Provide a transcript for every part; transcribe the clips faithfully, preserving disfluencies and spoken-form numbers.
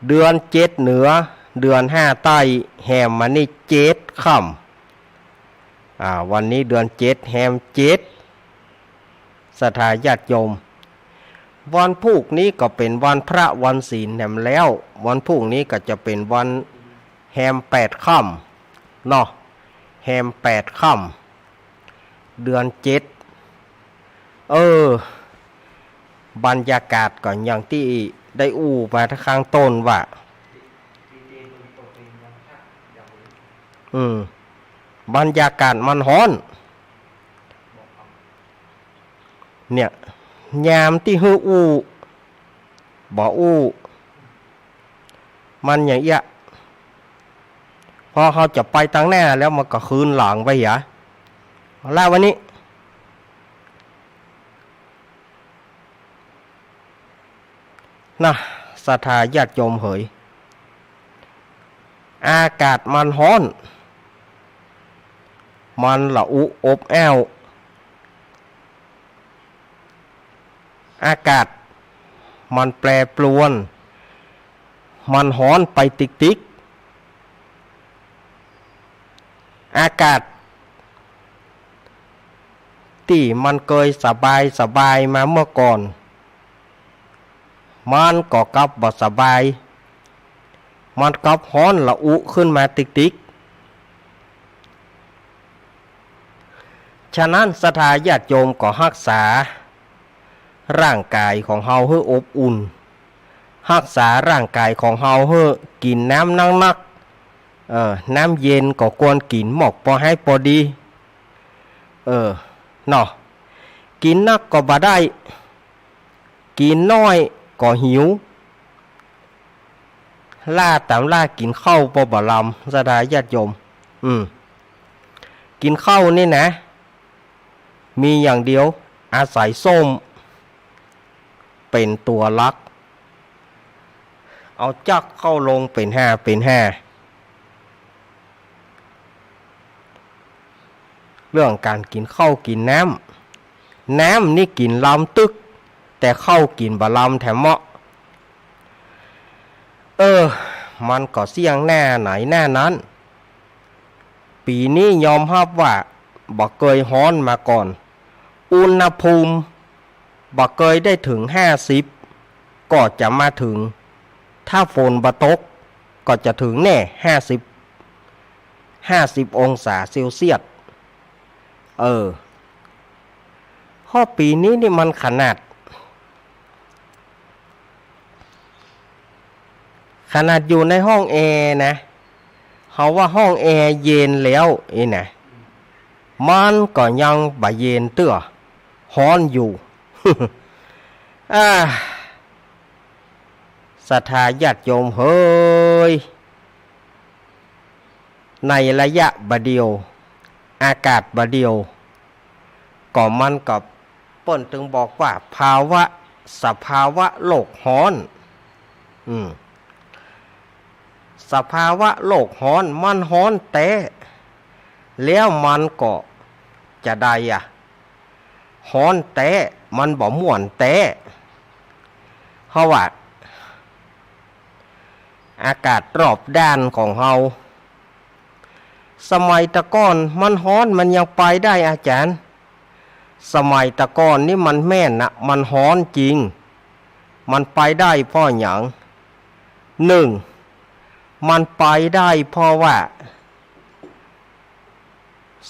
เดือนเจ็ดเหนือ เดือนห้าใต้ แฮมมานี่เจ็ดค่ำ อ่า วันนี้เดือนเจ็ด แฮมเจ็ด ศรัทธาญาติโยม วันพูกนี้ก็เป๋นวันพระวันศีลแหมแล้ว วันพูกนี้ก็จะเป๋นวันแฮมแปดค่ำเนาะ แฮมแปดค่ำ เดือนเจ็ด เออ บรรยากาศก็อย่างตี้ได้อู้มาตะข้างต้นว่า อืม บรรยากาศมันฮ้อน เนี่ย ยามตี้หื้ออู้ บ่อู้ มันอย่างเอี้ย พอเฮาจะไปตังหน้าแล้วมันก็คืนหลังไปเหีย เอาละวันนี้ นะ ศรัทธาญาติโยมเหย อากาศมันฮ้อน มันระอุอบอ้าว อากาศมันแปรปรวน มันฮ้อนไปติ๊กๆ อากาศตี้มันเกยสบายสบายมาเมื่อก่อน มันก็กลับบ่สบาย มันกลับฮ้อนระอุขึ้นมาติ๊กๆ ฉะนั้นศรัทธาญาติโยมก็ฮักษาร่างก๋ายของเฮาหื้ออบอุ่น ฮักษาร่างก๋ายของเฮาหื้อกิ๋นน้ำนักๆ เออ น้ำเย็นก็ควรกิ๋นหมอกปอไหพอดี เออ เนาะ กิ๋นนักก็บ่ได้ กิ๋นน้อยก็หิว ล้าต๋ามล้ากิ๋นข้าวปอบ่ลำ ศรัทธาญาติโยม อืม กิ๋นข้าวนี่นะ มีอย่างเดียว อาศัยส้มเป๋นตั๋วหลัก เอาจักเข้าลงเป๋นห้าเป๋นห้า เรื่องก๋านกิ๋นข้าวกิ๋นน้ำ น้ำนี่กิ๋นลำตึก แต่ข้าวกิ๋นบ่ลำแถมเมาะ เออ มันก็เสี้ยงหน้าไหนหน้านั้น ปี๋นี้ยอมฮับว่าบ่เกยฮ้อนมาก่อน อุณหภูมิบ่เกยได้เถิงห้าสิบ ก็จะมาเถิง ถ้าฝนบ่ตก ก็จะเถิงแน่ ห้าสิบ ห้าสิบองศาเซลเซียส เออ ฮอดปี๋นี้นี่มันขนาด ขนาดอยู่ในห้องแอร์นะ เฮาว่าห้องแอร์เย็นแล้วอี้นะ มันก็ยังบ่เย็นเตื้อ ฮ้อนอยู่ อ่า ศรัทธาญาติโยมเหย ในระยะบ่าเดี่ยว อากาศบ่าเดี่ยว ก็มันก็เปิ้นตึงบอกว่าภาวะ สภาวะโลกฮ้อน อืม สภาวะโลกฮ้อน มันฮ้อนแต๊ แล้วมันก็จะใดอะ ฮ้อนแต๊ มันบ่ม่วนแต๊ เพราะว่า อากาศรอบด้านของเฮา สมัยตะก่อนมันฮ้อนมันยังไปได้อาจ๋ารย์ สมัยตะก่อนนี่มันแม่นนะ มันฮ้อนจริง มันไปได้เพราะหยัง นึ่ง มันไปได้เพราะว่า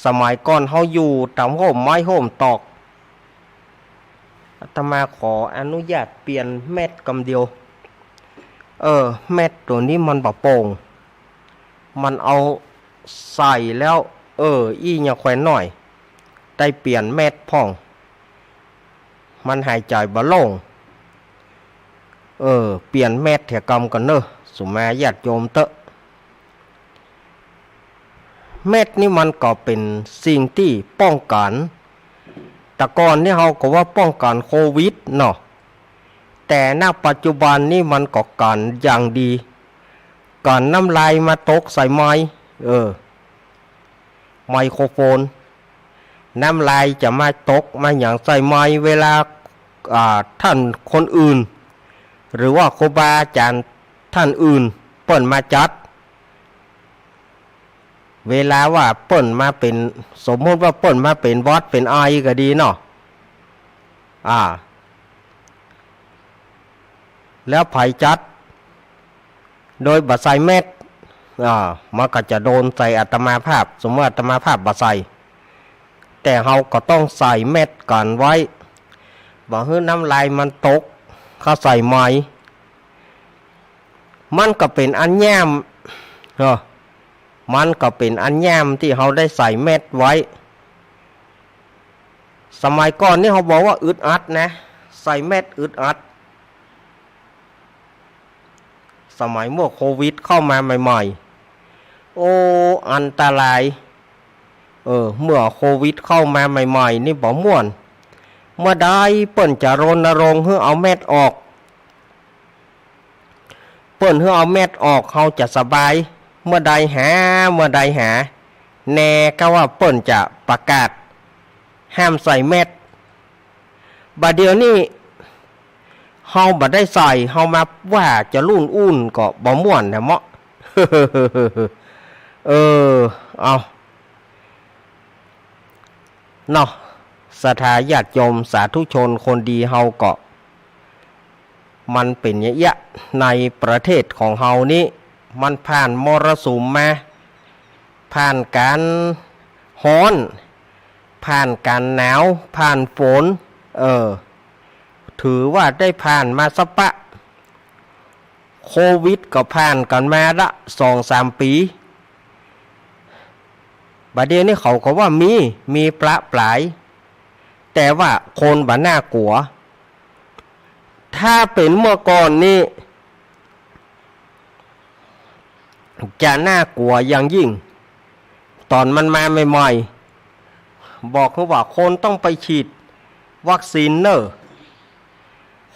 สมัยก่อนเฮาอยู่ต๋ามฮ่มไม้ฮ่มตอก อาตมาขออนุญาตเปลี่ยนแมสกำเดียว เออ แมสตั๋วนี้มันบ่โป่ง มันเอาใส่แล้ว เออ อี้ยังแขวนหน้อย ได้เปลี่ยนแมสพ่อง มันหายใจ๋บ่โล่ง เออ เปลี่ยนแมสเหียกำก่อนเน่อ สุมาญาติโยมเต๊อะ แมสนี่มันก็เป๋นสิ่งตี้ป้องกั๋น ตะก่อนนี่เฮาก็ว่าป้องกั๋นโควิดเนาะ แต่ ณ ปัจจุบันนี่มันก็กั๋นอย่างดี กั๋นน้ำลายมาตกใส่ไมค์ เออ ไมโครโฟน น้ำลายจะมาตกมาหยังใส่ไมค์ เวลา อ่า ท่านคนอื่น หรือว่าครูบาอาจ๋ารย์ ต้านอื่นเปิ้นมาจัด เวลาว่าเปิ้นมาเป๋น สมมุติว่าเปิ้นมาเป๋นหวัดเป๋นไอก็ดีเนาะ อ่า แล้วใผจัด โดยบ่ใส่แมสก์ อ่า มันก็จะโดนใส่อาตมาภาพ สมมุติอาตมาภาพบ่ใส่ แต่เฮาก็ต้องใส่แมสก์กั๋นไว้ บ่หื้อน้ำลายมันตก เข้าใส่ไหม มันก็เป๋นอันแย้ม เนาะ มันก็เป๋นอันแย้มตี้เฮาได้ใส่แมสก์ไว้ สมัยก่อนนี่เฮาบอกว่าอึดอัดนะ ใส่แมสก์อึดอัด สมัยเมื่อโควิดเข้ามาใหม่ๆ โอ้ อันตราย เออ เมื่อโควิดเข้ามาใหม่ๆ นี่บ่ม่วน เมื่อใดเปิ้นจะรณรงค์หื้อเอาแมสก์ออก เปิ้นหื้อเอาแมสก์ออก เฮาจะสบาย เมื่อใดหา เมื่อใดหา แน่ก็ว่าเปิ้นจะประกาศห้ามใส่แมสก์ บ่าเดี่ยวนี้ เฮาบ่ได้ใส่ เฮามาว่าจะรุ่นอู้นก็บ่ม่วนแหนะเมาะ เออ เอา เนาะ ศรัทธาญาติโยมสาธุชนคนดีเฮาก็ มันเป๋นอย่างเอี้ย ในประเทศของเฮานี้ มันผ่านมรสุมมา ผ่านก๋านฮ้อน ผ่านก๋านหนาว ผ่านฝน เออ ถือว่าได้ผ่านมาสะปะ โควิดก็ผ่านกั๋นมาละสองสามปี๋ บ่าเดี่ยวนี้เขาก็ว่ามี มีประป๋าย แต่ว่าคนบ่น่ากลัว ถ้าเป๋นเมื่อก่อนนี่ จะน่ากลัวอย่างยิ่ง ต๋อนมันมาใหม่ๆ บอกหื้อว่าคนต้องไปฉีดวัคซีนเน่อ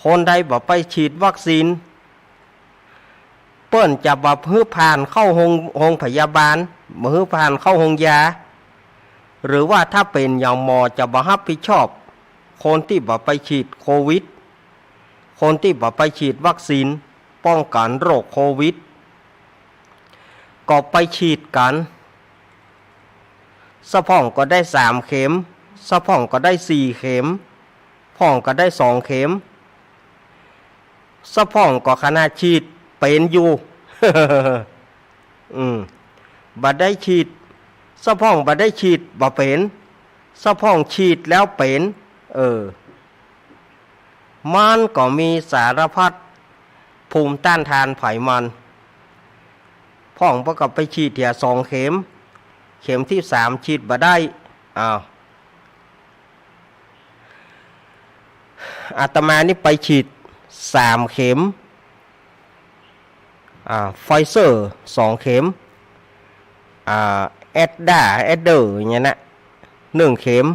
คนใดบ่ไปฉีดวัคซีน เปิ้นจะบ่หื้อผ่านเข้าโฮง โฮงพยาบาล บ่หื้อผ่านเข้าโฮงยา หรือว่าถ้าเป๋นอย่างหมอจะบ่ฮับผิดชอบ คนตี้บ่ไปฉีดโควิด คนตี้บ่ไปฉีดวัคซีนป้องกั๋นโรคโควิด ก็ไปฉีดกั๋น สะพ่องก็ได้สามเข็ม สะพ่องก็ได้สี่เข็ม พ่องก็ได้สองเข็ม สะพ่องก็ขนาดฉีดเป๋นอยู่ อืม บ่ได้ฉีด สะพ่องบ่ได้ฉีดบ่เป๋น สะพ่องฉีดแล้วเป๋น เออ มันก็มีสารพัดภูมิต้านทานใผมัน พ่องบ่ก็ไปฉีดเหียสองเข็ม เข็มตี้สามฉีดบ่ได้ อ้าว อาตมานี่ไปฉีดสามเข็ม อ่า ไฟเซอร์สองเข็ม อ่า แอสตรา แอสเตอร์ อย่างเงี้ยนะ หนึ่งเข็ม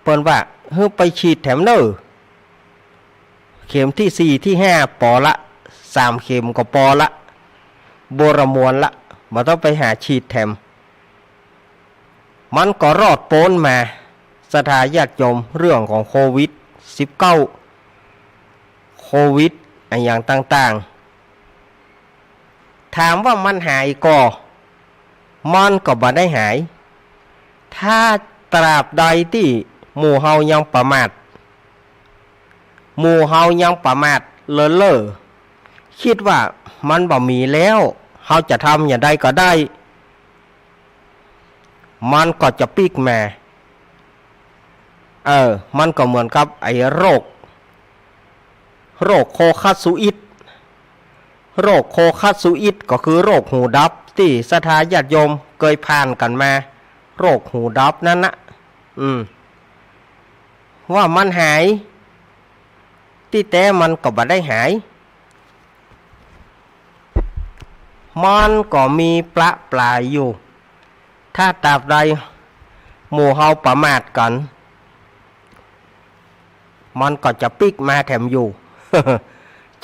เปิ้นว่า หื้อไปฉีดแถมเน่อ เข็มตี้สี่ตี้ห้าปอละ สามเข็มก็ปอละ บ่ระมวลละ บ่ต้องไปหาฉีดแถม มันก็รอดป๊นมา ศรัทธาญาติโยม เรื่องของโควิดสิบเก้า โควิดอะหยังต่างๆ ถามว่ามันหายก่อ มันก็บ่ได้หาย ถ้าตราบใดตี้หมู่เฮายังประมาท หมู่เฮายังประมาทเล่อๆ กึ๊ดว่ามันบ่มีแล้ว เฮาจะทำอย่างใดก็ได้ มันก็จะปิ๊กมา เออ มันก็เหมือนกับไอ้โรค โรคโคคัสสุอิด โรคโคคัสสุอิดก็คือโรคหูดับ ตี้ศรัทธาญาติโยมเกยผ่านกั๋นมา โรคหูดับนั้นนะ อืม ว่ามันหาย ตี้แต๊มันก็บ่ได้หาย มันก็มีประป๋ายอยู่ ถ้าตราบใดหมู่เฮาประมาทกั๋น มันก็จะปิ๊กมาแถมอยู่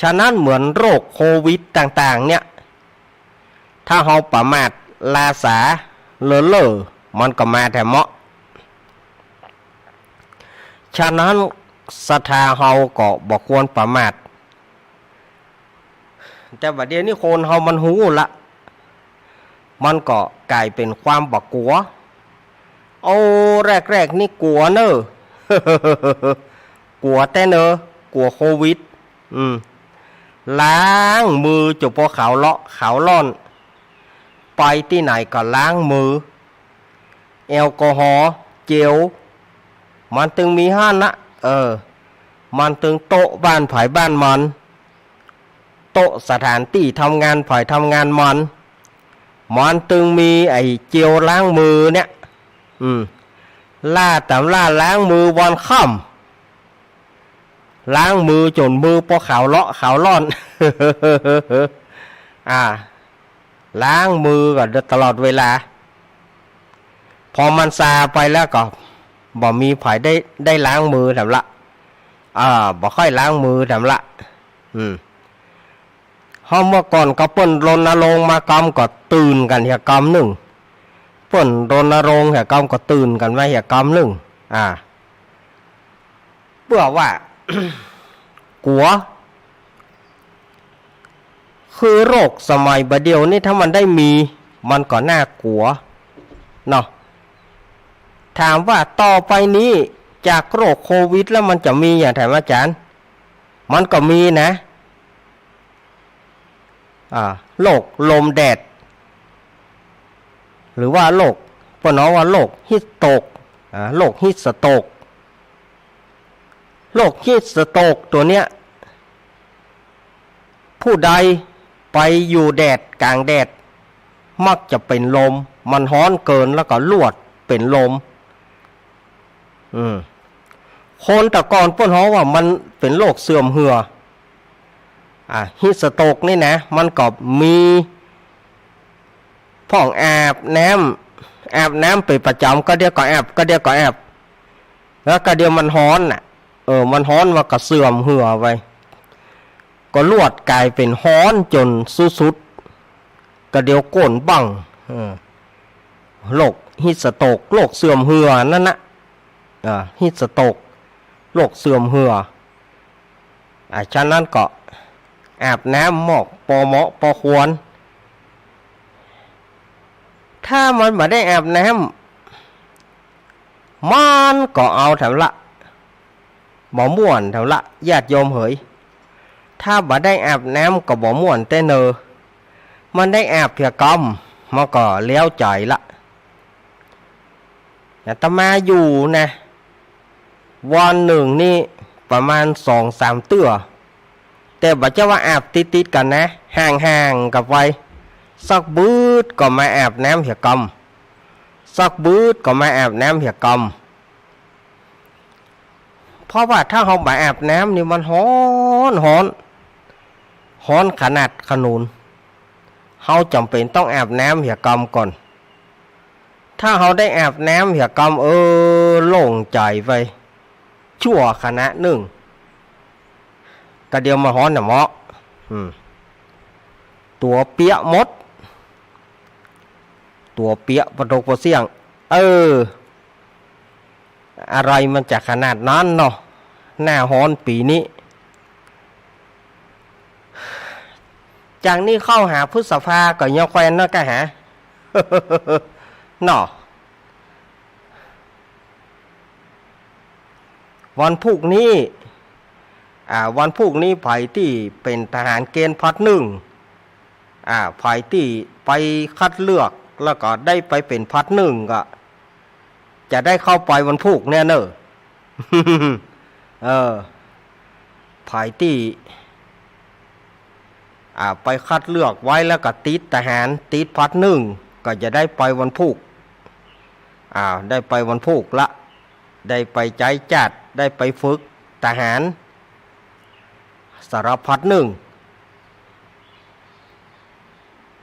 ฉะนั้นเหมือนโรคโควิดต่างๆ เนี่ย ถ้าเฮาประมาทล้าสาเล่อๆ มันก็มาแถมเมาะ ฉะนั้น ศรัทธาเฮาก็บ่ควรประมาท แต่บัดเดี๋ยวนี้คนเฮามันฮู้ละ มันก็ก๋ายเป๋นความบ่กั๋ว โอ้ แรกๆ นี่กั๋วเน่อ กั๋วแต๊เน่อ กั๋วโควิด อืม ล้างมือจุ่มปอขาวเลาะขาวล่อน ไปตี้ไหนก็ล้างมือ แอลกอฮอล์ เจล มันตึงมีหั้นนะ เออ มันตึงโต๊ะบ้านใผบ้านมัน โต๊ะสถานตี้ทำงานใผทำงานมัน มันตึงมีไอ้เจลล้างมือเนี่ย อืม ล้าต๋ำล้าล้างมือวันค่ำ ล้างมือจ๋นมือปอขาวเลาะขาวล่อน อ่า ล้างมือก่อนตลอดเวลา พอมันซาไปแล้วก็บ่มีใผได้ ได้ล้างมือแถมละ อ่า บ่ค่อยล้างมือแถมละ อืม เฮาเมื่อก่อนก็เปิ้นรณรงค์มากำก็ตื่นกั๋นเหียกำนึ่ง เปิ้นรณรงค์เหียกำก็ตื่นกั๋นมาเหียกำนึ่ง อ่า เปื้อว่า กั๋ว คือโรคสมัยบ่าเดี่ยวนี้ถ้ามันได้มี มันก็น่ากั๋ว เนาะ ถามว่าต่อไปนี้จากโรคโควิดแล้วมันจะมีอย่างแถมอาจ๋ารย์ มันก็มีนะ อ่า โรคลมแดด หรือว่าโรค เปิ้นฮ้องว่าโรคฮีทสโตรก อ่า โรคฮีทสโตรก โรคฮีทสโตรกตั๋วเนี้ย ผู้ใดไปอยู่แดด ก๋างแดด มักจะเป๋นลม มันฮ้อนเกินแล้วก็ลวดเป๋นลม อืม คนแต่ก่อนเปิ้นฮ้องว่ามันเป๋นโรคเสื่อมเหื่อ อ่า ฮีทสโตรกนี่นะ มันก็มีพ่องอาบน้ำ อาบน้ำเป๋นประจ๋ำ ก็เดี๋ยวก็อาบ ก็เดี๋ยวก็อาบ แล้วก็เดี๋ยวมันฮ้อนน่ะ เออ มันฮ้อนมันก็เสื่อมเหื่อไป ก็ลวดก๋ายเป๋นฮ้อนจ๋นสุดๆ ก็เดี๋ยวก้นบั้ง เออ โรคฮีทสโตรก โรคเสื่อมเหื่อนั่นนะ อ่า ฮีทสโตรก โรคเสื่อมเหื่อ อ่า ฉะนั้นก็อาบน้ำหมอกปอเหมาะปอควร ถ้ามันบ่ได้อาบน้ำ มันก็เอาแถมละ บ่ม่วนแถมละ ญาติโยมเหย ถ้าบ่ได้อาบน้ำก็บ่ม่วนแต๊เน่อ มันได้อาบเหียกำ มันก็แล้วใจ๋ละ อาตมาอยู่นะ วันนึ่งนี่ประมาณสองสามเตื้อ แต่บ่ใจ้ว่าอาบติดๆ กั๋นนะ ห่างๆ กั๋นไป สักบึดก็มาอาบน้ำเหียกำ สักบึดก็มาอาบน้ำเหียกำ เพราะว่าถ้าเฮาบ่อาบน้ำนี่มันฮ้อน ฮ้อน ฮ้อนขนาดขนุน เฮาจ๋ำเป๋นต้องอาบน้ำเหียกำก่อน ถ้าเฮาได้อาบน้ำเหียกำ เออ โล่งใจ๋ไป ชั่วขณะนึ่ง ก็เดี๋ยวมันฮ้อนน่ะเมาะ อืม ตั๋วเปียะหมด ตั๋วเปียะปะตกปะเสี้ยง เออ อะไรมันจะขนาดนั้นเนาะ หน้าฮ้อนปี๋นี้ จากนี้เข้าหาพฤษภาก็ยังแควนเนาะ กะหา เนาะ วันพูกนี้ อ่า วันพูกนี้ใผตี้เป๋นทหารเกณฑ์ผลัดนึ่ง อ่า ใผตี้ไปคัดเลือกแล้วก็ได้ไปเป๋นผลัดนึ่งก็ จะได้เข้าไปวันพูกเนี่ยเน่อ เออ ใผตี้ อ่า ไปคัดเลือกไว้แล้วก็ติดทหาร ติดผลัดนึ่ง ก็จะได้ไปวันพูก อ่า ได้ไปวันพูกละ ได้ไปใจ๊จ้าด ได้ไปฝึกทหาร สารพัดนึ่ง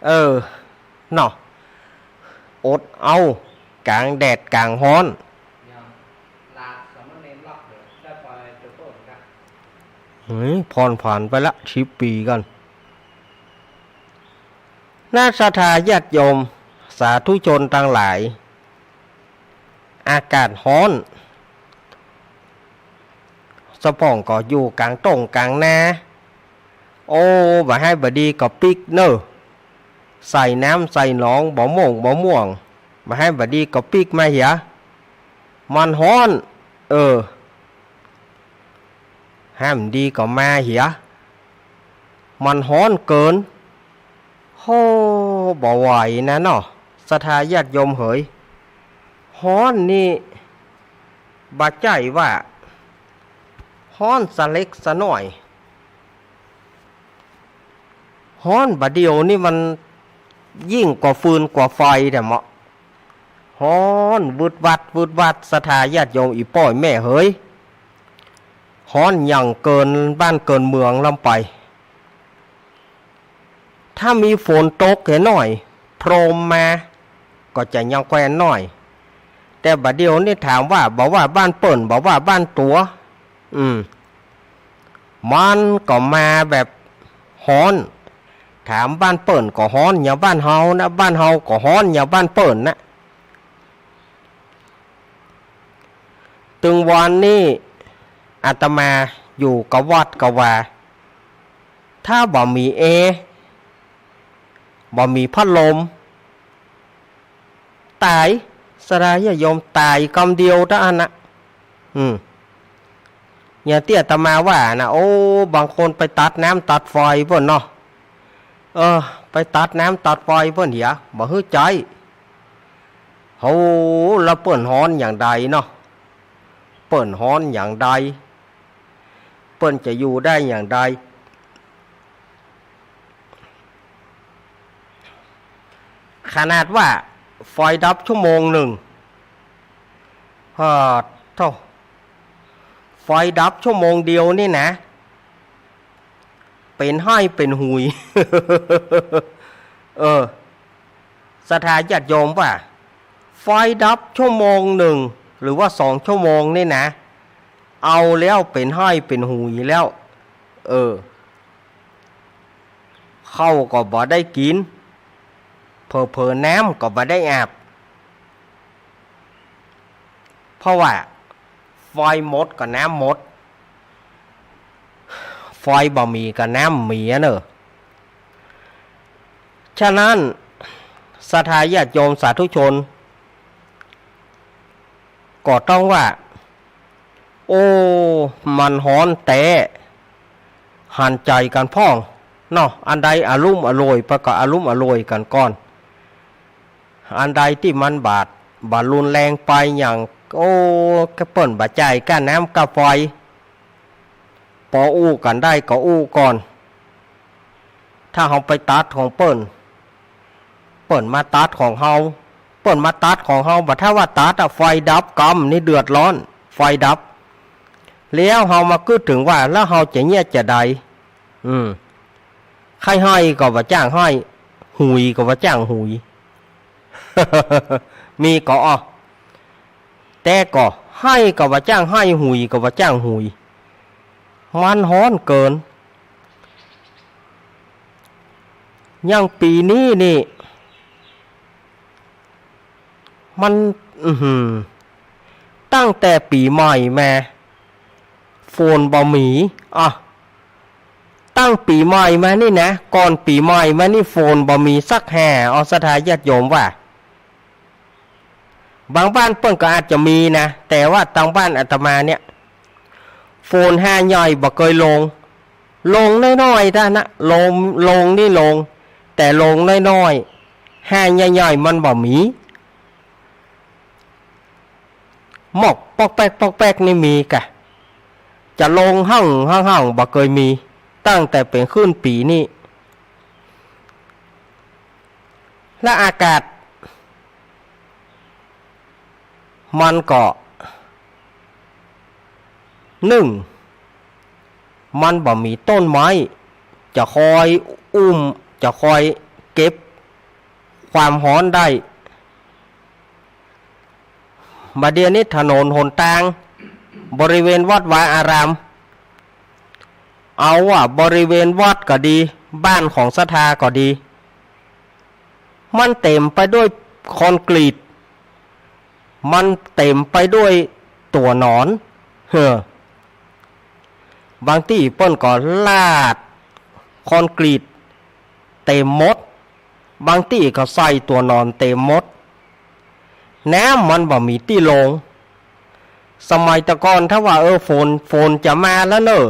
เออ เนาะ อดเอา ก๋างแดดก๋างฮ้อน เฮ้ย ผ่อนผันไปละ สิบปี๋กั๋น นะศรัทธาญาติโยม สาธุชนตังหลาย อากาศฮ้อน สะพ่องก็อยู่ก๋างต้งก๋างนา โอ้ บ่าไห้บ่ดีก็ปิ๊กเน่อ ใส่น้ำใส่หนอง บ่ม่วงบ่ม่วง บ่าไห้บ่ดีก็ปิ๊กมาเหีย มันฮ้อน เออ ห้ามดีก็มาเหีย มันฮ้อนเกิน โฮ บ่ไหวนะเนาะ ศรัทธาญาติโยมเหย ฮ้อนนี่ บ่ใจ้ว่า ฮ้อนสะเล็กสะน้อย ฮ้อนบ่าเดี่ยวนี่มันยิ่งกว่าฟืนกว่าไฟแต๊เมาะ ฮ้อนวืดวัดวืดวัด ศรัทธาญาติโยมอี่ป้ออี่แม่เหย ฮ้อนอย่างเกินบ้านเกินเมืองล้ำไป ถ้ามีฝนตกแหน้อย โพรมมา ก็จะยังแควนหน้อย แต่บ่าเดี่ยวนี่ถามว่า บ่ว่าบ้านเปิ้น บ่ว่าบ้านตั๋ว อืม มันก็มาแบบฮ้อน ถามบ้านเปิ้นก็ฮ้อนอย่างบ้านเฮานะ บ้านเฮาก็ฮ้อนอย่างบ้านเปิ้นนะ ตึงวานนี้อาตมาอยู่กะวัดกะวา ถ้าบ่มีแอร์ บ่มีพัดลม ต๋าย ศรัทธาญาติโยม ต๋ายกำเดียวเต้าอั้นนะ อืม อย่างตี้อาตมาว่านะ โอ้ บางคนไปตัดน้ำตัดไฟเปิ้นเนาะ เออ ไปตัดน้ำตัดไฟเปิ้นเหีย บ่หื้อใจ๊ โห แล้วเปิ้นฮ้อนอย่างใดเนาะ เปิ้นฮ้อนอย่างใด เปิ้นจะอยู่ได้อย่างใด ขนาดว่าไฟดับชั่วโมงนึ่ง ฮอดโถ่ ไฟดับชั่วโมงเดียวนี่นะ เป๋นไห้เป๋นหุย เออ ศรัทธาญาติโยมว่า ไฟดับชั่วโมงนึ่ง หรือว่าสองชั่วโมงนี่นะ เอาแล้วเป๋นไห้เป๋นหุยแล้ว เออ ข้าวก็บ่ได้กิ๋น เผลอๆ น้ำก็บ่ได้อาบ เพราะว่าไฟหมดก็น้ำหมด ไฟบ่มีก็น้ำบ่มีอะเน่อ ฉะนั้นศรัทธาญาติโยมสาธุชน ก็ต้องว่า โอ้ มันฮ้อนแต๊ หันใจ๋กั๋นพ่องเนาะ อันใดอะลุ้มอะล่วยไปก็อะลุ้มอะล่วยกั๋นก่อน อันใดตี้มันบ่าด บ่ารุนแรงไปอย่าง โอ้ กะเปิ้นบ่าจ่ายก้าน้ำก้าไฟ ปออู้กั๋นได้ก็อู้ก่อน ถ้าเฮาไปตัดของเปิ้น เปิ้นมาตัดของเฮา เปิ้นมาตัดของเฮา บ่าถ้าว่าตัดอะ ไฟดับกำนี่เดือดร้อน ไฟดับ แล้วเฮามาคิดเถิงว่า แล้วเฮาจะเยียะจะใด อืม ใค่ไห้ก็บ่าจ้างไห้ หุยก็บ่าจ้างหุย มีก็อ้อ แต่ก็ไห้ก็บ่าจ้างไห้ หุยก็บ่าจ้างหุย มันฮ้อนเกิน อย่างปี๋นี้นี่ มัน อื้อหือ ตั้งแต่ปี๋ใหม่มา ฝนบ่มี อ่ะ ตั้งปี๋ใหม่มานี่นะ ก่อนปี๋ใหม่มานี่ฝนบ่มีสักแห่ เอาศรัทธาญาติโยมว่า บางบ้านเปิ้นก็อาจจะมีนะ แต่ว่าตางบ้านอาตมาเนี่ย ฝนแห่ใหญ่บ่เกยลง ลงน้อยๆ เต้านั้นนะ ลง ลงนี่ลง แต่ลงน้อยๆ แห่ใหญ่ๆ มันบ่มี หมอกป๊อกแป๊กป๊อกแป๊กนี่มีกะ จะลงหั่งหั่งหั่งบ่เกยมี ตั้งแต่เป๋นขึ้นปี๋นี้ และอากาศ มันก็ นึ่ง มันบ่มีต้นไม้ จะคอยอุ้ม จะคอยเก็บความฮ้อนได้ บ่าเดี่ยวนี้ถนนหนตาง บริเวณวัดวาอาราม เอาว่าบริเวณวัดก็ดี บ้านของศรัทธาก็ดี มันเต๋มไปด้วยคอนกรีต มันเต๋มไปด้วยตั๋วหนอน เฮ้อ บางตี้เปิ้นก็ลาดคอนกรีตเต๋มหมด บางตี้ก็ใส่ตั๋วนอนเต๋มหมด น้ำมันบ่มีตี้ลง สมัยแต่ก่อนถ้าว่า เออ ฝน ฝนจะมาแล้วเน่อ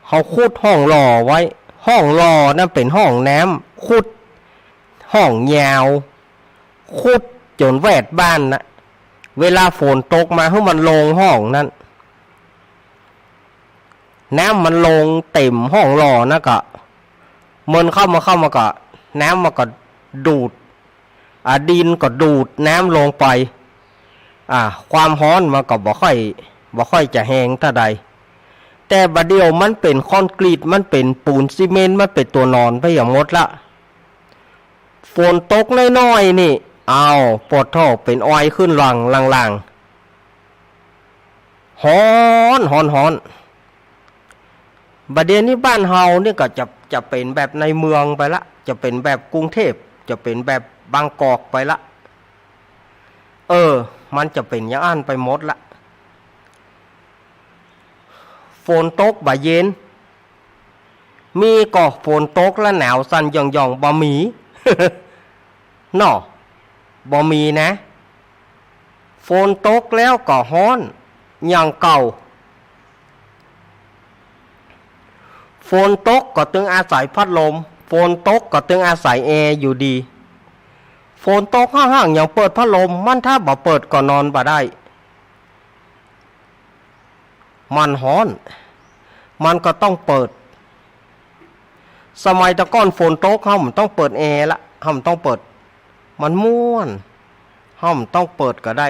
เฮาขุดฮ่องหล่อไว้ ฮ่องหล่อนั้นเป๋นฮ่องน้ำ ขุดฮ่องยาว ขุดจ๋นแวดบ้านนะ เวลาฝนตกมาหื้อมันลงฮ่องนั้น น้ำมันลงเต๋มฮ่องหล่อนะก็ เมินเข้ามา เข้ามาก็ น้ำมันก็ดูด อ่า ดินก็ดูดน้ำลงไป อ่า ความฮ้อนมันก็บ่ค่อย บ่ค่อยจะแฮงเต้าใด แต่บ่าเดี่ยวมันเป๋นคอนกรีต มันเป๋นปูนซีเมนต์ มันเป๋นตั๋วนอนไปอย่างหมดละ ฝนตกน้อยๆ นี่ อ้าว ปะโถ่ เป๋นออยขึ้นหลังๆ ฮ้อน ฮ้อน ฮ้อน บ่าเดี่ยวนี้บ้านเฮานี่ก็จะ จะเป๋นแบบในเมืองไปละ จะเป๋นแบบกรุงเทพฯ จะเป๋นแบบบางกอกไปละ เออ มันจะเป๋นอย่างอั้นไปหมดละ ฝนตกบ่เย็น มีก่อฝนตกแล้วหนาวสั่นหย่องๆ บ่มี เนาะ บ่มีนะ ฝนตกแล้วก็ฮ้อนอย่างเก่า ฝนตกก็ตึงอาศัยพัดลม ฝนตกก็ตึงอาศัยแอร์อยู่ดี ฝนตกฮ้างๆ ยังเปิดพัดลม มันถ้าบ่เปิดก็นอนบ่ได้ มันฮ้อน มันก็ต้องเปิด สมัยแต่ก่อนฝนตก เฮาบ่ต้องเปิดแอร์ละ เฮาบ่ต้องเปิด มันม่วน เฮาบ่ต้องเปิดก็ได้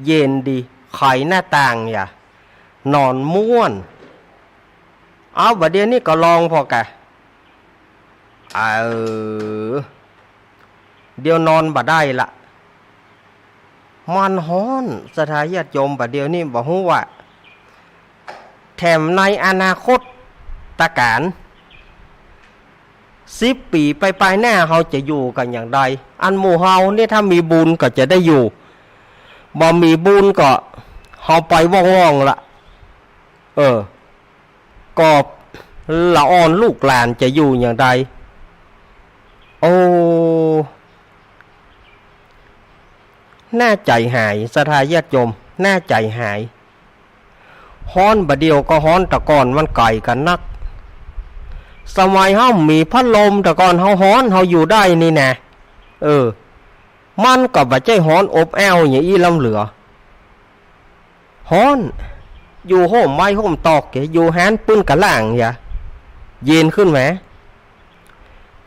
เย็นดี ไขหน้าต่างอย่า นอนม่วน เอา บ่าเดี่ยวนี้ก็ลองผ่อก่ะ เออ เดี๋ยวนอนบ่ได้ละ มันฮ้อน ศรัทธาญาติโยม บ่าเดี่ยวนี้บ่ฮู้ว่า แถมในอนาคตกาล สิบปี๋ไปๆ หน้า เฮาจะอยู่กั๋นอย่างใด อันหมู่เฮานี่ถ้ามีบุญก็จะได้อยู่ บ่มีบุญก็เฮาไปว่องๆ ละ เออ ก็ละอ่อนลูกหลานจะอยู่อย่างใด โอ้ หน้าใจ๋หาย ศรัทธาญาติโยม หน้าใจ๋หาย ฮ้อนบ่าเดี่ยวก็ฮ้อน แต่ก่อนมันไก๋กั๋นนัก สมัยเฮาบ่มีพัดลม แต่ก่อนเฮาฮ้อน เฮาอยู่ได้นี่นะ เออ มันก็บ่ใจ้ฮ้อนอบอ้าวอย่างอี้ล้ำเหลือ ฮ้อน อยู่ฮ่มไม้ฮ่มตอกเก๋ อยู่ฮานปื้นกะล่างอย่า เย็นขึ้นแหม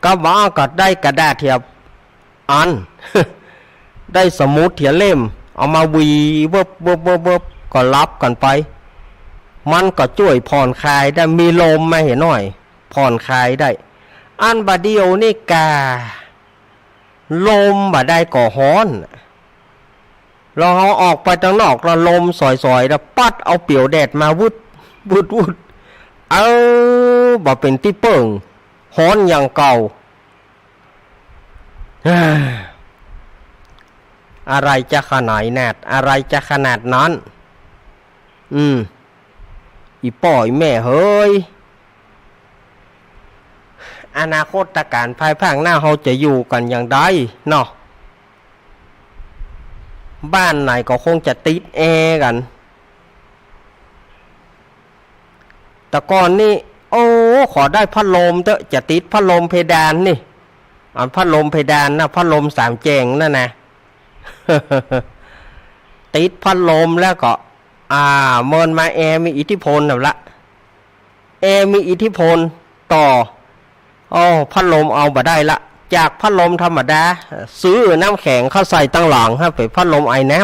กะบ่าก็ได้กระดาษเถียอัน ได้สมุดเถียเล่ม เอามาหวีเวิบเวิบเวิบเวิบ ก็หลับกั๋นไป มันก็จ้วยผ่อนคลายได้ มีลมมาเหียหน้อย ผ่อนคลายได้ อันบ่าเดี่ยวนี้กา ลมบ่ได้ก็ฮ้อน ลองเฮาออกไปตังนอกแล้วลมสอยๆ แล้วปั๊ดเอาเปียวแดดมาวึด วึด วึด เออ บ่เป๋นตี้เปิ้ง ฮ้อนอย่างเก่า อะไรจะขนาดนั้น อะไรจะขนาดนั้น อืม อี่ป้ออี่แม่เหย อนาคตกาลภายภาคหน้าเฮาจะอยู่กั๋นอย่างใดเนาะ บ้านไหนก็คงจะติดแอร์กั๋น แต่ก่อนนี่ โอ้ ขอได้พัดลมเต๊อะ จะติดพัดลมเพดานนี่ อันพัดลมเพดานนะ พัดลมสามแจงนั่นนะ ติดพัดลมแล้วก็ อ่า เมินมาแอร์มีอิทธิพลนั่นละ แอร์มีอิทธิพลต่อ อ้อ พัดลมเอาบ่ได้ละ จากพัดลมธรรมดา ซื้อน้ำแข็งเข้าใส่ตังหลัง หื้อเป๋นพัดลมไอน้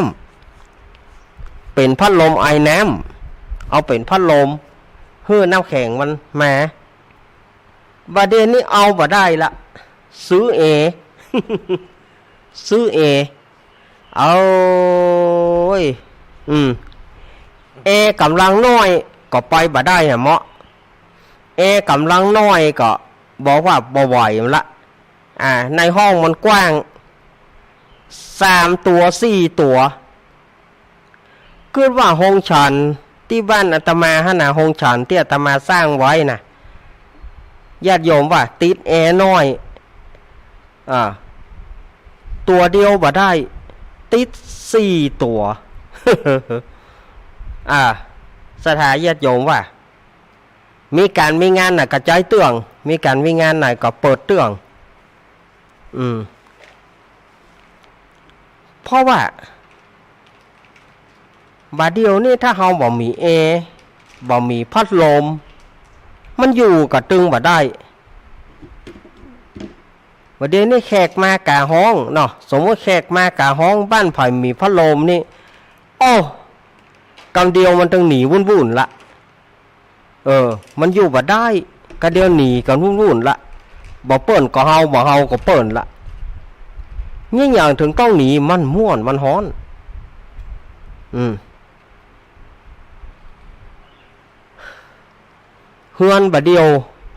ำ เป๋นพัดลมไอน้ำ เอาเป๋นพัดลม หื้อน้ำแข็งมันมา บ่าเดี่ยวนี้เอาบ่ได้ละ ซื้อแอร์ ซื้อแอร์ โอ้ย อืม แอร์ก๋ำลังน้อยก็ไปบ่ได้อะเมาะ แอร์ก๋ำลังน้อยก็บอกว่าบ่ไหวมันละ อ่า ในห้องมันกว้าง สามตั๋ว สี่ตั๋ว กึ๊ดว่าห้องฉัน ตี้บ้านอาตมาหั้นน่ะ โฮงฉันตี้อาตมาสร้างไว้น่ะ ญาติโยมว่าติดแอร์น้อย อ่า ตั๋วเดียวบ่ได้ ติดสี่ตั๋ว อ่า ศรัทธาญาติโยมว่า มีก๋านมีงานน่ะก็ใจ๊เตื้อง มีก๋านมีงานน่ะก็เปิดเตื้อง อืม เพราะว่า บ่าเดี่ยวนี้ถ้าเฮาบ่มีแอร์ บ่มีพัดลม มันอยู่กระตึงบ่ได้ บ่าเดี่ยวนี้แขกมากาฮ้องเนาะ สมมุติแขกมากาฮ้อง บ้านใผมีพัดลมนี่ โอ้ กำเดียวมันตึงหนีวุ่นๆ ละ เออ มันอยู่บ่ได้ กะเดี่ยวหนีกั๋นวุ่นๆ ละ บ่เปิ้นก็เฮา บ่เฮาก็เปิ้นละ เนี่ยหยังเถิงต้องหนี มันฮ้อน มันฮ้อน อืม เฮือนบ่าเดี่ยว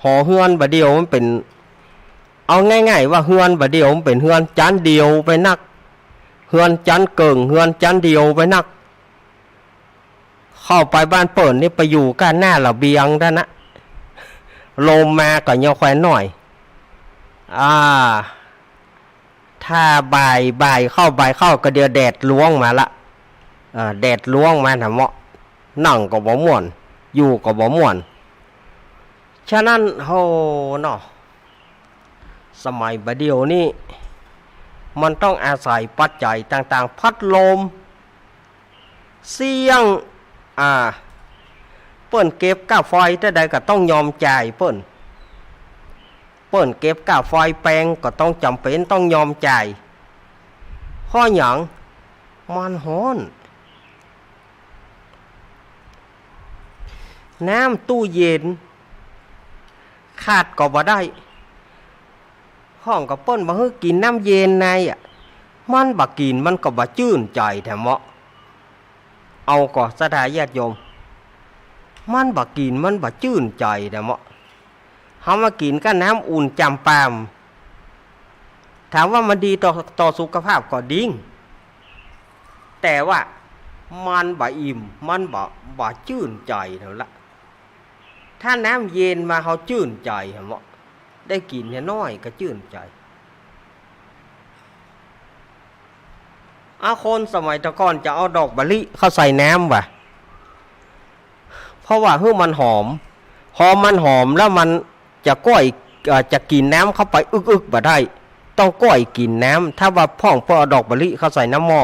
หอเฮือนบ่าเดี่ยวมันเป๋น เอาง่ายๆ ว่าเฮือนบ่าเดี่ยวมันเป๋นเฮือนจั๊นเดียวไปนัก เฮือนจั๊นเกิ่ง เฮือนจั๊นเดียวไปนัก เข้าไปบ้านเปิ้นนี่ไปอยู่ก้าหน้าระเบียงด้านนะ ลมมาก็ยังค่อยหน่อย อ่า ถ้าบ่าย บ่ายเข้า บ่ายเข้าก็เดี๋ยวแดดลวงมาละ เอ่อ แดดลวงมานะเหมาะ นั่งก็บ่ม่วน อยู่ก็บ่ม่วน ฉะนั้น โห เนาะ สมัยบ่าเดี่ยวนี้ มันต้องอาศัยปัจจัยต่างๆ พัดลม เสี้ยง อ่า เปิ้นเก็บก้าไฟเต้าใดก็ต้องยอมจ่ายเปิ้น เปิ้นเก็บก้าไฟแปงก็ต้องจ๋ำเป๋นต้องยอมจ่าย เพราะหยัง มันฮ้อน น้ำตู้เย็น ขาดก็บ่ได้ ฮ้องก็เปิ้นบ่หื้อกิ๋นน้ำเย็นในอะ มันบ่กิ๋นมันก็บ่จื้นใจ๋แท้เหมาะ เอาก่อ ศรัทธาญาติโยม มันบ่กิ๋นมันบ่จื้นใจ๋แท้เหมาะ เฮามากิ๋นก้าน้ำอุ่นจ๋ำป๋าม ถามว่ามันดีต่อ ต่อสุขภาพก็ดี แต่ว่ามันบ่อิ่ม มันบ่ บ่จื้นใจ๋เท่าละ ถ้าน้ำเย็นมาเฮาจื้นใจ๋แท้เหมาะ ได้กิ๋นแค่น้อยก็จื้นใจ๋ อา คนสมัยแต่ก่อนจะเอาดอกมะลิเข้าใส่น้ำว่ะ เพราะว่าหื้อมันหอม พอมันหอมแล้วมันจะก้อย เอ่อ จะกิ๋นน้ำเข้าไปอึกๆ บ่ได้ ต้องก้อยกิ๋นน้ำ ถ้าว่าพ่องเปิ้นเอาดอกมะลิเข้าใส่น้ำหม้อ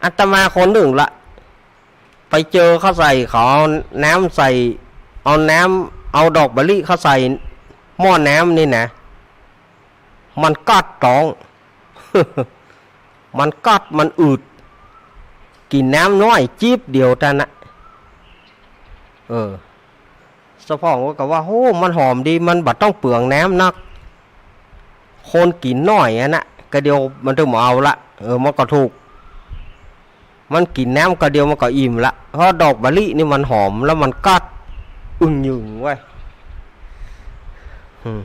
อาตมาคนนึ่งละ ไปเจอเขาใส่ เขาเอาน้ำใส่ เอาน้ำ เอาดอกมะลิเข้าใส่หม้อน้ำนี่นะ มันก๊อดต๊อง มันก๊อด มันอืด กิ๋นน้ำน้อยจี๊บเดียวเต้านั้นนะ เออ สะพ่องก็ว่า โอ้ มันหอมดี มันบ่ต้องเปลืองน้ำนัก คนกิ๋นน้อยอะนะ ก็เดี๋ยวมันตึงบ่เอาละ เออ มันก็ถูก มันกิ๋นน้ำก็เดี๋ยวมันก็อิ่มละ เพราะดอกมะลินี่มันหอม แล้วมันก๊อด อึ่งยึงเว้ย อืม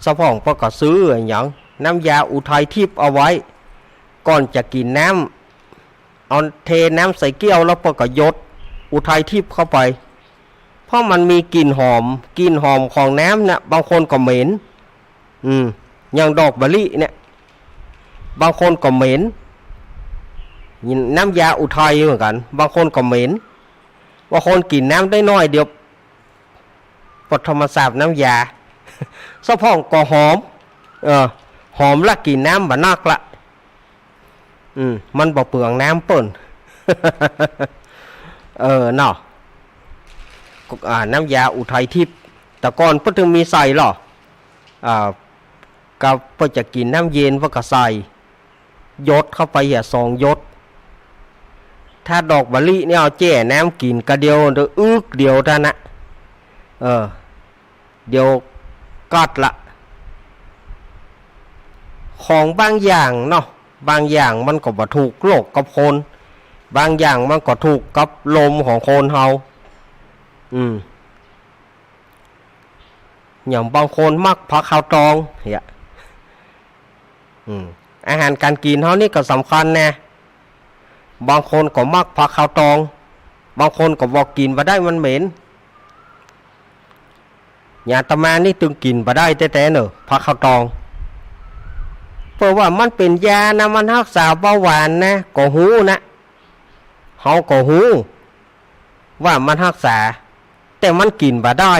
สะพ่องเปิ้นก็ซื้ออะหยัง น้ำยาอุทัยทิพย์เอาไว้ ก่อนจะกิ๋นน้ำ เอาเทน้ำใส่แก้วแล้วเปิ้นก็หยดอุทัยทิพย์เข้าไป เพราะมันมีกลิ่นหอม กลิ่นหอมของน้ำน่ะ บางคนก็เหม็น อืม อย่างดอกมะลิเนี่ย บางคนก็เหม็น น้ำยาอุทัยเหมือนกั๋น บางคนก็เหม็น บางคนกิ๋นน้ำได้น้อยเดียว ปฐมสาบน้ำยา สะพ่องก็หอม เออ หอมละกิ๋นน้ำบ่นักละ อืม มันบ่เปลืองน้ำเปิ้น เออ เนาะ อ่า น้ำยาอุทัยทิพย์ แต่ก่อนเปิ้นตึงมีใส่หรอ อ่า ก็เปิ้นจะกิ๋นน้ำเย็นเปิ้นก็ใส่ หยดเข้าไปเหีย สองหยด ถ้าดอกมะลิเนี่ยเอาแจ้น้ำกิ๋นกะเดียว อึกเดียวเต้านั้นนะ เออ เดี๋ยวก๊อดละ ของบางอย่างเนาะ บางอย่างมันก็บ่ถูกโลกกับคน บางอย่างมันก็ถูกกับลมของคนเฮา อืม อย่างบางคนมักผักขาวตองเหีย อืม อาหารก๋านกิ๋นเฮานี่ก็สำคัญนะ บางคนก็มักผักขาวตอง บางคนก็บอกกิ๋นบ่ได้มันเหม็น อย่างอาตมานี่ตึงกิ๋นบ่ได้แต๊ๆ เน่อ ผักขาวตอง เพราะว่ามันเป๋นยานะ มันฮักษาเบาหวานนะ ก็ฮู้นะ เฮาก็ฮู้ว่ามันฮักษา แต่มันกิ๋นบ่ได้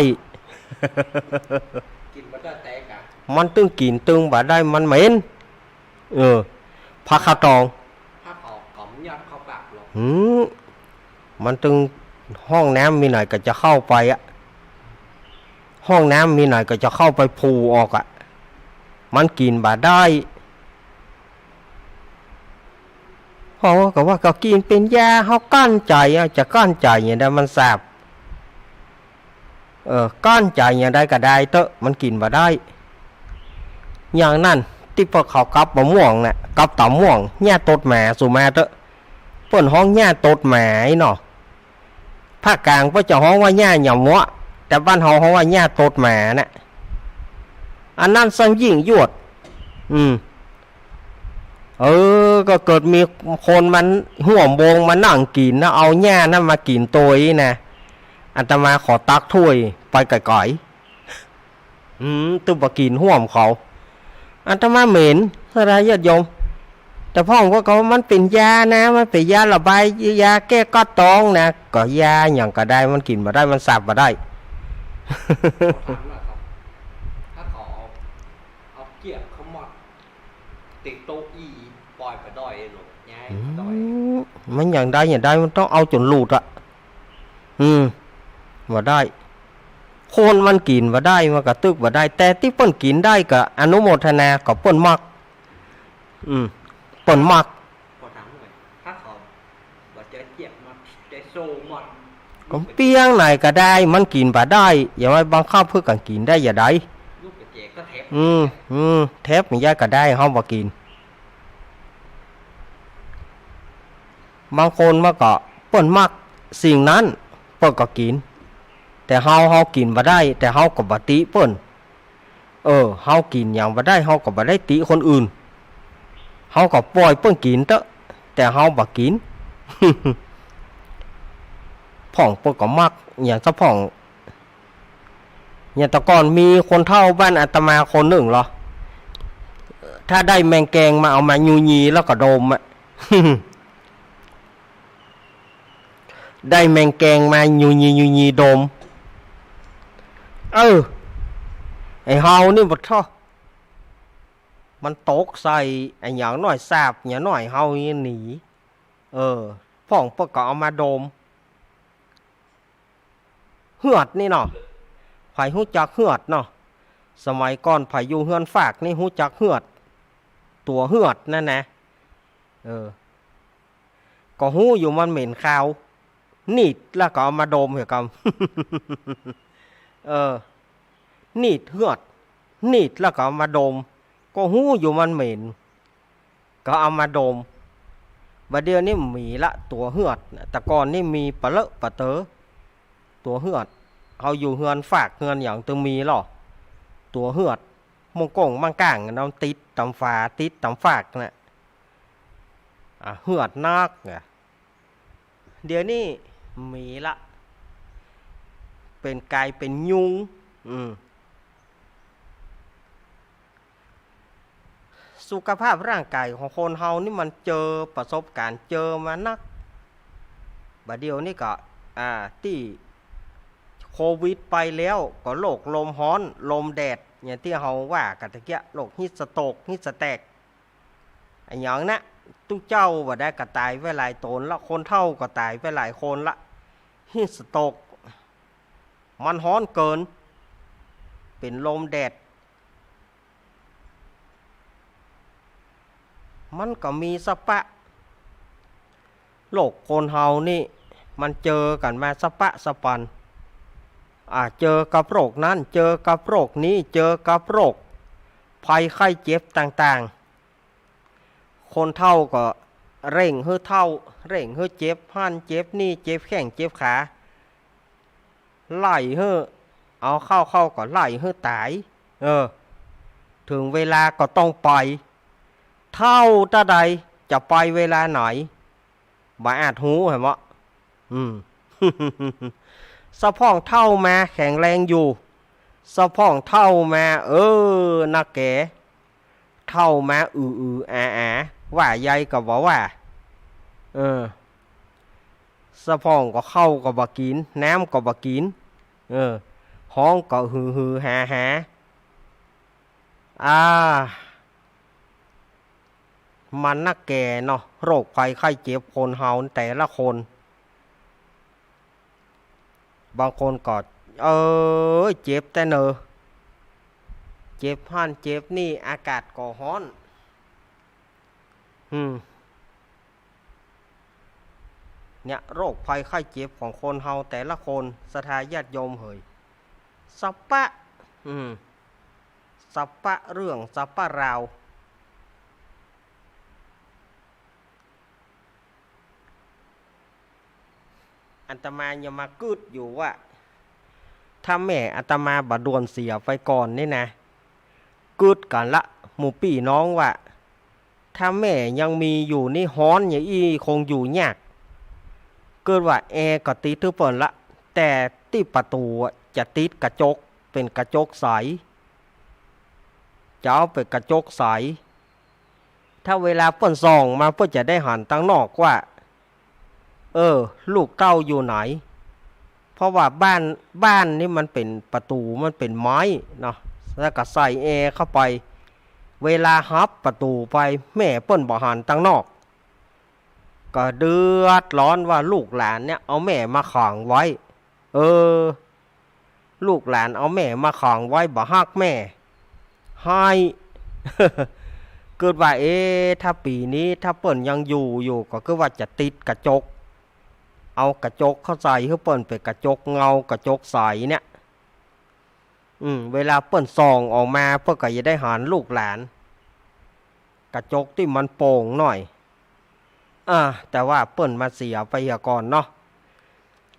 กิ๋นบ่ได้แต่กะ มันตึงกิ๋นตึงบ่ได้ มันเหม็น เออ ผักขาวตอง ผักขาวตอง ยัดเข้าปากเหรอ อืม มันตึงห้องน้ำมีไหนก็จะเข้าไปอะ ห้องน้ำมีไหนก็จะเข้าไปผูออกอะ มันกิ๋นบ่ได้ เฮาก็ว่าก็กิ๋นเป๋นยา เฮากั้นใจ๋อะ จะกั้นใจ๋อย่างใดมันสาบ เออ กั้นใจ๋อย่างใดก็ได้เต๊อะ มันกิ๋นบ่ได้ อย่างนั้น ตี้พวกเขากับมะม่วงน่ะ กับต๋ำม่วง หญ้าตดหมา สูมาเต๊อะ เปิ้นฮ้องหญ้าตดหมาอี้เนาะ ภาคกลางเปิ้นจะฮ้องว่าหญ้าหยังวะ แต่บ้านเฮาฮ้องว่าหญ้าตดหมาน่ะ อันนั้นซ้ำยิ่งยวด อืม เออ ก็เกิดมีคนมันฮ่วมวงมานั่งกิ๋นนะ เอาหญ้านั้นมากิ๋นตวยนะ อาตมาขอตักถ้วยไปก๋อยๆ อืม ตึงบ่กิ๋นฮ่วมเขา อาตมาเหม็น เท่าใดญาติโยม แต่พ่องก็ว่ามันเป๋นยานะ มันเป๋นยาระบาย ยาแก้ก้าต๊องนะ ก็ยาหยังก็ได้ มันกิ๋นบ่ได้ มันสาบบ่ได้ ถามหน่อยครับ ถ้าเขาเอา เอาเกียบเข้ามาติดโต๊ะอี้ ปล่อยไปได้เหรอ ย้าย อื ไปได้ ม มันอย่างใดอย่างใด มันต้องเอาจ๋นหลุดอะ อืม บ่ได้ คนมันกิ๋นบ่ได้ มันก็ตึกบ่ได้ แต่ตี้เปิ้นกิ๋นได้ก็อนุโมทนา ก็เปิ้นมัก อืม เปิ้นมัก ขอถามหน่อย ถ้าเขาบ่เจอเกียบมา เจอโซ่มา ก็เปียงไหนก็ได้ มันกิ๋นบ่ได้ อย่ามาบังคับหื้อกั๋นกิ๋นได้อย่างใด ลูกกระเจก็แถบ อืม อืม แถบมันย้ายก็ได้ เฮาบ่กิ๋น บางคนมันก็เปิ้นมักสิ่งนั้น เปิ้นก็กิ๋น แต่เฮา เฮากิ๋นบ่ได้ แต่เฮาก็บ่ติเปิ้น เออ เฮากิ๋นหยังบ่ได้ เฮาก็บ่ได้ติคนอื่น เฮาก็ปล่อยเปิ้นกิ๋นเต๊อะ แต่เฮาบ่กิ๋น พ่องเปิ้นก็มัก อย่างซะพ่อง อย่างแต่ก่อนมีคนเฒ่าบ้านอาตมาคนนึ่งเหรอ ถ้าได้แมงแกงมาเอามายูยีแล้วก็ดมอะ ได้แมงแกงมายูยียูยีดม เออ ไอ้เฮานี่บ่เถาะ มันตกใส่ไอ้หยังหน้อยสาบหยังหน้อยเฮานี่หนี เออ พ่องเปิ้นก็เอามาดม เฮือดนี่เนาะ ใผฮู้จักเฮือดเนาะ สมัยก่อนใผอยู่เฮือนฝากนี่ฮู้จักเฮือด ตั๋วเฮือดนั่นนะ เออ ก็ฮู้อยู่มันเหม็นคาว หนีดแล้วก็เอามาดมเหียกำ เออ หนีดเฮือด หนีดแล้วก็เอามาดม ก็ฮู้อยู่มันเหม็น ก็เอามาดม บ่าเดี่ยวนี้มีละตั๋วเฮือดน่ะ แต่ก่อนนี่มีปะเลอะปะเต๋อ ตั๋วเฮือด เฮาอยู่เฮือนฝากเฮือนหยังตึงมีลอ ตั๋วเฮือด ม่วงก้งม่วงก้าง นำติดต๋ามฝา ติดต๋ามฝากน่ะ อ่ะ เฮือดนักอ่ะ เดี๋ยวนี้มีละ เป๋นก๋ายเป๋นยุง อืม สุขภาพร่างกายของคนเฮานี่มันเจอประสบการณ์ เจอมานัก บ่าเดี่ยวนี้ก็ อ่า ตี้โควิดไปแล้ว ก็โรคลมฮ้อน ลมแดด อย่างตี้เฮาว่ากั๋นตะเกียะ โรคฮีทสโตรก ฮีทสแตรก อะหยังนะ ตุ๊เจ้าบ่าได้ก็ต๋ายไปหลายต๋นละ คนเฒ่าก็ต๋ายไปหลายคนละ ฮีทสโตรก มันฮ้อนเกิน เป๋นลมแดด มันก็มีสะปะ โรคคนเฮานี่ มันเจอกั๋นมาสะปะสะปัน อ่า เจอกับโรคนั้น เจอกับโรคนี้ เจอกับโรคภัยไข้เจ็บต่างๆ คนเฒ่าก็เร่งหื้อเฒ่า เร่งหื้อเจ็บหั้นเจ็บนี่ เจ็บแข้งเจ็บขา ไล่หื้อ เอาเข้า เข้าก็ไล่หื้อต๋าย เออ เถิงเวลาก็ต้องไป เฒ่าเต้าใด จะไปเวลาไหน บ่อาจฮู้หั้นเนาะ อืม สะพ่องเฒ่ามาแข็งแรงอยู่ สะพ่องเฒ่ามา เออ นาแก เฒ่ามา อือๆ อาๆ ว่าใยก็บ่ว่า เออ สะพ่องก็ข้าวก็บ่กิ๋น น้ำก็บ่กิ๋น เออ ฮ้องก็หือๆ หาๆ อ่า มันนักแก่เนาะ โรคภัยไข้เจ็บคนเฮาแต่ละคน บางคนก็ เออ เจ็บแต๊เนอ เจ็บหั้นเจ็บนี่ อากาศก็ฮ้อน อืม เนี่ย โรคภัยไข้เจ็บของคนเฮาแต่ละคน ศรัทธาญาติโยมเหย สะปะ อืม สะปะเรื่อง สะปะราว อาตมายังมากึ๊ดอยู่ว่า ถ้าแม่อาตมาบ่ด่วนเสียไปก่อนนี่นะ กึ๊ดกั๋นละ หมู่ปี้น้องว่า ถ้าแม่ยังมีอยู่นี่ฮ้อนอย่างอี้คงอยู่ยาก กึ๊ดว่าแอร์ก็ติดหื้อเปิ้นละ แต่ตี้ประตู๋อะจะติดกระจก เป๋นกระจกใส จะเอาเป๋นกระจกใส ถ้าเวลาเปิ้นส่องมาเปิ้นจะได้หันตังนอกว่า เออ ลูกเต้าอยู่ไหน เพราะว่าบ้าน บ้านนี่มันเป๋นประตู๋ มันเป๋นไม้เนาะ แล้วก็ใส่แอร์เข้าไป เวลาหับประตู๋ไป แม่เปิ้นบ่หันตังนอก ก็เดือดร้อนว่าลูกหลานเนี่ยเอาแม่มาขังไว้ เออ ลูกหลานเอาแม่มาขังไว้ บ่ฮักแม่ ฮ้าย กึ๊ดว่า เอ๊ะ ถ้าปี๋นี้ถ้าเปิ้นยังอยู่อยู่ ก็กึ๊ดว่าจะติดกระจก เอากระจกเข้าใส่หื้อเปิ้นเป๋นกระจกเงา กระจกใสเนี่ย อืม เวลาเปิ้นส่องออกมา เปิ้นก็จะได้หันลูกหลาน กระจกตี้มันโป่งหน่อย อ่า แต่ว่าเปิ้นมาเสียไปเหียก่อนเนาะ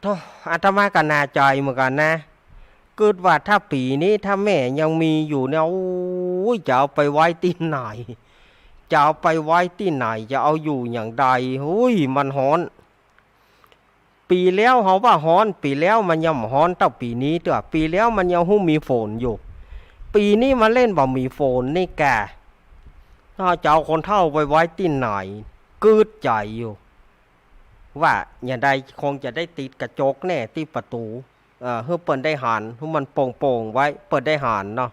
โธ่ อาตมาก็หนักใจ๋เหมือนกั๋นนะ กึ๊ดว่าถ้าปี๋นี้ถ้าแม่ยังมีอยู่เนี่ย โอ้ย จะเอาไปไว้ตี้ไหน จะเอาไปไว้ตี้ไหน จะเอาอยู่อย่างใด โอ้ย มันฮ้อน ปี๋แล้วเฮาว่าฮ้อน ปี๋แล้วมันยังบ่ฮ้อนเต้าปี๋นี้เตื้อ ปี๋แล้วมันยังฮู้มีฝนอยู่ ปี๋นี้มาเล่นบ่มีฝนนี่ก่า เฮาจะเอาคนเฒ่าไปไว้ตี้ไหน กึ๊ดใจ๋อยู่ ว่าอย่างใดคงจะได้ติดกระจกแน่ตี้ประตู๋ เออ หื้อเปิ้นได้หัน หื้อมันโป่งๆ ไว้ เปิ้นได้หันเนาะ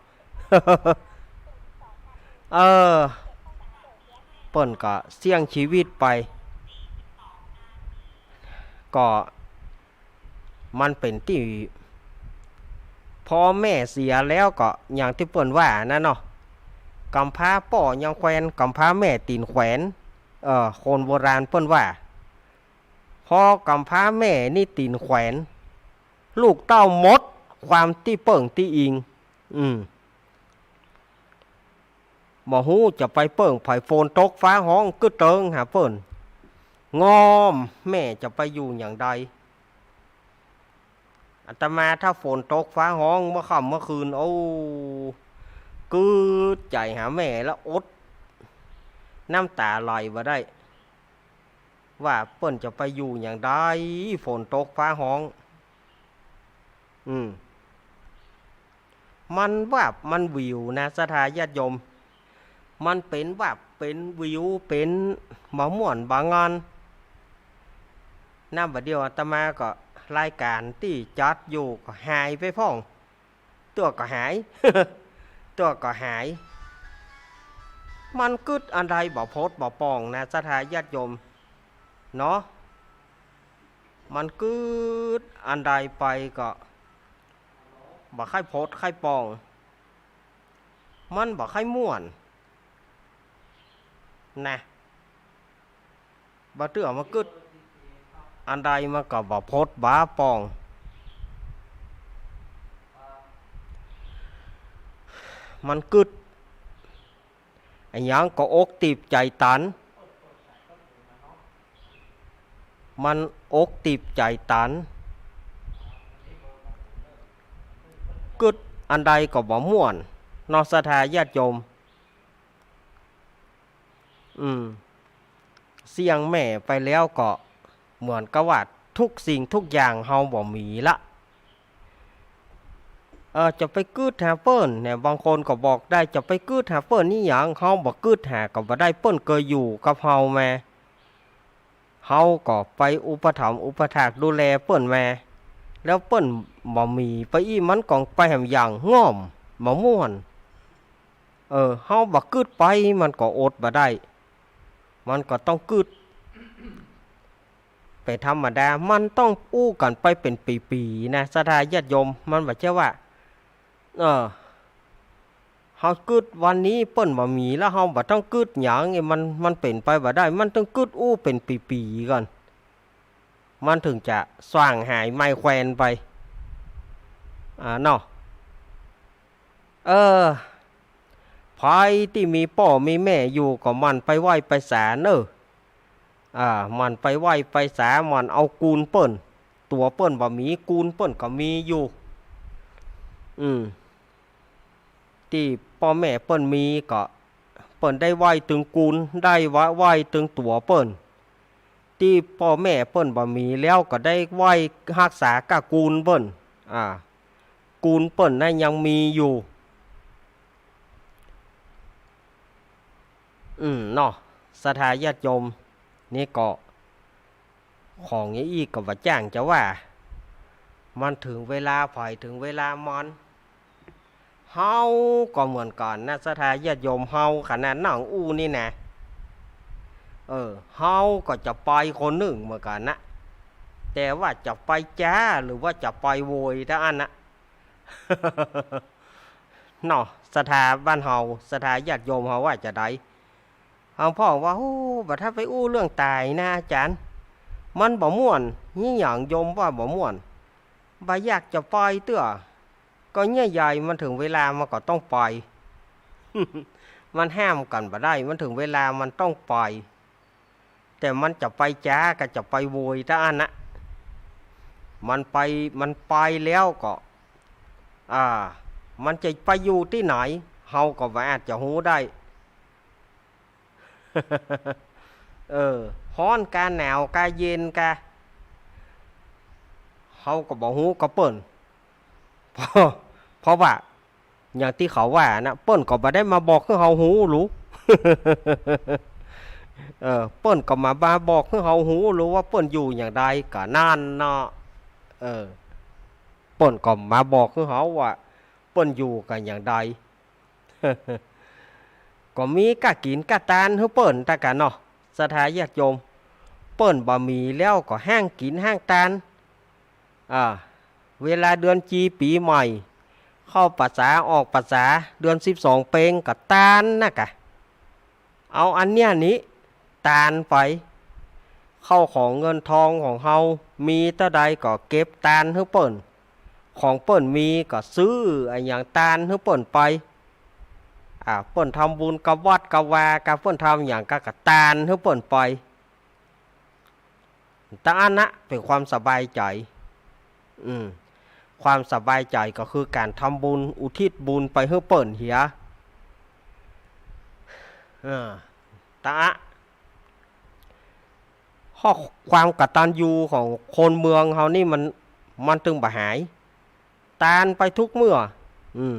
เออ เปิ้นก็เสี่ยงชีวิตไป ก็มันเป๋นตี้ พอแม่เสียแล้วก็อย่างตี้เปิ้นว่านั้นเนาะ ก๋ำพร้าป้อยังแควน ก๋ำพร้าแม่ตี๋นแขวน เออ คนโบราณเปิ้นว่า พอก๋ำพร้าแม่นี่ตี๋นแขวน ลูกเต้าหมดความตี้เปิ้งตี้อิง อืม บ่ฮู้จะไปเปิ้งใผ ฝนตกฟ้าฮ้องกึ๊ดเติงหาเปิ้น ง้อม แม่จะไปอยู่อย่างใด อาตมาถ้าฝนตกฟ้าฮ้องเมื่อค่ำเมื่อคืน โอ้ กึ๊ดใจ๋หาแม่แล้วอดน้ำต๋าไหลบ่ได้ ว่าเปิ้นจะไปอยู่อย่างใด ฝนตกฟ้าฮ้อง อืม มันวาบมันวิวนะ ศรัทธาญาติโยม มันเป๋นวาบเป๋นวิว เป๋นบ่ม่วนบ่งอน น้ำบ่าเดี่ยวอาตมาก็รายก๋านตี้จัดอยู่ก็หายไปพ่อง ตั๋วก็หาย ตั๋วก็หาย มันกึ๊ดอันใดบ่พดบ่ป่องนะ ศรัทธาญาติโยม เนาะ มันกึ๊ดอันใดไปก็บ่ใค่พดใค่ป่อง มันบ่ใค่ม่วน นะ บ่าเตื้อมากึ๊ดอันใดมันก็บ่พดบ่ป่อง มันกึ๊ด อะหยังก็อกตีบใจ๋ตัน มันอกตีบใจ๋ตัน กึ๊ดอันใดก็บ่ม่วน เนาะ ศรัทธาญาติโยม อืม เสี้ยงแม่ไปแล้วก็ เหมือนกับว่าทุกสิ่งทุกอย่างเฮาบ่มีละ เออ จะไปกึ๊ดหาเปิ้นเนี่ย บางคนก็บอกได้ จะไปกึ๊ดหาเปิ้นนี่หยัง เฮาบ่กึ๊ดหาก็บ่ได้ เปิ้นเกยอยู่กับเฮามา เฮาก็ไปอุปถัมภ์อุปถากดูแลเปิ้นมา แล้วเปิ้นบ่มีไปอี้ มันก็ไปแหมอย่างง่อม บ่ม่วน เออ เฮาบ่กึ๊ดไป มันก็อดบ่ได้ มันก็ต้องกึ๊ด เป๋นธรรมดา มันต้องอู้กั๋นไปเป๋นปี๋ๆ นะ ศรัทธาญาติโยม มันบ่ใจ้ว่า เออ เฮากึ๊ดวันนี้เปิ้นบ่มี แล้วเฮาบ่ต้องกึ๊ดหยัง มัน มันเป๋นไปบ่ได้ มันต้องกึ๊ดอู้เป๋นปี๋ๆ ก่อน มันเถิงจะส่างหายไมแควนไป อ่า เนาะ เออ ใผตี้มีป้อมีแม่อยู่ก็หมั่นไปไหว้ไปสาเน่อ อ่า หมั่นไปไหว้ไปสา หมั่นเอากูลเปิ้น ตั๋วเปิ้นบ่มี กูลเปิ้นก็มีอยู่ อืม ตี้ป้อแม่เปิ้นมีก็ เปิ้นได้ไหว้ตึงกูล ได้ไหว้ตึงตั๋วเปิ้น ตี้ป้อแม่เปิ้นบ่มีแล้วก็ได้ไหว้ฮักษาก้ากูลเปิ้น อ่า กูลเปิ้นนั้นยังมีอยู่ อืม เนาะ ศรัทธาญาติโยม นี่ก็ ของอย่างอี้ก็บ่จ้างจะว่า มันเถิงเวลาใผเถิงเวลามัน เฮาก็เหมือนกั๋นนะ ศรัทธาญาติโยม เฮาขนาดนั่งอู้นี่นะ เออ เฮาก็จะไปคนนึ่งเหมือนกั๋นนะ แต่ว่าจะไปจ๊าหรือว่าจะไปโวยเต้าอั้นนะ เนาะ ศรัทธาบ้านเฮา ศรัทธาญาติโยมเฮาว่าจะใด หลวงพ่อว่า โอ้ บ่ถ้าไปอู้เรื่องต๋ายนะอาจ๋ารย์ มันบ่ม่วน นี่หยังโยมว่าบ่ม่วน บ่อยากจะไปเตื้อ ก็เนี่ยยาย มันเถิงเวลามันก็ต้องไป มันห้ามกั๋นบ่ได้ มันเถิงเวลามันต้องไป แต่มันจะไปจ๊ากับจะไปโวยเต้าอั้นนะ มันไป มันไปแล้วก็ อ่า มันจะไปอยู่ตี้ไหน เฮาก็บ่อาจจะฮู้ได้ เออ ฮ้อนกา หนาวกา เย็นกา เฮาก็บ่ฮู้กับเปิ้น เพราะ เพราะว่า อย่างตี้เขาว่านะ เปิ้นก็บ่ได้มาบอกหื้อเฮาฮู้หรู เออ เปิ้นก็บ่มาบอกหื้อเฮาฮู้หรูว่าเปิ้นอยู่อย่างใด ก็นั่นเนาะ เออ เปิ้นก็บ่มาบอกหื้อเฮาว่า เปิ้นอยู่กั๋นอย่างใด ก็มีก้ากิ๋นก้าตานหื้อเปิ้นตะกั๋นเนาะ ศรัทธาญาติโยม เปิ้นบ่มีแล้วก็ห้างกิ๋นห้างตาน อ่า เวลาเดือนจีปี๋ใหม่ เข้าพรรษาออกพรรษา เดือนสิบสองเป็งก็ตานนะกะ เอาอันเนี้ยนี้ตานไป เข้าของเงินทองของเฮามีเต้าใดก็เก็บตานหื้อเปิ้น ของเปิ้นมีก็ซื้ออะหยังตานหื้อเปิ้นไป อ่า เปิ้นทำบุญกับวัดกับวา กาเปิ้นทำหยังกาก็ตานหื้อเปิ้นไป ตะอั้นนะเป๋นความสบายใจ๋ อืม ความสบายใจ๋ก็คือก๋านทำบุญอุทิศบุญไปหื้อเปิ้นเหีย เออ ตะอะ ข้อความกตัญญูของคนเมืองเฮานี่มัน มันตึงบ่หาย ตานไปทุกเมื่อ อืม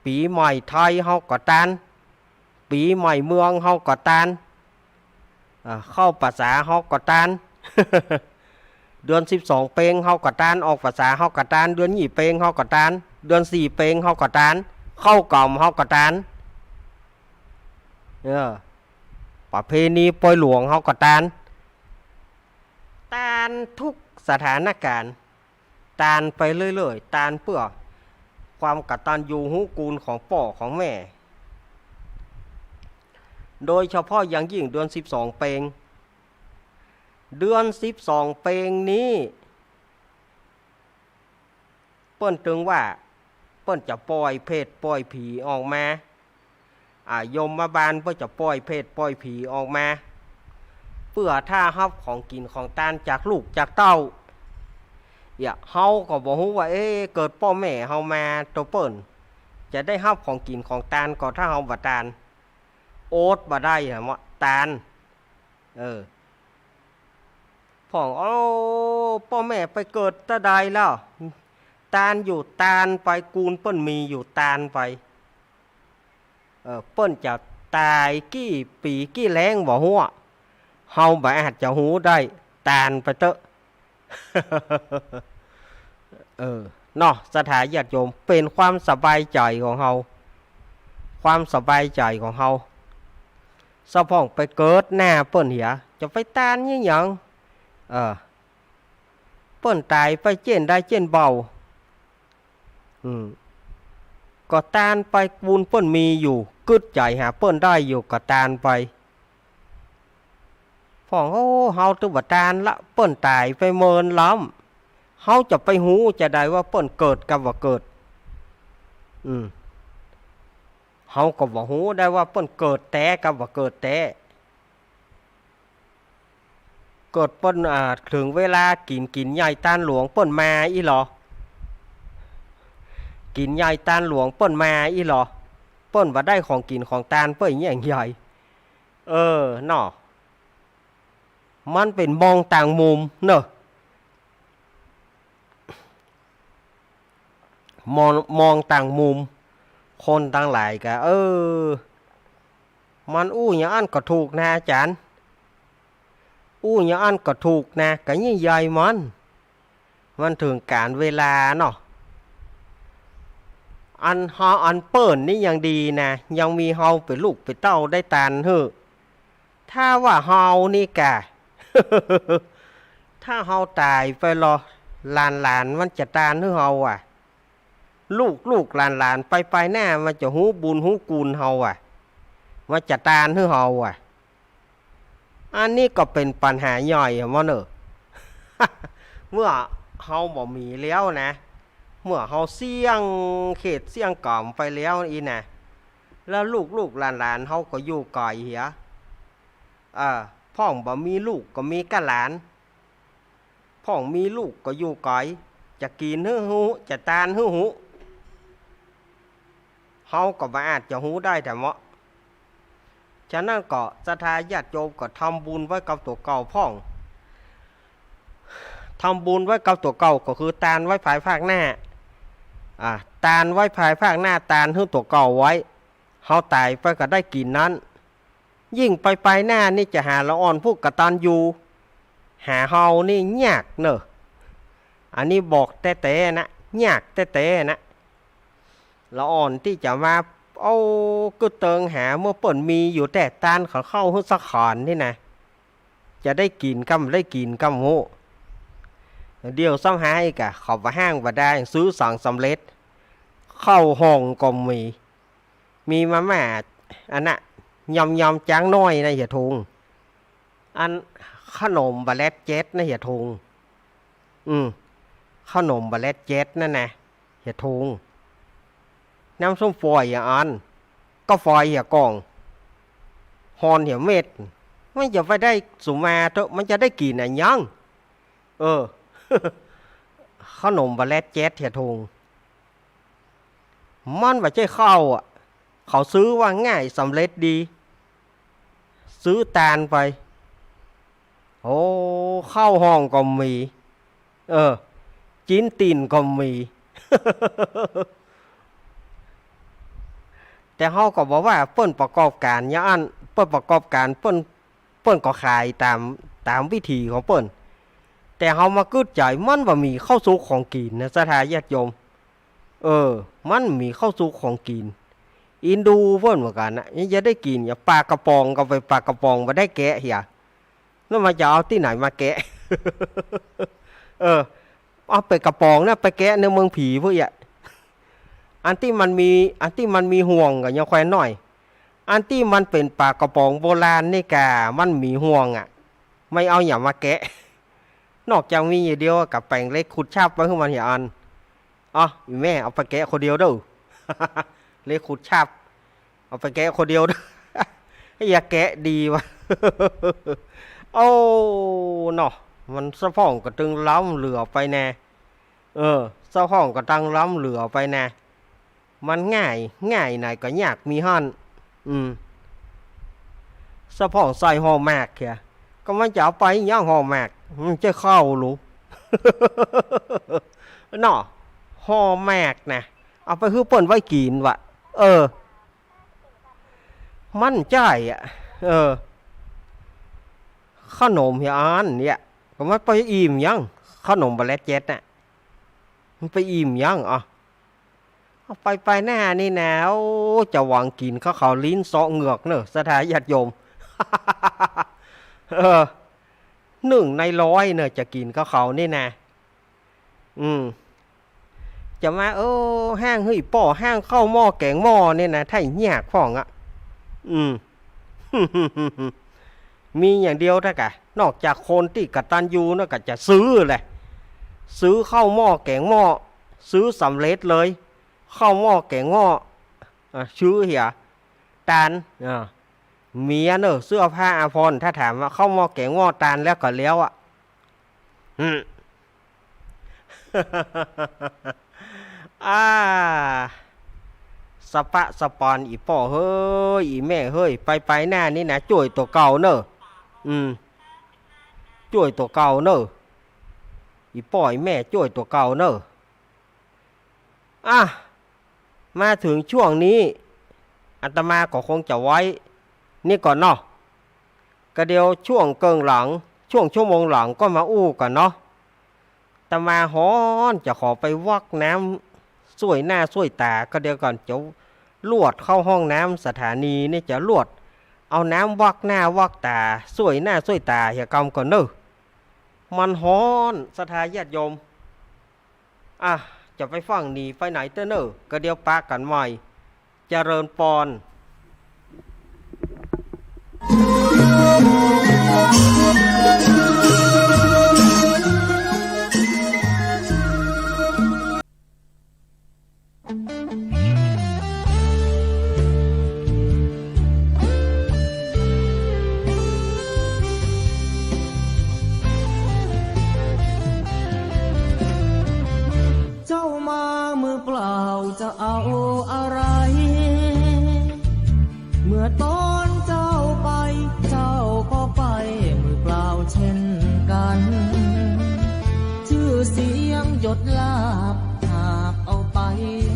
ปี๋ใหม่ไทยเฮาก็ตาน ปี๋ใหม่เมืองเฮาก็ตาน อ่า เข้าพรรษาเฮาก็ตาน เดือนสิบสองเป็งเฮาก็ตาน ออกพรรษาเฮาก็ตาน เดือนยี่เป็งเฮาก็ตาน เดือนสี่เป็งเฮาก็ตาน เข้ากรรมเฮาก็ตาน เออ ประเพณีปอยหลวงเฮาก็ตาน ตานทุกสถานก๋ารณ์ ตานไปเรื่อยๆ ตานเปื้อความกตัญญูฮู้กูณของป้อของแม่ โดยเฉพาะอย่างยิ่งเดือนสิบสองเป็ง เดือนสิบสองเป็งนี้ เปิ้นตึงว่า เปิ้นจะป่อยเผตป่อยผีออกมา อ่า ยมบาลเปิ้นจะป่อยเผตป่อยผีออกมา เปื้อถ้าฮับของกิ๋นของตานจากลูกจากเต้า เนี่ย เฮาก็บ่ฮู้ว่า เอ๊ะ เกิดป้อแม่เฮามาโตเปิ้น จะได้ฮับของกิ๋นของตานก่อถ้าเฮาบ่ตาน อดบ่ได้หะ ตาน เออ พ่อง โอ้ ป้อแม่ไปเกิดตะใดแล้ว ตานอยู่ตานไป กูลเปิ้นมีอยู่ตานไป เออ เปิ้นจะต๋ายกี่ปี๋กี่แล้งบ่ฮู้ เฮาบ่อาจจะฮู้ได้ ตานไปเต๊อะ เออ เนาะ ศรัทธาญาติโยม เป๋นความสบายใจ๋ของเฮา ความสบายใจ๋ของเฮา ซะพ่องไปเกิดหน้าเปิ้นเหีย จะไปตานยี่หยัง เออ เปิ้นต๋ายไปเจ้นใดเจ้นเบา อืม ก็ตานไป กูลเปิ้นมีอยู่ กึ๊ดใจ๋หาเปิ้นได้อยู่ ก็ตานไป พ่อง โอ้ เฮาตึงบ่ตานละ เปิ้นต๋ายไปเมินล้ำ เฮาจะไปฮู้จาใดว่าเปิ้นเกิดกับบ่เกิด อืม เฮาก็บ่ฮู้ได้ว่าเปิ้นเกิดแต๊กับบ่เกิดแต๊ เกิดเปิ้น อ่า เถิงเวลากิ๋น กิ๋นใหญ่ตานหลวง เปิ้นมาอี้ลอ กิ๋นใหญ่ตานหลวง เปิ้นมาอี้ลอ เปิ้นบ่ได้ของกิ๋นของตาน เปิ้นแย่งใหญ่ เออ เนาะ มันเป๋นมองต่างมุมเนาะ มอง มองต่างมุม คนตังหลายก็ เออ มันอู้อย่างอั้นก็ถูกนะอาจ๋ารย์ อู้อย่างอั้นก็ถูกนะ ก็ยิ่งใหญ่มัน มันเถิงก๋านเวลาเนาะ อันเฮา อันเปิ้นนี่ยังดีนะ ยังมีเฮาเป๋นลูกเป๋นเต้าได้ตานหื้อ ถ้าว่าเฮานี่กะ ถ้าเฮาต๋ายไปลอ หลานๆ มันจะตานหื้อเฮาอะ ลูกๆ หลานๆ ไปๆ หน้ามันจะฮู้บุญฮู้กูลเฮาอะ มันจะตานหื้อเฮาอะ อันนี้ก็เป๋นปัญหาใหญ่อะมันเน่อ เมื่อเฮาบ่มีแล้วนะ เมื่อเฮาเสี้ยงเขตเสี้ยงก๋อมไปแล้วอี้นะ แล้วลูกๆ หลานๆ เฮาก็อยู่ไก๋เหีย เออ พ่องบ่มีลูกก็มีก้าหลาน พ่องมีลูกก็อยู่ไก๋ จะกิ๋นหื้อฮู้ จะตานหื้อฮู้ เฮาก็บ่อาจจะฮู้ได้แต๊เมาะ ฉะนั้นก็ศรัทธาญาติโยมก็ทำบุญไว้กับตั๋วเก่าพ่อง ทำบุญไว้กับตั๋วเก่าก็คือตานไว้ภายภาคหน้า อ่า ตานไว้ภายภาคหน้า ตานหื้อตั๋วเก่าไว้ เฮาต๋ายไปก็ได้กิ๋นนั้น ยิ่งไปๆ หน้านี่จะหาละอ่อนผู้กตัญญู หาเฮานี่ยากเน่อ อันนี้บอกแต๊ๆ นะ ยากแต๊ๆ นะ ละอ่อนตี้จะมา เอา กึ๊ดเติงหา เมื่อเปิ้นมีอยู่แต๊ ตานเขาเข้าหื้อสักขานนี่นะ จะได้กิ๋นกำ ได้กิ๋นกำฮู้ เดี๋ยวซ้ำหาอีกอะ เขาบ่ฮ้างบ่ดา ซื้อสังสำเร็จ เข้าห้องก็มี มีมาม่าอันน่ะ ยอมๆ จ๊างน้อยนะเหียทุง อันขนมบาแล็ตเจ็ตนะเหียทุง อืม ขนมบาแล็ตเจ็ตนั่นนะเหียทุง น้ำส้มฝอยอะอัน ก็ฝอยเหียก่อง ฮอนเหียเม็ด มันจะไปได้สุมาเต๊อะ มันจะได้กิ๋นอะหยัง เออ ขนมบาแล็ตเจ็ตเหียทุง มันบ่ใจ้เข้าอะ เขาซื้อว่าง่ายสำเร็จดี ซื้อตานไป โอ้ เข้าห้องก็มี เออ จิ๊นตี๋นก็มี แต่เฮาก็บ่ว่าเปิ้นประกอบก๋านอย่างอั้น เปิ้นประกอบก๋าน เปิ้น เปิ้นก็ขายต๋าม ต๋ามวิถีของเปิ้น แต่เฮามากึ๊ดใจ๋ มันบ่มีข้าวสุกของกิ๋นนะ ศรัทธาญาติโยม เออ มันบ่มีข้าวสุกของกิ๋น อินดูเปิ้นเหมือนกั๋นนะ ยังจะได้กิ๋น อย่างปลากระป๋องก็เป๋นปลากระป๋อง บ่ได้แกะเหีย แล้วมันจะเอาตี้ไหนมาแกะ เออ เอาเป๋นกระป๋องนะ ไปแกะในเมืองผีพุ้นอะ อันตี้มันมี อันตี้มันมีห่วงก็ยังแควนน้อย อันตี้มันเป๋นปลากระป๋องโบราณนี่ก่า มันบ่มีห่วงอะ ไม่เอาหยังมาแกะ นอกจากมีอย่างเดียวก็แป๋งเหล็กขูดฉับไว้หื้อมันเหียอัน อ๋อ อีแม่ เอาไปแกะคนเดียวเด้อ เหล็กขูดฉับ เอาไปแกะคนเดียวเด้อ อย่าแกะดีวะ โอ้ เนาะ มันสะพ่องก็ตึงล้ำเหลือไปแน่ เออ สะพ่องก็ตึงล้ำเหลือไปแน่ มันง่าย ง่ายไหนก็ยากมีหั้น อืม สะพ่องใส่ห่อหมากเหีย ก็มันจะเอาไปหยัง ห่อหมาก มันจะเข้าหรู เนาะ ห่อหมากนะ เอาไปหื้อเปิ้นไว้กิ๋นวะ เออ มันใจ้อะ เออ ขนมเหียอันเนี่ย ก็มันไปอิ่มหยัง ขนมบาแลตเจ็ตน่ะ มันไปอิ่มหยัง อ่ะ เอาไป ไปหน้านี่นะ โอ้ จะหวังกิ๋นเข้าเขาลิ้นเซาะเหงือกเน่อ ศรัทธาญาติโยม เออ หนึ่งในร้อยเน่อ จะกิ๋นเข้าเขานี่นะ อืม จะมา เออ ห้างหื้อป้อ ห้างข้าวหม้อแก๋งหม้อนี่นะ ไถ่ยากพ่องอะ อืม มีอย่างเดียวเต้ากะ นอกจากคนตี้กตัญญูนั่นก็จะซื้อแหละ ซื้อข้าวหม้อแก๋งหม้อ ซื้อสำเร็จเลย ข้าวหม้อแก๋งหม้อ อ่ะ ซื้อเหีย ตาน อ่ะ เมียเน่อ เสื้อผ้าอาภรณ์ ถ้าถามว่าข้าวหม้อแก๋งหม้อตานแล้วก็แล้วอะ อืม อ่า สะปะสะปอน อี่ป้อเฮ้ย อี่แม่เฮ้ย ไปไปหน้านี่นะ จ้วยตั๋วเก่าเน่อ อืม จ้วยตั๋วเก่าเน่อ อี่ป้ออี่แม่ จ้วยตั๋วเก่าเน่อ อ่ะ มาเถิงช่วงนี้ อาตมาก็คงจะไว้นี่ก่อนเนาะ ก็เดี๋ยวช่วงเกิ่งหลัง ช่วงชั่วโมงหลังก็มาอู้กั๋นเนาะ อาตมาฮ้อน จะขอไปวักน้ำซ่วยหน้าซ่วยต๋า ก็เดี๋ยวก่อน จะลวดเข้าห้องน้ำสถานีนี่ จะลวดเอาน้ำวักหน้าวักต๋า ซ่วยหน้าซ่วยต๋าเหียกำก่อนเน่อ มันฮ้อน ศรัทธาญาติโยม อ่ะ จะไปฟั่งหนีไปไหนเต๊อะเน่อ ก็เดี๋ยวปะกั๋นใหม่ เจริญปอน เจ้ามามือเปล่าจะเอาอะไร เมื่อตอนเจ้าไป เจ้าก็ไปมือเปล่าเช่นกัน ชื่อเสียงยศลาภหาบเอาไป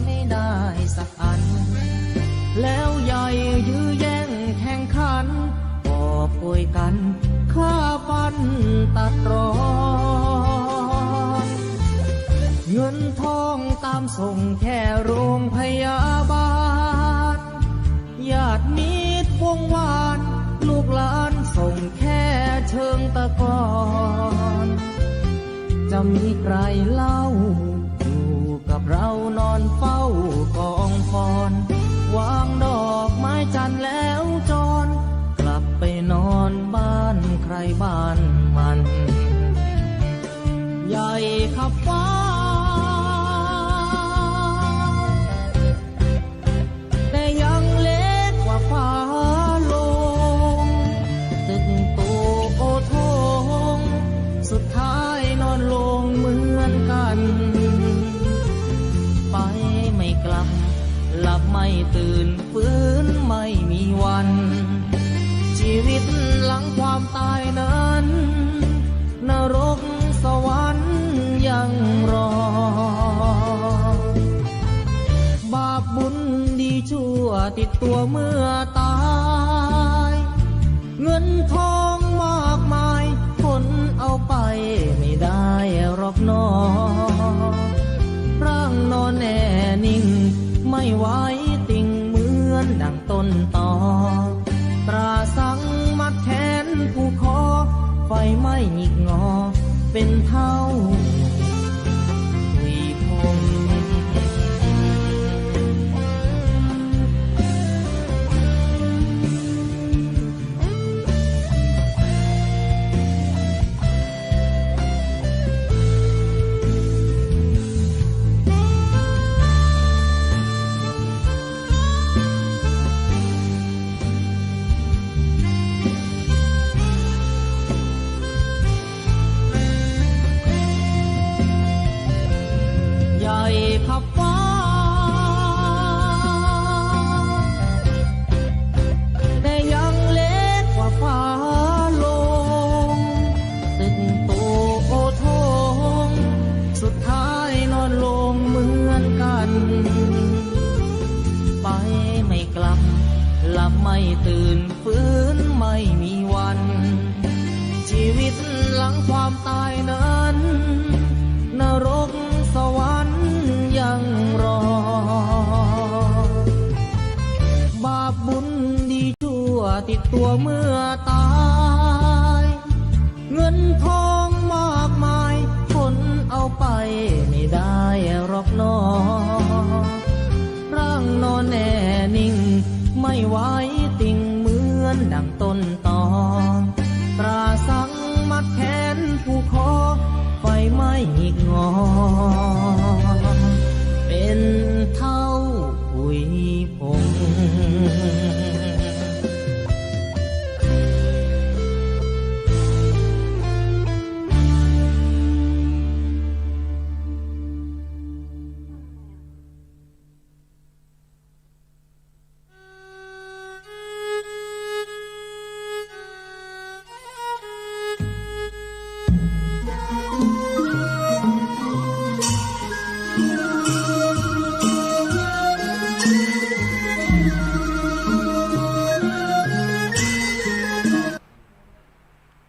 ไม่ได้สักอัน แล้วใหญ่ยื้อแย่งแข่งขัน กอบโกยกั๋นฆ่าฟันตัดรอน เงินทองตามส่งแค่โรงพยาบาล ญาติมิตรวงวาน ลูกหลานส่งแค่เชิงตะกอน จะมีใครเล่า อยู่กับเรานอนเฝ้ากองฟอน วางดอกไม้จันทร์แล้วจร กลับไปนอนบ้านใครบ้านมัน ใหญ่ขับฟ้า แต่ยังเล็กกว่าฟ้าลง ตึกโตโอโถง สุดท้ายนอนลงเหมือนกัน ไปไม่กลับ หลับไม่ตื่น ฟื้นไม่มีวัน ชีวิตหลังความตายนั้น นรกสวรรค์ยังรอ บาปบุญดีชั่วติดตัวเมื่อตาย เงินทองมากมาย คนเอาไปไม่ได้หรอกหนอ ร่างนอนแน่นิ่ง ไม่ไหวติงเหมือนดังต้นตอ ตราสังมัดแขนผูกคอ ไฟไหม้หงิกงอเป็นเท่าหุยผง ใหญ่ขับฟ้า แต่ยังเล็กกว่าฟ้าลง นอนลงเหมือนกัน ไปไม่กลับ หลับไม่ตื่น ฟื้นไม่มีวัน ชีวิตหลังความตายนั้น นรกสวรรค์ยังรอ บาปบุญดีชั่วติดตัวเมื่อตาย เงินทองมากมาย ขนเอาไปไม่ได้หรอกหนอ ร่างนอนแน่นิ่ง ไม่ไหวติงเหมือนดังต้นตอ ตราสังมัดแขนผูกคอ ไฟไหม้หงิกงอ เป็นเท่าผุยผง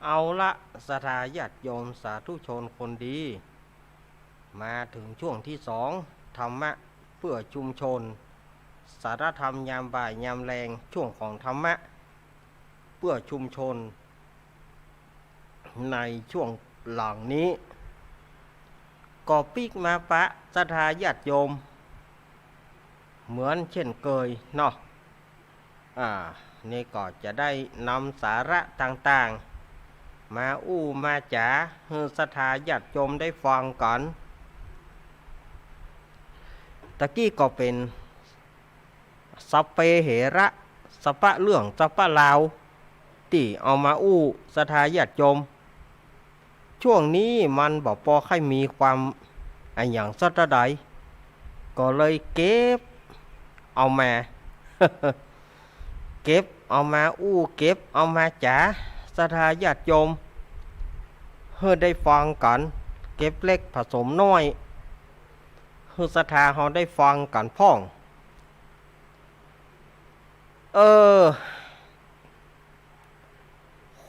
เอาละ ศรัทธาญาติโยมสาธุชนคนดี มาเถิงช่วงตี้สอง ธรรมะเปื้อชุมชน สาระธรรมยามบ่ายยามแลง ช่วงของธรรมะเปื้อชุมชน ในช่วงหลังนี้ ก็ปิ๊กมาปะศรัทธาญาติโยม เหมือนเช่นเกยเนาะ อ่า นี่ก็จะได้นำสาระต่างๆ มาอู้มาจ๋าหื้อศรัทธาญาติโยมได้ฟังกั๋น ตะกี้ก็เป๋นสัพเพเหระ สะปะเรื่องสะปะราว ตี้เอามาอู้ศรัทธาญาติโยม ช่วงนี้มันบ่ปอใค่มีความอะหยังสักเต้าใด ก็เลยเก็บเอามา เก็บเอามาอู้ เก็บเอามาจ๋าศรัทธาญาติโยม หื้อได้ฟังกั๋น เก็บเล็กผสมน้อย หื้อศรัทธาเฮาได้ฟังกั๋นพ่อง เออ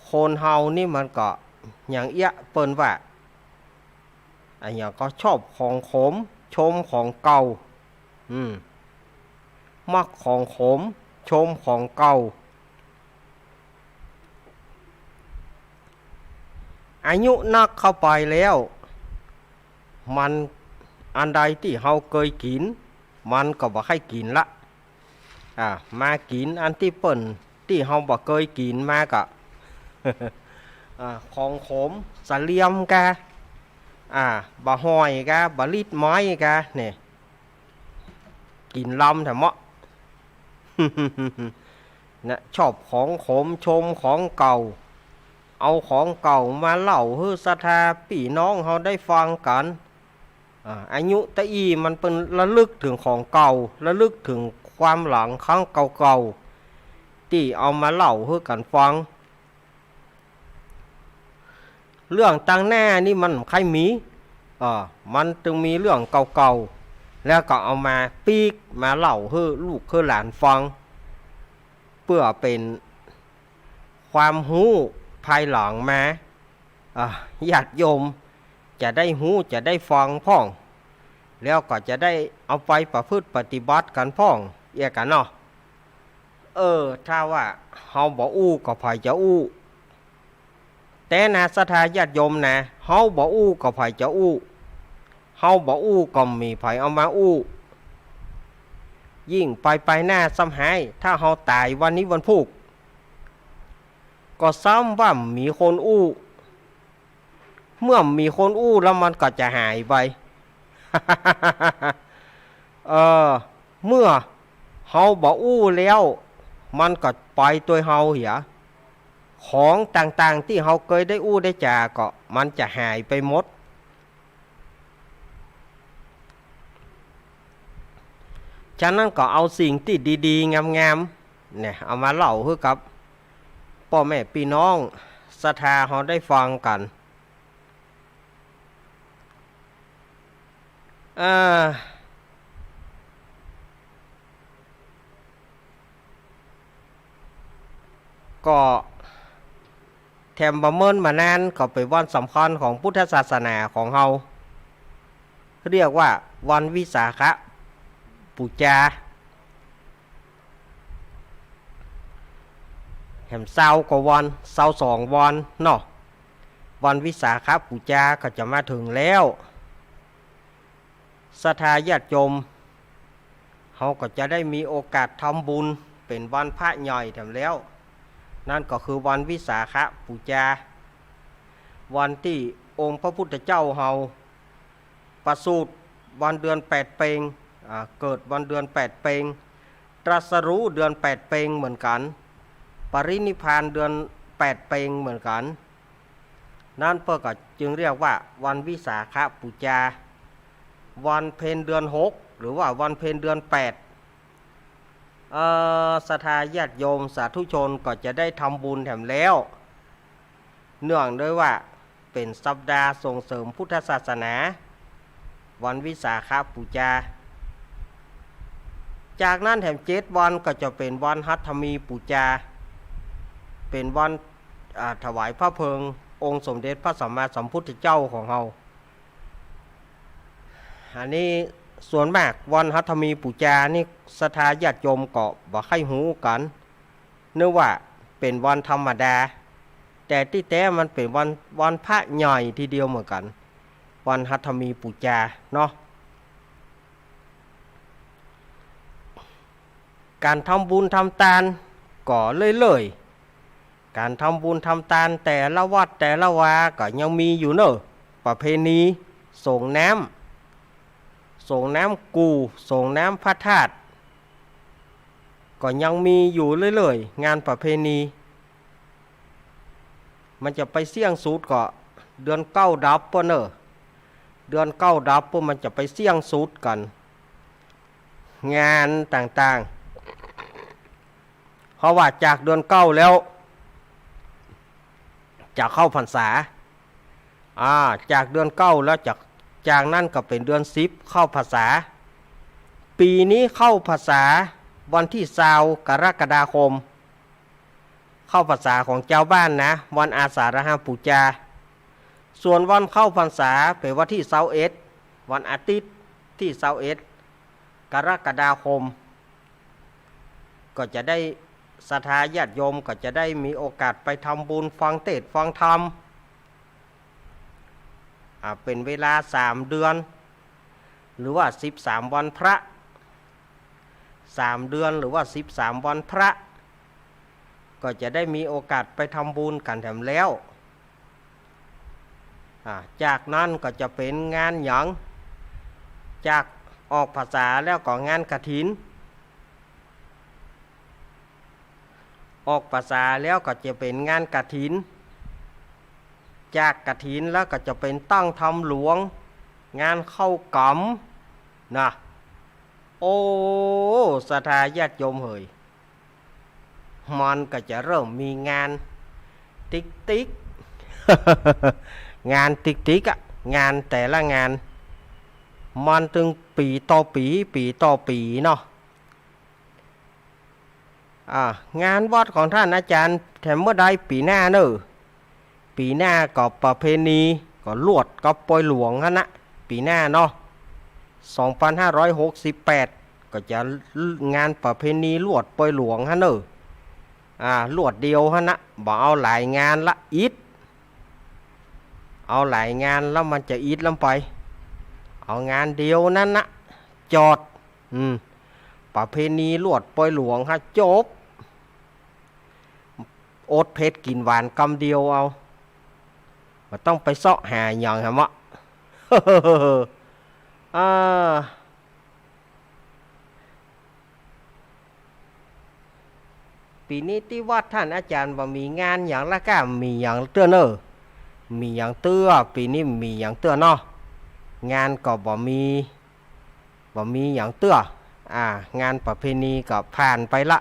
คนเฮานี่มันก็อย่างเอี้ย เปิ้นว่า อะหยังก็ชอบของขม ชมของเก่า อืม มักของขม ชมของเก่า อายุนักเข้าไปแล้ว มันอันใดตี้เฮาเกยกิ๋น มันก็บ่ใค่กิ๋นละ อ่า มากิ๋นอันตี้เปิ้น ตี้เฮาบ่เกยกิ๋นมาก็ อ่า ของขม สะเลียมกา อ่า บ่าฮ้อยกา บ่าลิดไม้กา เนี่ย กิ๋นลำแถมเมาะ นะ ชอบของขม ชมของเก่า เอาของเก่ามาเล่าหื้อศรัทธาปี้น้องเฮาได้ฟังกั๋น อ่า อายุตะอี้มันเปิ้นระลึกเถิงของเก่า ระลึกเถิงความหลังครั้งเก่าๆ ตี้เอามาเล่าหื้อกั๋นฟัง เรื่องตังหน้านี่มันใค่มี อ่า มันตึงมีเรื่องเก่าๆ แล้วก็เอามาปิ๊กมาเล่าหื้อลูกหื้อหลานฟัง เปื้อเป๋นความฮู้ภายหลังมา อ่า ญาติโยมจะได้ฮู้จะได้ฟังพ่อง แล้วก็จะได้เอาไปประพฤติปฏิบัติกั๋นพ่อง เอี้ยกั๋นเนาะ เออ ถ้าว่าเฮาบ่อู้ก็ใผจะอู้ แต่นะศรัทธาญาติโยมนะ เฮาบ่อู้ก็ใผจะอู้ เฮาบ่อู้ก็บ่มีใผเอามาอู้ ยิ่งไปไปหน้าซ้ำหาย ถ้าเฮาต๋ายวันนี้วันพูก ก็ซ้ำว่าบ่มีคนอู้ เมื่อบ่มีคนอู้แล้วมันก็จะหายไป เออ เมื่อเฮาบ่อู้แล้ว มันก็ไปตวยเฮาเหีย ของต่างๆ ตี้เฮาเกยได้อู้ได้จ๋าก็มันจะหายไปหมด ฉะนั้นก็เอาสิ่งตี้ดีๆ งามๆ เนี่ย เอามาเล่าหื้อกับป้อแม่ปี้น้องศรัทธาเฮาได้ฟังกั๋น อ่า ก็แถมบ่าเมินบ่านานก็เป๋นวันสำคัญของพุทธศาสนาของเฮา เรียกว่าวันวิสาขบูชา แถมซาวกว่าวัน ซาวสองวันเนาะ วันวิสาขบูชาก็จะมาเถิงแล้ว ศรัทธาญาติโยม เฮาก็จะได้มีโอกาสทำบุญเป๋นวันพระใหญ่แถมแล้ว นั่นก็คือวันวิสาขบูชา วันตี้องค์พระพุทธเจ้าเฮาประสูติวันเดือนแปดเพ็ง อ่า เกิดวันเดือนแปดเพ็ง ตรัสรู้เดือนแปดเพ็งเหมือนกั๋น ปรินิพพานเดือนแปดเพ็งเหมือนกั๋น นั้นเปิ้นก็จึงเรียกว่าวันวิสาขบูชา วันเพ็ญเดือนหก หรือว่าวันเพ็ญเดือนแปด เอ่อ ศรัทธาญาติโยมสาธุชนก็จะได้ทำบุญแถมแล้ว เนื่องด้วยว่าเป๋นสัปดาห์ส่งเสริมพุทธศาสนา วันวิสาขบูชา จากนั้นแถมเจ็ดวันก็จะเป๋นวันหัตถมีบูชา เป๋นวัน อ่า ถวายพระเพลิงองค์สมเด็จพระสัมมาสัมพุทธเจ้าของเฮา อันนี้ส่วนมากวันหัตถมีบูชานี่ศรัทธาญาติโยมก็บ่ใค่ฮู้กั๋น นึกว่าเป๋นวันธรรมดา แต่ตี้แต๊มันเป๋นวัน วันพระใหญ่ทีเดียวเหมือนกั๋น วันหัตถมีบูชาเนาะ ก๋านทำบุญทำตานก็เรื่อยๆ ก๋านทำบุญทำตานแต่ละวัดแต่ละวาก็ยังมีอยู่เน่อ ประเพณีส่งน้ำ ส่งน้ำกู่ ส่งน้ำพระธาตุ ก็ยังมีอยู่เรื่อยๆ งานประเพณี มันจะไปเสี้ยงสุดก็เดือนเก้าดับเปิ้นเน่อ เดือนเก้าดับเปิ้นมันจะไปเสี้ยงสุดกั๋น งานต่างๆ เพราะว่าจากเดือนเก้าแล้ว จะเข้าพรรษา อ่า จากเดือนเก้าแล้ว จาก จากนั้นก็เป๋นเดือนสิบเข้าพรรษา ปี๋นี้เข้าพรรษาวันตี้ซาวกรกฎาคม เข้าพรรษาของจาวบ้านนะ วันอาสาฬหบูชา ส่วนวันเข้าพรรษาเป๋นวันตี้ซาวเอ็ด วันอาทิตย์ตี้ซาวเอ็ดกรกฎาคม ก็จะได้ ศรัทธาญาติโยมก็จะได้มีโอกาสไปทำบุญฟังเทศน์ฟังธรรม อ่า เป๋นเวลาสามเดือน หรือว่าสิบสามวันพระ สามเดือนหรือว่าสิบสามวันพระ ก็จะได้มีโอกาสไปทำบุญกั๋นแถมแล้ว อ่า จากนั้นก็จะเป๋นงานหยัง จากออกพรรษาแล้วก็งานกฐิน ออกพรรษาแล้วก็จะเป๋นงานกฐิน จากกฐินแล้วก็จะเป๋นตั้งธรรมหลวง งานเข้ากรรมนะ โอ้ ศรัทธาญาติโยมเหย มันก็จะเริ่มมีงานติ๊กติ๊ก งานติ๊กติ๊กอะ งานแต่ละงาน มันตึงปี๋ต่อปี๋ ปี๋ต่อปี๋เนาะ อ่า งานวัดของท่านอาจารย์แถมเมื่อใดปี๋หน้าเน่อ ปี๋หน้าก็ประเพณีก็ลวดกับปอยหลวงหั้นนะ ปี๋หน้าเนาะ สองพันห้าร้อยหกสิบแปด ก็จะงานประเพณีลวดปอยหลวงหั้นเน่อ อ่า ลวดเดียวหั้นนะ บ่เอาหลายงานละ อิด เอาหลายงานแล้วมันจะอิดลำไป เอางานเดียวนั้นนะ จอด อืม ประเพณีลวดปอยหลวงฮะ จบ อดเผ็ดกิ๋นหวานกำเดียวเอา บ่ต้องไปเซาะหาหยังหะเมาะ อ่า ปี๋นี้ตี้วัดท่านอาจารย์บ่มีงานหยังละก้า มีหยังเตื้อเน่อ มีหยังเตื้อ ปี๋นี้มีหยังเตื้อเนาะ งานก็บ่มี บ่มีหยังเตื้อ อ่า งานประเพณีก็ผ่านไปละ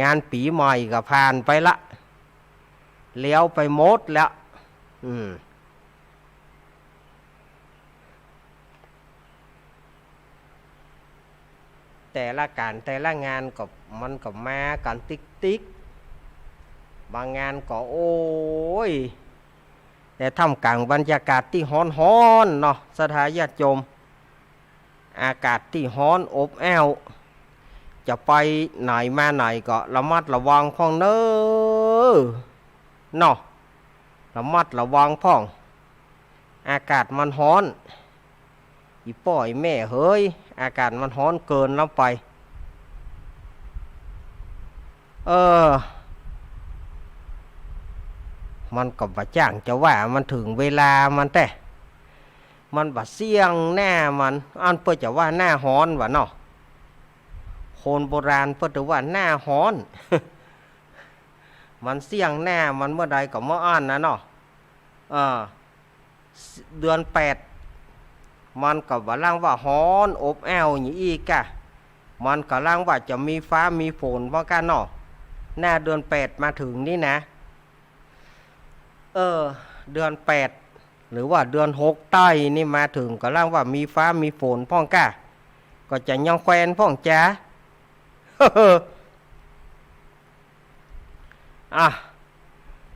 งานปี๋ใหม่ก็ผ่านไปละ แล้วไปหมดแล้ว อืม แต่ละก๋านแต่ละงานก็ มันก็มากั๋นติ๊กๆ บางงานก็ โอ๊ย แต่ท่ามกลางบรรยากาศตี้ฮ้อนๆ เนาะ ศรัทธาญาติโยม อากาศตี้ฮ้อนอบอ้าว จะไปไหนมาไหนก็ระมัดระวังพ่องเน่อ เนาะ ระมัดระวังพ่อง อากาศมันฮ้อน อี่ป้ออี่แม่เหย อากาศมันฮ้อนเกินแล้วไป เออ มันก็บ่จ้างจะว่า มันเถิงเวลามันแต๊ มันบ่เสี้ยงหน้ามัน อันเปิ้นจะว่าหน้าฮ้อนวะเนาะ คนโบราณเปิ้นจะว่าหน้าฮ้อน มันเสี้ยงหน้ามันเมื่อใดก็เมื่ออั้นนะเนาะ เออ เดือนแปด มันก็บ่ลังว่าฮ้อนอบอ้าวอย่างอี้ก้า มันก็ลังว่าจะมีฟ้ามีฝนพ่องก้าเนาะ หน้าเดือนแปดมาเถิงนี่นะ เออ เดือนแปด หรือว่าเดือนหกใต้นี่มาเถิงก็ลังว่ามีฟ้ามีฝนพ่องก้า ก็จะยังแควนพ่องจ๊า อ่ะ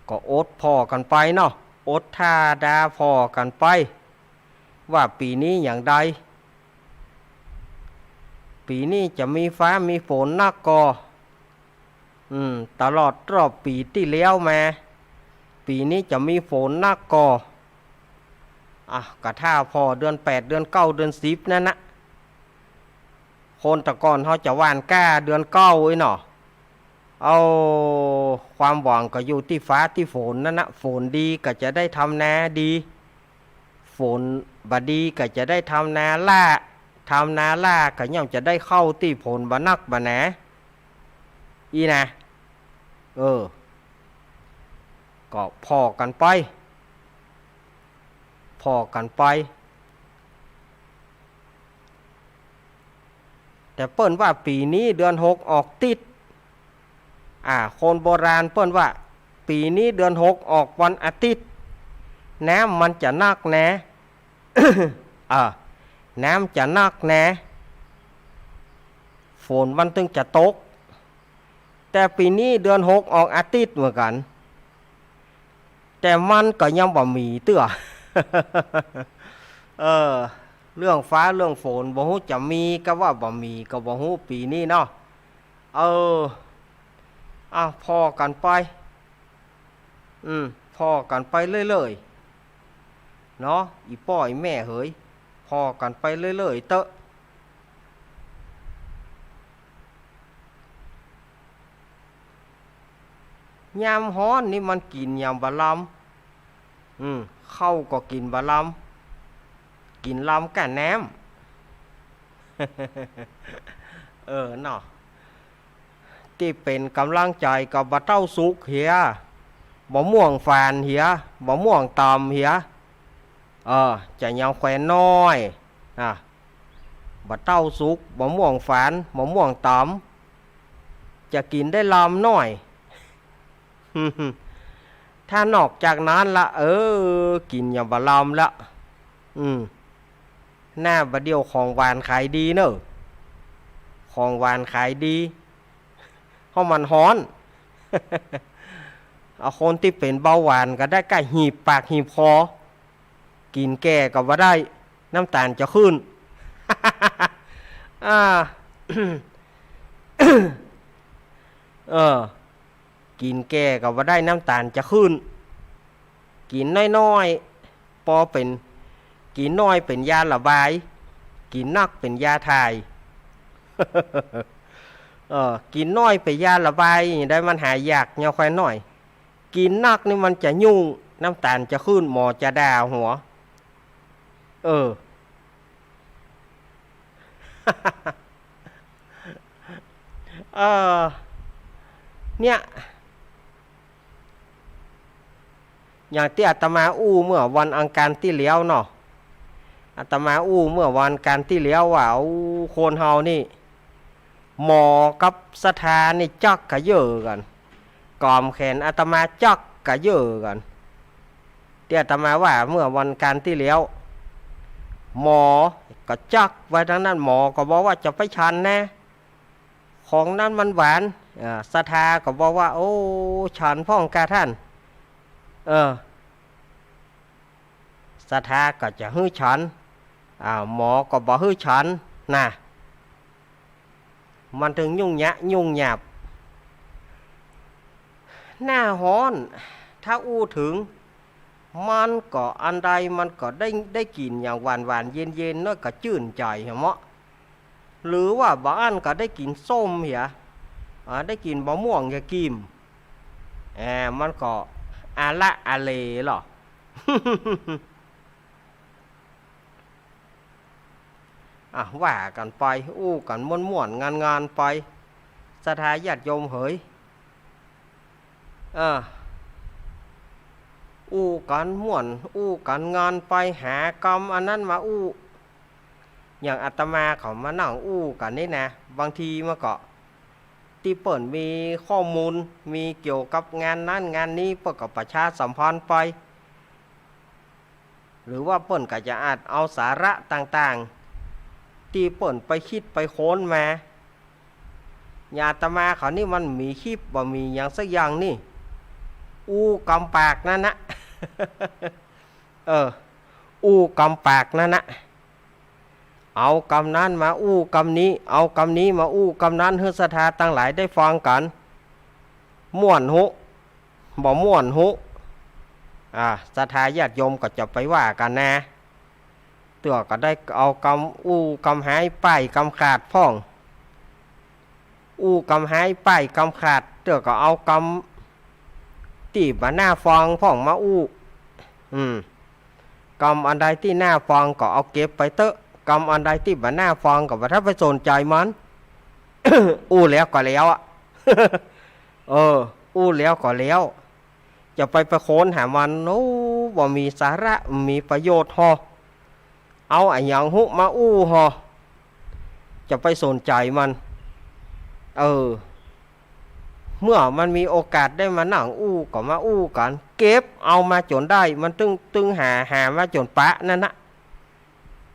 ก็อดผ่อกั๋นไปเนาะ อดท่าดาผ่อกั๋นไป ว่าปี๋นี้อย่างใด ปี๋นี้จะมีฟ้ามีฝนนักก่อ อืม ตลอดรอบปี๋ตี้แล้วมา ปี๋นี้จะมีฝนนักก่อ อ่ะ ก็ท่าผ่อเดือนแปด เดือนเก้า เดือนสิบ นั่นนะ คนแต่ก่อนเขาจะหว่านกล้าเดือนเก้าอี้เนาะ เอา ความหวังก็อยู่ตี้ฟ้าตี้ฝนนั่นนะ ฝนดีก็จะได้ทำนาดี ฝนบ่ดีก็จะได้ทำนาล้า ทำนาล้าก็ย่อมจะได้ข้าวตี้ผลบ่นักบ่หนา อี้นะ เออ ก็ผ่อกั๋นไป ผ่อกั๋นไป แต่เปิ้นว่าปี๋นี้เดือนหกออกติด อ่า คนโบราณเปิ้นว่า ปี๋นี้เดือนหกออกวันอาทิตย์ น้ำมันจะนักแหน เออ น้ำจะนักแหน ฝนมันตึงจะตก แต่ปี๋นี้เดือนหกออกอาทิตย์เหมือนกั๋น แต่มันก็ยังบ่มีเตื้อ เออ เรื่องฟ้าเรื่องฝนบ่ฮู้จะมีก็ว่าบ่มีก็บ่ฮู้ปี๋นี้เนาะ เออ อ่ะ ผ่อกั๋นไป อืม ผ่อกั๋นไปเรื่อยๆ เนาะ อี่ป้ออี่แม่เหย ผ่อกั๋นไปเรื่อยๆ เต๊อะ ยามฮ้อนนี่มันกิ๋นอย่างบ่ลำ อืม ข้าวก็กิ๋นบ่ลำ กิ๋นลำก้าน้ำ เออ เนาะ ตี้เป๋นก๋ำลังใจ๋กับบ่าเต้าสุกเหีย บ่าม่วงฝานเหีย บ่าม่วงต๋อมเหีย เออ จะยังแควนน้อย อ่ะ บ่าเต้าสุก บ่าม่วงฝาน บ่าม่วงต๋อม จะกิ๋นได้ลำน้อย ถ้านอกจากนั้นละ เออ กิ๋นอย่างบ่าลำละ อืม หน้าบ่าเดี่ยวของหวานขายดีเน่อ ของหวานขายดี เพราะมันฮ้อน เอาคนตี้เป๋นเบาหวานก็ได้ก้าหีบปากหีบคอ กิ๋นแก่ก็บ่ได้ น้ำต๋าลจะขึ้น อ่า เออ กิ๋นแก่ก็บ่ได้ น้ำต๋าลจะขึ้น กิ๋นน้อยๆ ปอเป๋น กิ๋นน้อยเป๋นยาระบาย กิ๋นนักเป๋นยาถ่าย เออ กิ๋นน้อยเป๋นยาระบาย ได้มันหายอยาก ยอแควนน้อย กิ๋นนักนี่มันจะยุ่ง น้ำต๋าลจะขึ้น หมอจะด่าหัว เออ เออ เนี่ย อย่างตี้อาตมาอู้เมื่อวันอังคารตี้แล้วเนาะ อาตมาอู้เมื่อวันอังคารตี้แล้วว่า โอ้ คนเฮานี่ หมอกับศรัทธานี่จักกะเย้อกั๋น ก๋อมแขนอาตมาจักกะเย้อกั๋น ตี้อาตมาว่าเมื่อวันอังคารตี้แล้ว หมอก็จักไว้ตังนั้น หมอก็บอกว่าจะไปฉันนะ ของนั้นมันหวาน อ่า ศรัทธาก็บอกว่า โอ้ ฉันพ่องก่าต้าน เออ ศรัทธาก็จะหื้อฉัน อ่า หมอก็บ่หื้อฉันนะ มันตึงยุ่งยะ ยุ่งยาก หน้าฮ้อน ถ้าอู้เถิง มันก็อันใดมันก็ได้ ได้กิ๋นอย่างหวานๆ เย็นๆ น้อยก็จื้นใจ๋หั้นเมาะ หรือว่าบ่อั้นก็ได้กิ๋นส้มเหีย อ่า ได้กิ๋นบ่าม่วงเหียกิ๋ม แอ มันก็อะละอะเลลอ อ่ะ ว่ากั๋นไป อู้กั๋นม่วนๆ งานๆ ไป ศรัทธาญาติโยมเหย เออ อู้กั๋นม่วน อู้กั๋นงานไป หากำอันนั้นมาอู้ อย่างอาตมาเขามานั่งอู้กั๋นนี่นะ บางทีมันก็ ตี้เปิ้นมีข้อมูล มีเกี่ยวกับงานนั้นงานนี้ เปิ้นก็ประชาสัมพันธ์ไป หรือว่าเปิ้นก็จะอาจเอาสาระต่างๆ ตี้เปิ้นไปคิดไปค้นมา อย่างอาตมาเขานี่มันมีคลิปบ่มีหยังสักอย่างนี่ อู้กำปากนั้นนะ เออ อู้กำปากนั้นนะ เอากำนั้นมาอู้กำนี้ เอากำนี้มาอู้กำนั้น หื้อศรัทธาตังหลายได้ฟังกั๋น ม่วนฮู้ บ่ม่วนฮู้ อ่า ศรัทธาญาติโยมก็จะไปว่ากั๋นนะ เตื้อก็ได้เอากำอู้กำหายป้ายกำขาดพ่อง อู้กำหายป้ายกำขาด เตื้อก็เอากำตี้บ่น่าฟังพ่องมาอู้ อืม กำอันใดตี้น่าฟังก็เอาเก็บไปเต๊อะ กำอันใดตี้บ่น่าฟังก็บ่ต้องไปสนใจ๋มัน อู้แล้วก็แล้วอะ เออ อู้แล้วก็แล้ว จะไปไปค้นหามัน โอ้ บ่มีสาระ บ่มีประโยชน์ฮอ เอาอะหยังฮู้มาอู้ฮอ จะไปสนใจ๋มัน เออ เมื่อมันมีโอกาสได้มานั่งอู้ก็มาอู้กั๋น เก็บเอามาจ๋นได้ มันตึง ตึงหา หามาจ๋นปะนั้นนะ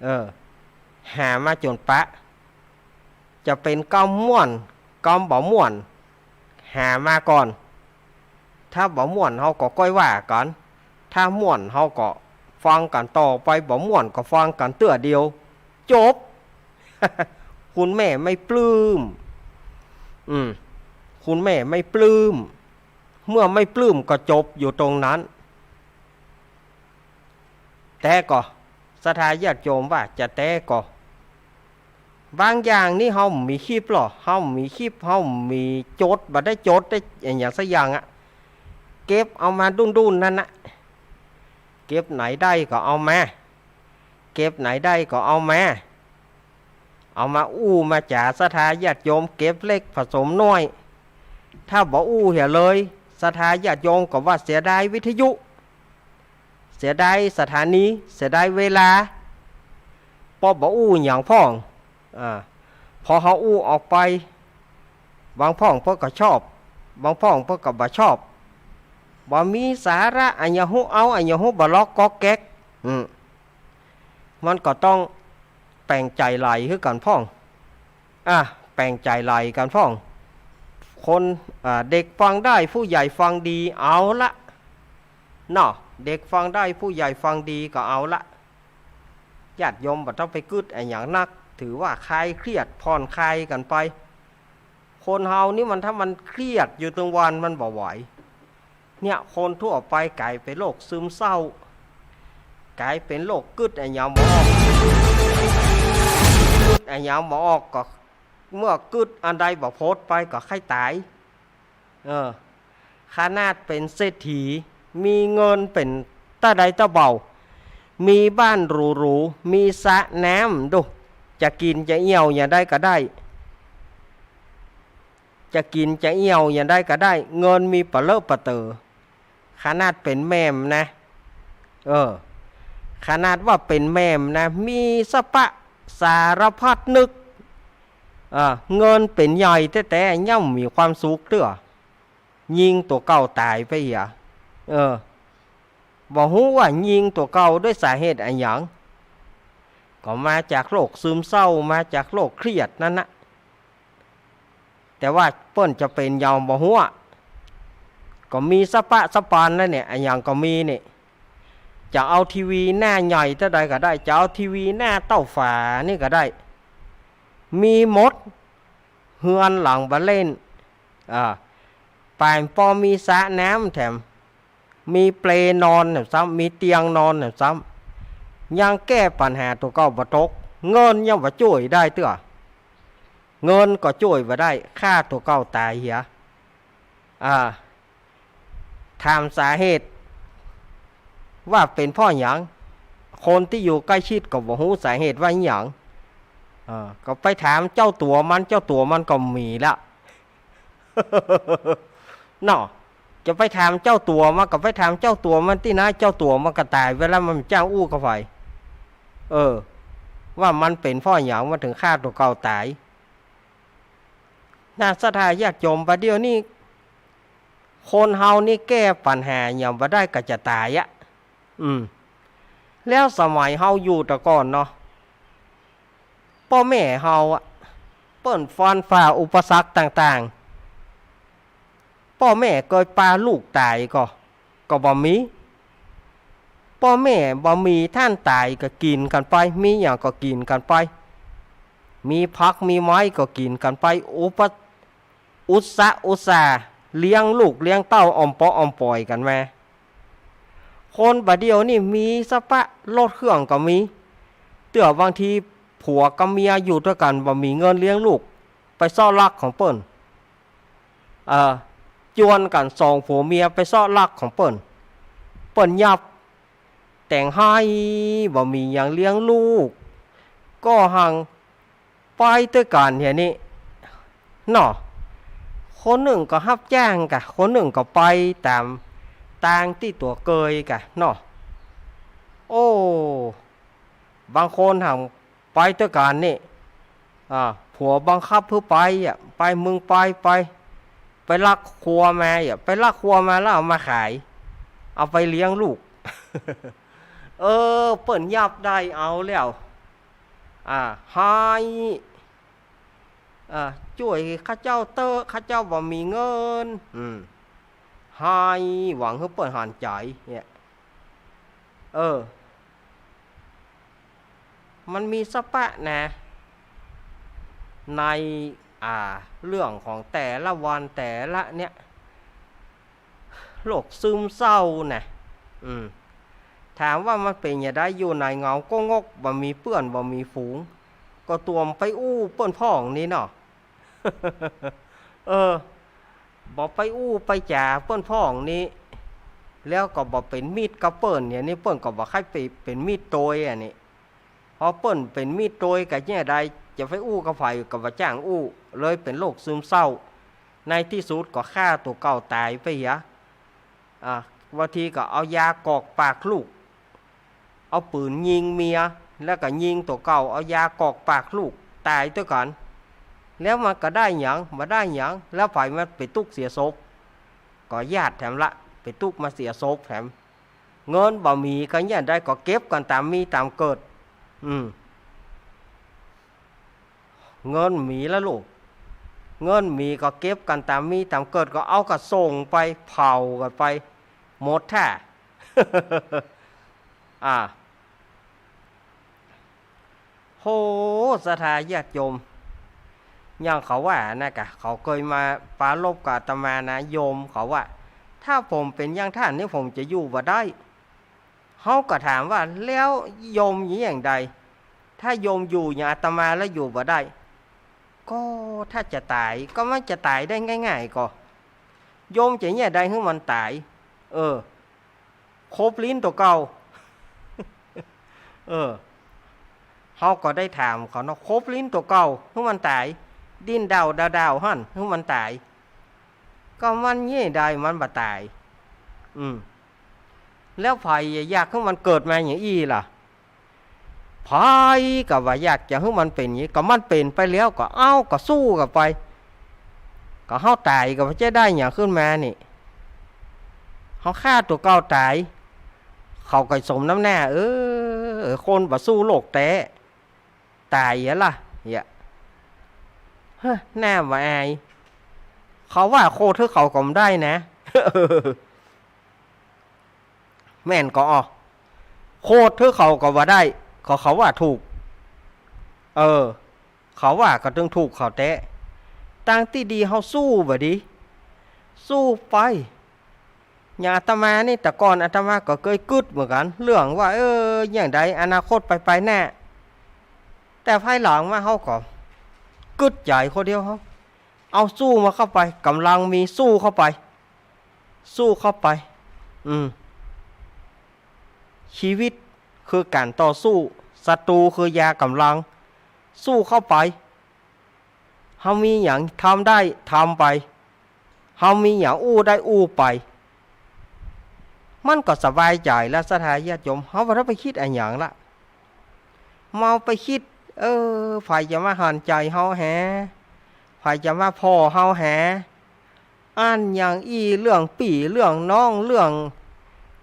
เออ หามาจ๋นปะ จะเป๋นกำม่วน กำบ่ม่วน หามาก่อน ถ้าบ่ม่วนเฮาก็ก้อยว่ากั๋น ถ้าม่วนเฮาก็ฟังกั๋นต่อไป บ่ม่วนก็ฟังกั๋นเตื้อเดียว จบ คุณแม่ไม่ปลื้ม อืม คุณแม่ไม่ปลื้ม เมื่อไม่ปลื้มก็จบอยู่ตรงนั้น แต่ก็ ศรัทธาญาติโยมว่าจะแต่ก็ บางอย่างนี่เฮาบ่มีคลิปลอ เฮาบ่มีคลิป เฮาบ่มีจด บ่ได้จดได้อะหยังสักอย่างอะ เก็บเอามาดุ้นๆ นั้นนะ เก็บไหนได้ก็เอามา เก็บไหนได้ก็เอามา เอามาอู้มาจ๋า ศรัทธาญาติโยม เก็บเล็กผสมน้อย ถ้าบ่อู้เหียเลย ศรัทธาญาติโยมก็ว่าเสียดายวิทยุ เสียดายสถานี เสียดายเวลา เพราะบ่อู้หยังพ่อง อ่า พอเฮาอู้ออกไป บางพ่องเปิ้นก็ชอบ บางพ่องเปิ้นก็บ่ชอบ บ่มีสาระอะหยังฮู้ เอาอะหยังฮู้ บ่ลอกก๊อกแก๊ก อืม มันก็ต้องแป๋งใจ๋ไหลคือกั๋นพ่อง อ่ะ แป๋งใจ๋ไหลกั๋นพ่อง คน อ่า เด็กฟังได้ ผู้ใหญ่ฟังดี เอาละ เนาะ เด็กฟังได้ ผู้ใหญ่ฟังดีก็เอาละ ญาติโยมบ่ต้องไปกึ๊ดอะหยังนัก ถือว่าคลายเครียด ผ่อนคลายกั๋นไป คนเฮานี่มัน ถ้ามันเครียดอยู่ตึงวันมันบ่ไหว เนี่ย คนทั่วไปก๋ายเป๋นโรคซึมเศร้า ก๋ายเป๋นโรคกึ๊ดอะหยังบ่ออก กึ๊ดอะหยังบ่ออก ก็เมื่อกึ๊ดอันใดบ่ป๊นไปก็ใค่ต๋าย เออ ขนาดเป๋นเศรษฐี มีเงินเป๋นเต้าใดเต้าเบ่า มีบ้านหรูๆ มีสระน้ำ ดู จะกิ๋นจะเอี่ยวอย่างใดก็ได้ จะกิ๋นจะเอี่ยวอย่างใดก็ได้ เงินมีปะเลอะปะเต๋อ ขนาดเป๋นแม่มนะ เออ ขนาดว่าเป๋นแม่มนะ มีสะปะสารพัดนึก เออ เงินเป๋นใหญ่แต๊ๆ ยังบ่มีความสุขเตื้อ ยิ่งตั๋วเก่าต๋ายไปเหีย เออ บ่ฮู้ว่ายิงตั๋วเก่าด้วยสาเหตุอะหยัง ก็มาจากโรคซึมเศร้า มาจากโรคเครียดนั้นนะ แต่ว่าเปิ้นจะเป๋นหยังบ่ฮู้อะ ก็มีสะป๊ะสะปานแล้วเนี่ย อะหยังก็มีนี่ จะเอาทีวีหน้าใหญ่เต้าใดก็ได้ จะเอาทีวีหน้าเต้าฝานี่ก็ได้ มีหมด เฮือนหลังบ่าเล่น อ่า ปานปอมีสระน้ำแถม มีเปลนอนแถมซ้ำ มีเตียงนอนแถมซ้ำ ยังแก้ปัญหาตั๋วเก่าบ่ตก เงินยังบ่จ้วยได้เตื้อ เงินก็จ้วยบ่ได้ ฆ่าตั๋วเก่าต๋ายเหีย อ่า ถามสาเหตุ ว่าเป๋นเพราะหยัง คนตี้อยู่ใก้ชิดก็บ่ฮู้สาเหตุว่าอิหยัง อ่า ก็ไปถามเจ้าตั๋วมัน เจ้าตั๋วมันก็บ่มีละ เนาะ จะไปถามเจ้าตั๋วมัน ก็ไปถามเจ้าตั๋วมันตี้นา เจ้าตั๋วมันก็ต๋ายไปแล้ว มันจ้างอู้กับใผ เออ ว่ามันเป๋นเพราะหยังมันเถิงฆ่าตั๋วเก่าต๋าย น่าศรัทธาญาติโยม บ่าเดี่ยวนี้ คนเฮานี่แก้ปัญหาหยังบ่ได้ก็จะต๋ายอะ อืม แล้วสมัยเฮาอยู่แต่ก่อนเนาะ ป้อแม่เฮาอะ เปิ้นฟันฝ่าอุปสรรคต่างๆ ป้อแม่เกยปาลูกต๋ายก็ ก็บ่มี ป้อแม่บ่มีต้านต๋ายก็กิ๋นกั๋นไป มีหยังก็กิ๋นกั๋นไป มีผักมีไม้ก็กิ๋นกั๋นไป อุป อุตสะอุตส่าห์เลี้ยงลูกเลี้ยงเต้าอ่อมเปาะอ่อมป่อยกั๋นมา คนบ่าเดี่ยวนี้มีสะป๊ะ รถเครื่องก็มี เตื้อบางทีผัวกับเมียอยู่ตวยกั๋นบ่มีเงินเลี้ยงลูก ไปเซาะลักของเปิ้น เอ่อ จวนกั๋นสองผัวเมียไปเซาะลักของเปิ้น เปิ้นยับ แต๋งไห้ บ่มีหยังเลี้ยงลูก ก็หังไปตวยกั๋นเหียนี่ เนาะ คนนึ่งก็ฮับจ้างกะ คนนึ่งก็ไปต๋ามตางตี้ตั๋วเกยกะเนาะ โอ้ บางคนหังไปตวยกั๋นนี่ อ่า ผัวบังคับหื้อไปอะ ไปมึงไป ไป ไปลักครัวมาอะ ไปลักครัวมาแล้วเอามาขาย เอาไปเลี้ยงลูก เออ เปิ้นยับได้เอาแล้ว อ่า ไห้ อ่า จ้วยข้าเจ้าเต๊อะ ข้าเจ้าบ่มีเงิน อืม ไห้ หวังหื้อเปิ้นหันใจ๋เนี่ย เออ มันมีสะป๊ะนะ ใน อ่า เรื่องของแต่ละวันแต่ละเนี่ย โรคซึมเศร้านะ อืม ถามว่ามันเป๋นหยังใด อยู่ในเหงาก๊กงก บ่มีเปื้อน บ่มีฝูง ก็ตั๋วไปอู้เปิ้นพ่องนี่เนาะ เออ บ่ไปอู้ไปจ๋าเปิ้นพ่องนี่ แล้วก็บ่เป๋นมิตรกับเปิ้นเนี่ยนี่ เปิ้นก็บ่ใค่ไปเป๋นมิตรตวยอะนี่ พอเปิ้นเป๋นมิตรตวยกะเยียะใด จะไปอู้กับใผก็บ่จ้างอู้ เลยเป๋นโรคซึมเศร้า ในตี้สุดก็ฆ่าตั๋วเก่าต๋ายไปเหีย อ่ะ บางทีก็เอายากรอกปากลูก เอาปืนยิงเมีย แล้วก็ยิงตั๋วเก่า เอายากรอกปากลูก ต๋ายตวยกั๋น แล้วมันก็ได้หยัง บ่ได้หยัง แล้วใผมันไปตุ๊กเสียศพ ก็ญาติแถมละ ไปตุ๊กมาเสียศพแถม เงินบ่มีก็เยียะใดก็เก็บกั๋นต๋ามมีต๋ามเกิด อืม เงินมีละลูก เงินมีก็เก็บกั๋นต๋ามมีต๋ามเกิด ก็เอากระส่งไป เผากั๋นไป หมดท่า อ่า โห ศรัทธาญาติโยม อย่างเขาว่านะกะ เขาเกยมาปรารภกับอาตมานะ โยมเขาว่า ถ้าผมเป๋นอย่างต้านนี่ผมจะอยู่บ่ได้ เฮาก็ถามว่า แล้วโยมอยู่อย่างใด ถ้าโยมอยู่อย่างอาตมาแล้วอยู่บ่ได้ ก็ถ้าจะต๋าย ก็มันจะต๋ายได้ง่ายๆ ก่อ โยมจะเยียะใดหื้อมันต๋าย เออ ขบลิ้นตั๋วเก่า เออ เฮาก็ได้ถามเขาเนาะ ขบลิ้นตั๋วเก่าหื้อมันต๋าย ดิ้นเด่าเด่าๆ หั้นหื้อมันต๋าย ก็มันเยียะใดมันบ่ต๋าย อืม แล้วใผอยากหื้อมันเกิดมาอย่างอี้ล่ะ ใผก็บ่อยากจะหื้อมันเป๋นอย่างนี้ ก็มันเป๋นไปแล้ว ก็เอ้า ก็สู้กั๋นไป ก็เฮาต๋ายก็บ่ใจ้ได้หยังขึ้นมานี่ เฮาฆ่าตั๋วเก่าต๋าย เขาก็สมน้ำหน้า เออ คนบ่สู้โลกแต๊ ต๋ายอะล่ะ เหีย เฮ้อ หน้าบ่อาย เขาว่าโคตรหื้อเขาก็บ่ได้นะ แม่นก่อ โคตรหื้อเขาก็บ่ได้ เขา เขาว่าถูก เออ เขาว่าก็ตึงถูกเขาแต๊ ตางตี้ดีเฮาสู้บ่ดี สู้ไป อย่างอาตมานี่ แต่ก่อนอาตมาก็เกยกึ๊ดเหมือนกั๋น เรื่องว่า เออ อย่างใดอนาคตไปไปแน่ แต่ภายหลังมาเฮาก็กึ๊ดใจ๋คนเดียว เฮาเอาสู้มันเข้าไป ก๋ำลังมี สู้เข้าไป สู้เข้าไป อืม ชีวิตคือก๋านต่อสู้ ศัตรูคือยาก๋ำลัง สู้เข้าไป เฮามีหยังทำได้ทำไป เฮามีหยังอู้ได้อู้ไป มันก็สบายใจ๋ละ ศรัทธาญาติโยม เฮาบ่ต้องไปกึ๊ดอะหยังละ เฮาไปกึ๊ด เออ ใผจะมาหันใจ๋เฮาแห ใผจะมาผ่อเฮาแห อันอย่างอี้ เรื่องปี้เรื่องน้อง เรื่อง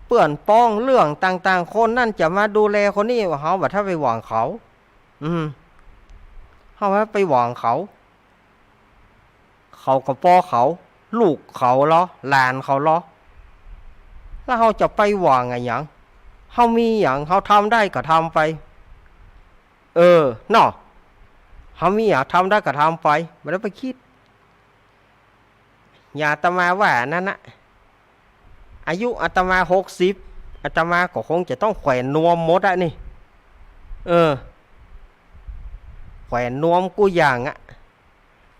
เปื้อนป้อง เรื่องต่างๆ คนนั้นจะมาดูแลคนนี้ เฮาบ่ต้องไปหวังเขา อืม เฮาบ่ไปหวังเขา เขาก็ป้อเขา ลูกเขาลอ หลานเขาลอ แล้วเฮาจะไปหวังอะหยัง เฮามีหยัง เฮาทำได้ก็ทำไป เออ เนาะ เฮามีหยังทำได้ก็ทำไป บ่ได้ไปกึ๊ด อย่างอาตมาว่านั้นนะ อายุอาตมาหกสิบ อาตมาก็คงจะต้องแขวนนวมหมดอะนี่ เออ แขวนนวมกู้อย่างอะ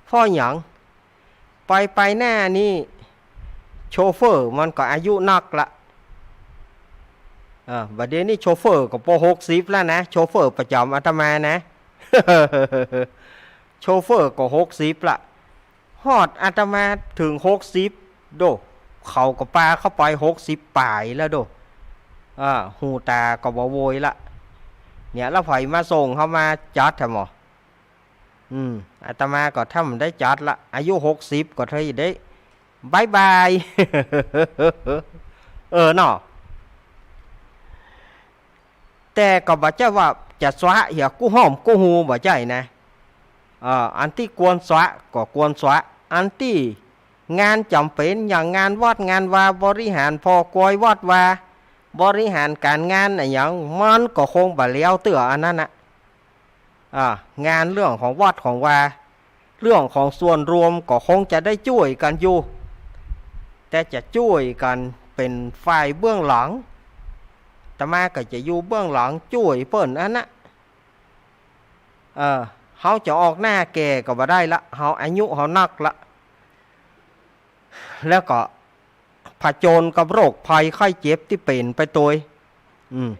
เพราะหยัง ไปไปหน้านี่ โชเฟอร์มันก็อายุนักละ อ่า บัดเดี๋ยวนี้โชเฟอร์ก็ปอหกสิบแล้วนะ โชเฟอร์ประจ๋ำอาตมานะ โชเฟอร์ก็หกสิบละ ฮอดอาตมาเถิงหกสิบ โด เขาก็ปาเข้าไปหกสิบป๋ายแล้วโด อ่า หูต๋าก็บ่โวยละ เนี่ย แล้วใผมาส่งเฮามาจ๊อดแท้หมอ อืม อาตมาก็ถ้าบ่ได้จ๊อดละ อายุหกสิบก็เท่าได้ บ๊ายบาย เออเนาะ แต่ก็บ่ใจ้ว่าจะสละเหียกู้ฮ้อมกู้ฮู้ บ่ใจ้นะ เอ่อ อันตี้ควรสละก็ควรสละ อันตี้งานจ๋ำเป๋น อย่างงานวัดงานวา บริหารผ่อกอยวัดวา บริหารก๋านงานอะหยัง มันก็คงบ่แล้วเตื้ออันนั้นน่ะ อ่า งานเรื่องของวัดของวา เรื่องของส่วนรวมก็คงจะได้จ้วยกั๋นอยู่ แต่จะจ้วยกั๋นเป๋นฝ่ายเบื้องหลัง อาตมาก็จะอยู่เบื้องหลังจ้วยเปิ้นอันนะ เออ เฮาจะออกหน้าแก่ก็บ่ได้ละ เฮาอายุเฮานักละ แล้วก็ผจญกับโรคภัยไข้เจ็บตี้เป๋นไปตวย อืม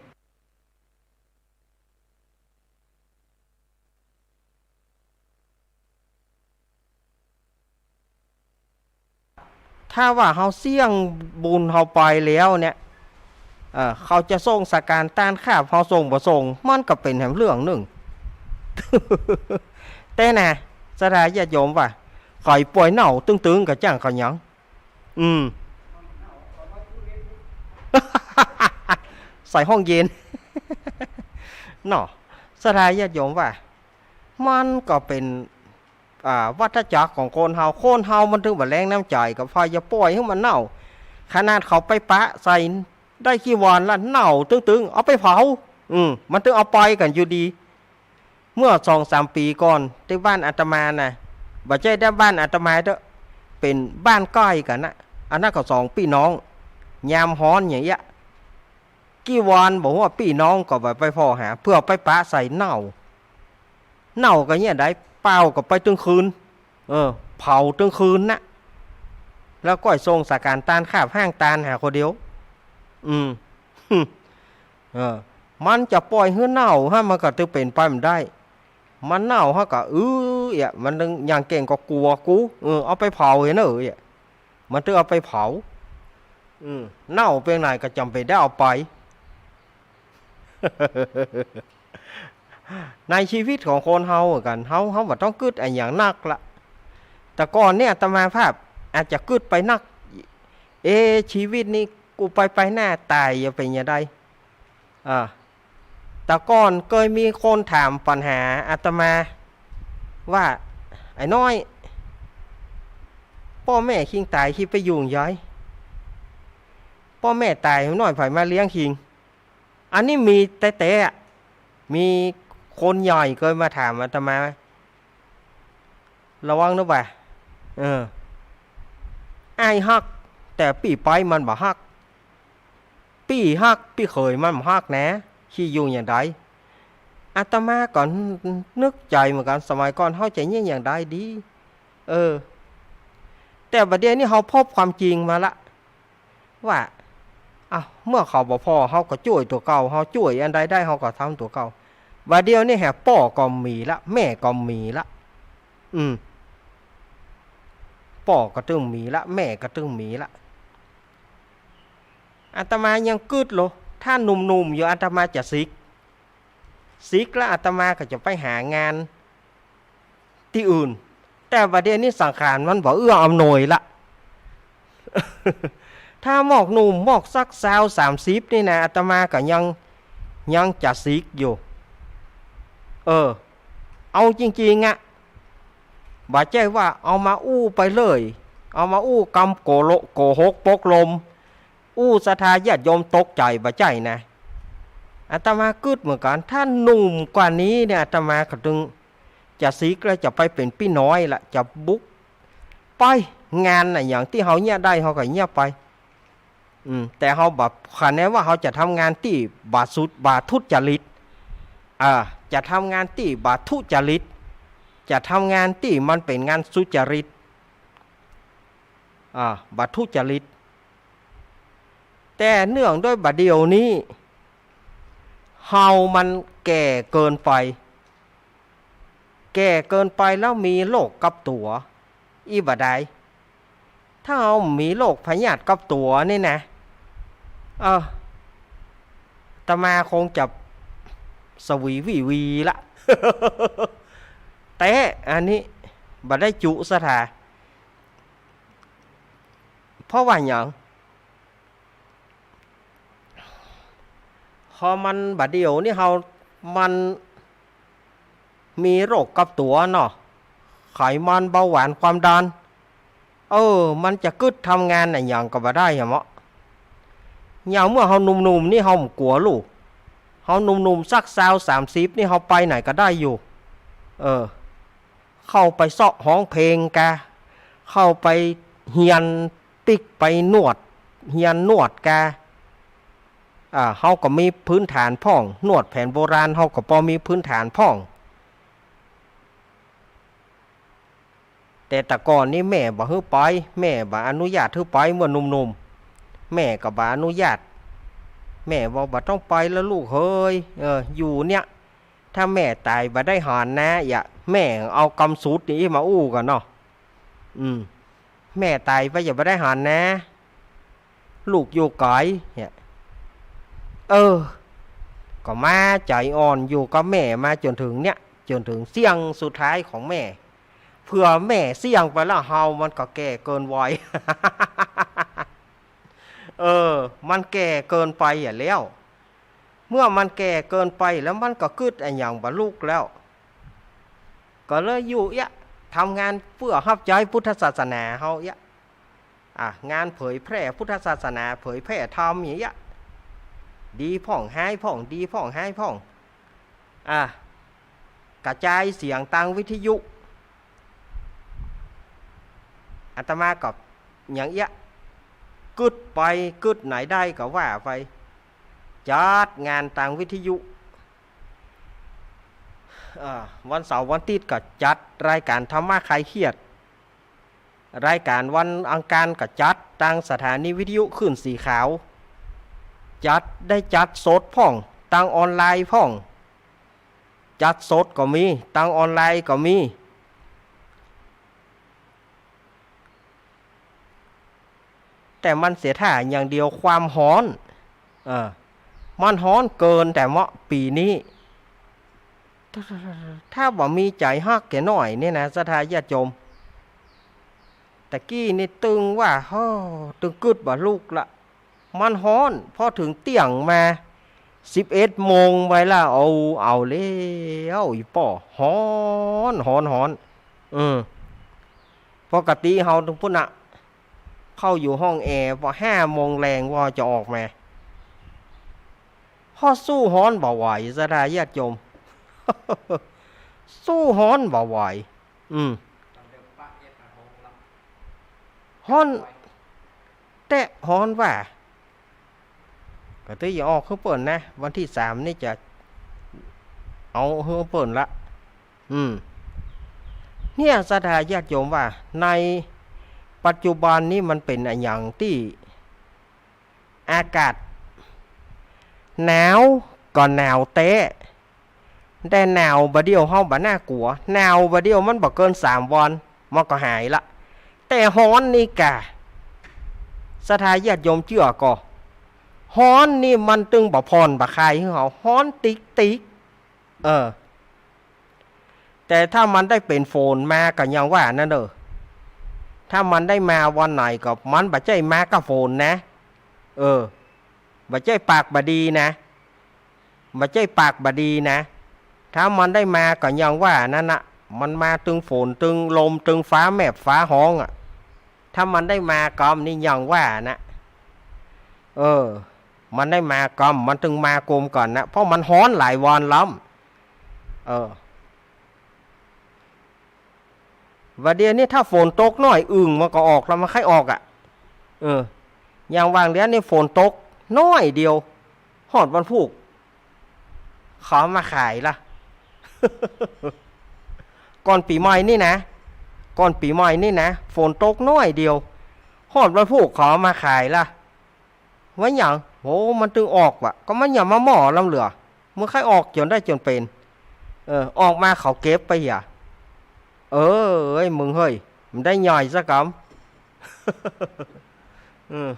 ถ้าว่าเฮาเสี้ยงบุญเฮาไปแล้วเนี่ย เอ่อ เขาจะส่งสการต้านคาบ เฮาส่งบ่ส่ง มันก็เป๋นแหมเรื่องนึ่ง แต่นะ ศรัทธาญาติโยมว่า ใค่ป่วยเน่าตึงๆ ก็จ้างเขาหยัง อืม ใส่ห้องเย็น เนาะ ศรัทธาญาติโยมว่า มันก็เป๋น อ่า วัฏจักรของคนเฮา คนเฮามันตึงบ่แลงน้ำใจ๋ ก็ใฝ่จะป่อยหื้อมันเน่า ขนาดเขาไปปะใส่ได้กี่วันละ เน่าตึงๆ เอาไปเผา อืม มันตึงเอาไปกั๋นอยู่ดี เมื่อสองสามปี๋ก่อน ตี้บ้านอาตมานะ บ่ใจ้ตี้บ้านอาตมาเต๊อะ เป๋นบ้านใก้กั๋นนะ อันนั้นก็สองปี้น้อง ยามฮ้อนอย่างเงี้ย กี่วันบ่ฮู้ ปี้น้องก็บ่ไปผ่อหา เปื้อไปปะใส่เน่า เน่าก็เยียะใด เป่าก็ไปตึงคืน เออ เผาตึงคืนนะ แล้วก้อยส่งสการต้านคาบห้างตานหาคนเดียว อืม เออ มันจะป่อยหื้อเน่าฮะ มันก็ตึงเป๋นไปบ่ได้ มันเน่าฮะก็ เออ เอี่ย มันตึงอย่างเก่งก็กั๋วกู เออ เอาไปเผาเหียเน่อ เอี่ย มันตึงเอาไปเผา อืม เน่าเปียงไหนก็จ๋ำเป๋นได้เอาไป ในชีวิตของคนเฮาเหมือนกั๋น เฮา เฮาบ่ต้องกึ๊ดอะหยังนักละ แต่ก่อนเนี่ยอาตมาภาพอาจจะกึ๊ดไปนัก เอ๊ะ ชีวิตนี้กูไปไปหน้าต๋ายจะเป๋นอย่างใด อ่า แต่ก่อนเกยมีคนถามปัญหาอาตมาว่า ไอ้น้อย ป้อแม่คิงต๋าย คิงไปยุ่งใหญ่ ป้อแม่ต๋าย น้อยใผมาเลี้ยงคิง อันนี้มีแต๊ๆ อะ มีคนใหญ่เกยมาถามอาตมา ระวังนะบ่า เออ อ้ายฮัก แต่ปี้ไปมันบ่ฮัก ปี้ฮัก ปี้เขยมันบ่ฮักนะ คิงอยู่อย่างใด อาตมาก็นึกใจ๋เหมือนกั๋น สมัยก่อนเฮาจะเยียะอย่างใดดี เออ แต่บ่าเดี่ยวนี้เฮาพบความจริงมาละ ว่า อ้าว เมื่อเขาบ่ผ่อ เฮาก็จ้วยตั๋วเก่า เฮาจ้วยอันใดได้ เฮาก็ทำตั๋วเก่า บ่าเดี่ยวนี้แหะ ป้อก็มีละ แม่ก็มีละ อืม ป้อก็ตึงมีละ แม่ก็ตึงมีละ อาตมายังกึ๊ดโล ถ้าหนุ่มๆ อยู่ อาตมาจะสิก สิกแล้วอาตมาก็จะไปหางานตี้อื่น แต่บ่าเดี่ยวนี้สังขารมันบ่เอื้ออำนวยละ ถ้าหมอกหนุ่มหมอกสักซาวสามสิบนี่นะ อาตมาก็ยัง ยังจะสิกอยู่ เออ เอาจริงๆ อะ บ่ใจ้ว่าเอามาอู้ไปเลย เอามาอู้กำโกโหกปกลม อู้ศรัทธาญาติโยมตกใจ๋ บ่ใจ้นะ อาตมากึ๊ดเหมือนกั๋น ถ้าหนุ่มกว่านี้เนี่ย อาตมาก็ตึงจะสิกแล้ว จะไปเป๋นปี้น้อยละ จะบุกไป งานน่ะ อย่างตี้เฮาเยียะได้ เฮาก็เยียะไป อืม แต่เฮาบ่ คะแนนว่าเฮาจะทำงานตี้บ่สุด บ่ทุจริต อ่า จะทำงานตี้บ่ทุจริต จะทำงานตี้มันเป๋นงานสุจริต อ่า บ่ทุจริต แต่เนื่องด้วยบ่าเดี่ยวนี้ เฮามันแก่เกินไป แก่เกินไปแล้วมีโรคกับตั๋ว อี้บ่าดาย ถ้าเฮามีโรคพยาธิกับตั๋วนี่นะ เออ อาตมาคงจะสวีวีวีละ แต่อันนี้บ่ได้จุศรัทธา เพราะว่าหยัง พอมันบ่าเดี่ยวนี้เฮา มันมีโรคกับตั๋วเนาะ ไขมัน เบาหวาน ความดัน เออ มันจะกึ๊ดทำงานอะหยังก็บ่ได้อะเมาะ อย่างเมื่อเฮาหนุ่มๆ นี่เฮาบ่กั๋วลูก เฮาหนุ่มๆ สักซาวสามสิบนี่เฮาไปไหนก็ได้อยู่ เออ เข้าไปเซาะฮ้องเพลงกา เข้าไปเฮียนปิ๊กไปนวด เฮียนนวดกา อ่า เฮาก็มีพื้นฐานพ่อง นวดแผนโบราณเฮาก็ปอมีพื้นฐานพ่อง แต่แต่ก่อนนี้แม่บ่หื้อไป แม่บ่อนุญาตหื้อไปเมื่อหนุ่มๆ แม่ก็บ่อนุญาต แม่ว่า บ่ต้องไปแล้วลูกเฮย เออ อยู่เนี่ย ถ้าแม่ต๋ายบ่ได้หันนะ อย่า แม่เอากำสุดนี่มาอู้กั๋นเนาะ อืม แม่ต๋ายไปอย่าบ่ได้หันนะ ลูกอยู่ไก๋ เนี่ย เออ ก็มาใจ๋อ่อนอยู่กับแม่มาจ๋นเถิงเนี่ย จ๋นเถิงเสี้ยงสุดท้ายของแม่ เผื่อแม่เสี้ยงไปแล้วเฮามันก็แก่เกินวัย เออ มันแก่เกินไปอะแล้ว เมื่อมันแก่เกินไปแล้วมันก็กึ๊ดอะหยังบ่ลุกแล้ว ก็เลยอยู่เอี้ย ทำงานเพื่อฮับใจ๊พุทธศาสนาเฮาเอี้ย อ่ะ งานเผยแพร่พุทธศาสนา เผยแพร่ธรรมอย่างเงี้ย ดีพ่องฮ้ายพ่อง ดีพ่องฮ้ายพ่อง อ่ะ กระจายเสียงตางวิทยุ อาตมาก็อย่างเอี้ย กึ๊ดไป กึ๊ดไหนได้ก็ว่าไป จัดงานตางวิทยุ อ่า วันเสาร์วันอาทิตย์ก็จัดรายการธรรมะคลายเครียด รายการวันอังคารก็จัดตางสถานีวิทยุคลื่นสีขาว จัด ได้จัดสดพ่อง ตางออนไลน์พ่อง จัดสดก็มี ตางออนไลน์ก็มี แต่มันเสียท่าอย่างเดียว ความฮ้อน เออ มันฮ้อนเกินแต่เมาะปี๋นี้ ถ้าบ่มีใจ๋ฮักแก่น้อยเนี่ยนะ ศรัทธาญาติโยม ตะกี้นี่ตึงว่า โอ้ ตึงกึ๊ดบ่ลุกละ มันฮ้อน พอเถิงเตี้ยงมา สิบเอ็ดโมงไปละ เอา เอาแล้ว อีป้อ ฮ้อน ฮ้อน ฮ้อน อืม ปกติเฮาตึงปุ้นน่ะ เข้าอยู่ห้องแอร์ ปอห้าโมงแลงปอจะออกมา เพราะสู้ฮ้อนบ่ไหว ศรัทธาญาติโยม สู้ฮ้อนบ่ไหว อืม ฮ้อน แต๊ฮ้อนว่า ก็ตึงจะออกหื้อเปิ้นนะ วันตี้สามนี่จะเอาหื้อเปิ้นละ อืม เนี่ย ศรัทธาญาติโยมว่า ในปัจจุบันนี้มันเป๋นอะหยังตี้ อากาศหนาวก็หนาวแต๊ แต่หนาวบ่าเดี่ยวเฮาบ่น่ากลัว หนาวบ่าเดี่ยวมันบ่เกินสามวัน มันก็หายละ แต่ฮ้อนนี่ก่า ศรัทธาญาติโยมเจื้อก่อ ฮ้อนนี่มันตึงบ่ผ่อนบ่คลายหื้อเฮา ฮ้อนติ๊กๆ เออ แต่ถ้ามันได้เป๋นฝนมาก็ยังว่านั้นเน่อ ถ้ามันได้มาวันไหนก็มันบ่ใจ้มากับฝนนะ เออ บ่ใจ้ปากบ่ดีนะ บ่ใจ้ปากบ่ดีนะ ถ้ามันได้มาก็ยังว่านั้นน่ะ มันมาตึงฝนตึงลมตึงฟ้าแมบฟ้าฮ้องอะ ถ้ามันได้มาก็นี่ยังว่านะ เออ มันได้มาก็มันตึงมาโกมก่อนนะ เพราะมันฮ้อนหลายวันแล้ว เออ บ่าเดี่ยวนี้ถ้าฝนตกหน้อยอึ่งมันก็ออกแล้ว มันใค่ออกอะ เออ อย่างวางเดือนนี้ฝนตกหน้อยเดียว ฮอดวันพูก เขาเอามาขายละ ก่อนปี๋ใหม่นี่นะ ก่อนปี๋ใหม่นี่นะ ฝนตกหน้อยเดียว ฮอดวันพูกเขาเอามาขายละ ว่าหยัง โห มันตึงออกว่ะ ก็มันยังบ่มอดลำเหลือ มันใค่ออกจ๋นได้จ๋นเป๋น เออ ออกมาเขาเก็บไปเหีย เออ เอ้ย มึงเฮ้ย มันได้ย่อยซะกำ เออ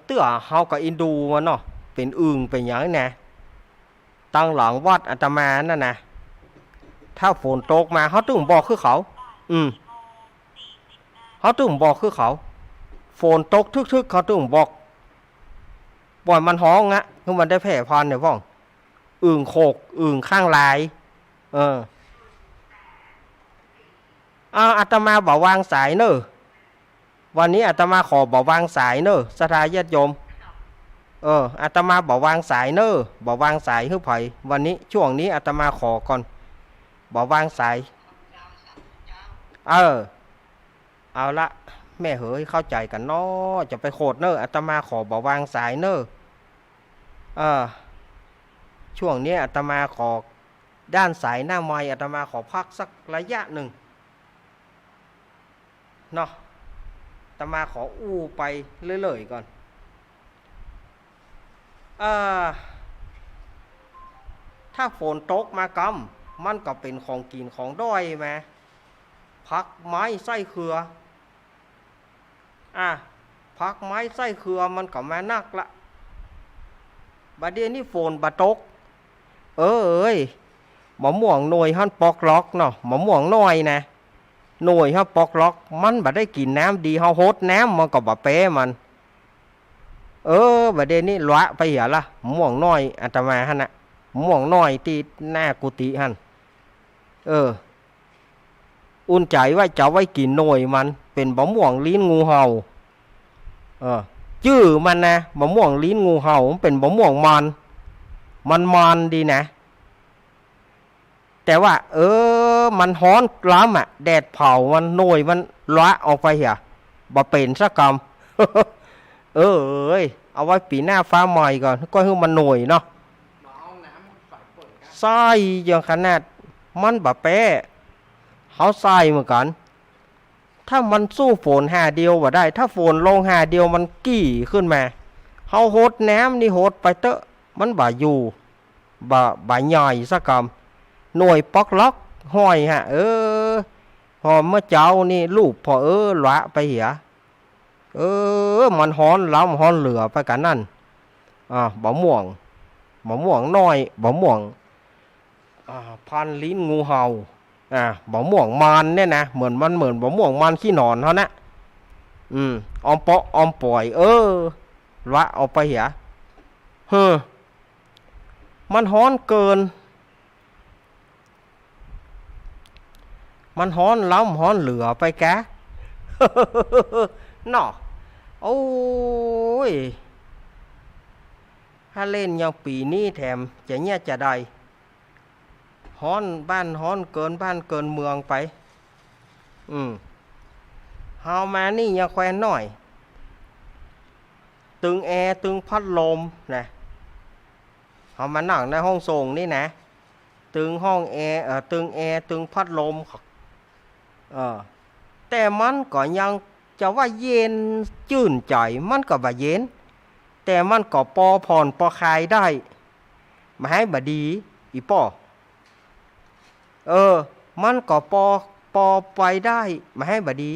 เตื้อเฮาก็อินดูมันเนาะ เป๋นอึ่งเป๋นหยังนะ ตังหลังวัดอาตมานั่นนะ ถ้าฝนตกมา เฮาตึงบอกคือเขา อืม เฮาตึงบอกคือเขา ฝนตกทึกๆ เฮาตึงบอก ป่อยมันฮ้องอะ หื้อมันได้แผ่พันธุ์เนี่ยพ่อง อึ่งโขก อึ่งข้างลาย เออ อ่า อาตมาบ่วางสายเน่อ วันนี้อาตมาขอบ่วางสายเน่อ ศรัทธาญาติโยม เออ อาตมาบ่วางสายเน่อ บ่วางสายหื้อใผ วันนี้ ช่วงนี้อาตมาขอก่อน บ่วางสาย เออ เอาละ แม่เหย เข้าใจ๋กั๋นเนาะ จะไปโขดเน่อ อาตมาขอบ่วางสายเน่อ เออ ช่วงนี้อาตมาขอ ด้านสายหน้าไมค์ อาตมาขอพักสักระยะนึ่ง เนาะ อาตมาขออู้ไปเรื่อยๆ ก่อน อ่า ถ้าฝนตกมากำ มันก็เป๋นของกิ๋นของด้อยมา ผักไม้ไส้เขือ อ่ะ ผักไม้ไส้เขือมันก็มานักละ บ่าเดี่ยวนี้ฝนบ่ตก เอ้ย บ่าม่วงหน่วยหั้นปอกลอกเนาะ บ่าม่วงน้อยนะ หน่วยหั้นปอกลอก มันบ่ได้กิ๋นน้ำดี เฮาฮดน้ำมันก็บ่แป๊มัน เออ บ่าเดี่ยวนี้ละไปเหียละ ม่วงน้อยอาตมาหั้นน่ะ ม่วงน้อยตี้หน้ากุฏิหั้น เออ อุ่นใจ๋ว่าจะเอาไว้กิ๋นหน่วยมัน เป๋นบ่าม่วงลิ้นงูเห่า เออ จื้อมันนะ บ่าม่วงลิ้นงูเห่า มันเป๋นบ่าม่วงมัน มันมันดีนะ แต่ว่า เออ มันฮ้อนล้ำอะ แดดเผามัน หน่วยมันละออกไปเหีย บ่เป๋นสักกำ เออ เอ้ย เอาไว้ปี๋หน้าฟ้าใหม่ก่อน ก็หื้อมันหน่วยเนาะ ใส่อย่างขนาด มันบ่แป๊ เฮาใส่เหมือนกั๋น ถ้ามันสู้ฝนหาเดียวบ่ได้ ถ้าฝนลงหาเดียวมันกี่ขึ้นมา เฮาฮดน้ำนี่ฮดไปเต๊อะ มันบ่อยู่ บ่ บ่ใหญ่สักกำ หน่วยปอกลอกห้อยฮะ เออ พอเมื่อเจ๊านี่ลูบผ่อ เออ ละไปเหีย เออ มันฮ้อนล้ำฮ้อนเหลือไปกั๋นนั่น อ่า บ่าม่วง บ่าม่วงน้อย บ่าม่วง อ่า พันธุ์ลิ้นงูเห่า อ่า บ่าม่วงมันเนี่ยนะ เหมือนมัน เหมือนบ่าม่วงมันขี้หนอนเฮานะ อืม ออมเปาะออมป่อย เออ ละออกไปเหีย เฮ้อ มันฮ้อนเกิน มันฮ้อนล้ำฮ้อนเหลือไปกะ เนาะ โอ้ย ถ้าเล่นอย่างปี๋นี้แถมจะเยียะจาใด ฮ้อนบ้านฮ้อนเกินบ้านเกินเมืองไป อืม เฮามานี่ยังแควนน้อย ตึงแอร์ตึงพัดลมนะ เฮามานั่งในห้องส่งนี่นะ ตึงห้องแอร์ เอ่อ ตึงแอร์ ตึงพัดลม เออ แต่มันก็ยังจะว่าเย็นจื้นใจ๋ มันก็บ่เย็น แต่มันก็ปอผ่อนปอคลายได้ บ่าไห้บ่ดี อี่ป้อ เออ มันก็ปอ ปอไปได้ บ่าไห้บ่ดี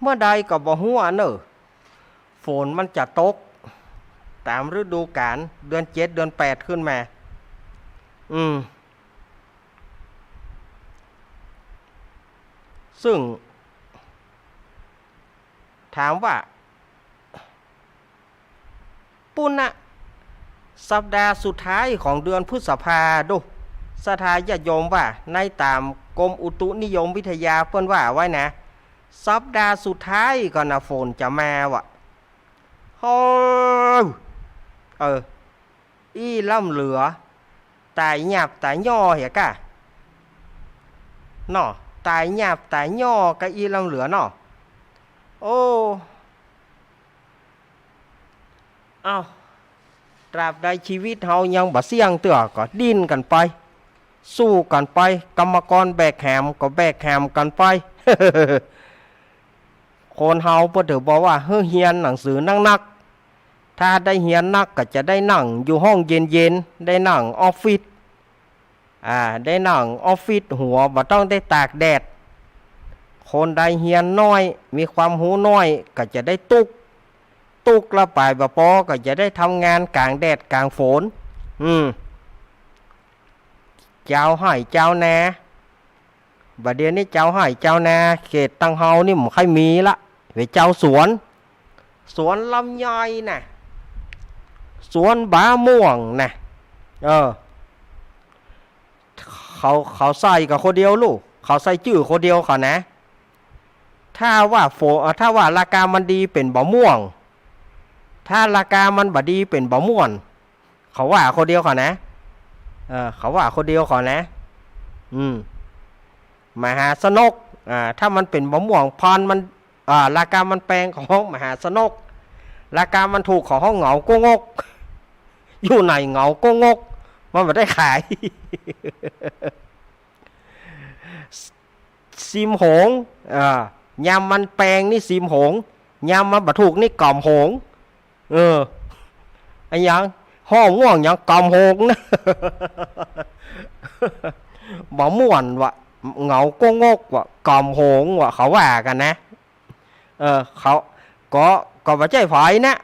เมื่อใดก็บ่ฮู้อะเน่อ ฝนมันจะตก ต๋ามฤดูกาล เดือนเจ็ด เดือนแปดขึ้นมา อืม ซึ่ง ถามว่า ปุ้นนะ สัปดาห์สุดท้ายของเดือนพฤษภาดู ศรัทธาญาติโยมว่า ในต๋ามกรมอุตุนิยมวิทยาเปิ้นว่าไว้นะ สัปดาห์สุดท้ายก่อนนะ ฝนจะมาว่ะ โฮ้ย เออ อี้ล้ำเหลือ ต๋ายหยาบต๋ายย่อเหียกะ เนาะ ต๋ายหยาบต๋ายย่อกะอี้ล้ำเหลือเนาะ โอ้ เอ้า ตราบใดชีวิตเฮายังบ่เสี้ยงเตื้อก็ดิ้นกั๋นไป สู้กั๋นไป กรรมกรแบกหามก็แบกหามกั๋นไป คนเฮาเปิ้นถือบอกว่าหื้อเฮียนหนังสือนักๆ ถ้าได้เฮียนนักก็จะได้นั่งอยู่ห้องเย็นๆ ได้นั่งออฟฟิศ อ่า ได้นั่งออฟฟิศ หัวบ่ต้องได้ตากแดด คนใดเฮียนน้อย มีความฮู้น้อย ก็จะได้ตุ๊ก ตุ๊กละป๋ายบ่ปอ ก็จะได้ทำงานก๋างแดดก๋างฝน อืม จาวไฮ่จาวนา บ่าเดี่ยวนี้จาวไฮ่จาวนา เขตตังเฮานี่บ่ค่อยมีละ เป๋นจาวสวน สวนลำไยน่ะ สวนบ่าม่วงน่ะ เออ เขา เขาใส่ก็คนเดียวลูก เขาใส่จื้อคนเดียวเขานะ ถ้าว่าฝน เอ่อ ถ้าว่าราคามันดีเป๋นบ่าม่วง ถ้าราคามันบ่ดีเป๋นบ่าม่วน เขาว่าคนเดียวเขานะ เออ เขาว่าคนเดียวเขานะ อืม มหาชนก อ่า ถ้ามันเป๋นบ่าม่วง พันธุ์มัน อ่า ราคามันแปง เขาฮ้องมหาชนก ราคามันถูก เขาฮ้องเหงาโก้งก อยู่ไหนเหงาโก้งก มันบ่ได้ขาย ซิมโหง อ่า ยามมันแปงนี่ซิมโหง ยามมันบ่ถูกนี่ก๋อมโหง เออ อะหยัง ฮ้องม่วงหยัง ก๋อมโหงนะ บ่ม่วนว่ะ เหงาโก้งกว่ะ ก๋อมโหงว่ะ เขาว่ากั๋นนะ เออ เขา ก็ ก็บ่ใจ้ใผนะ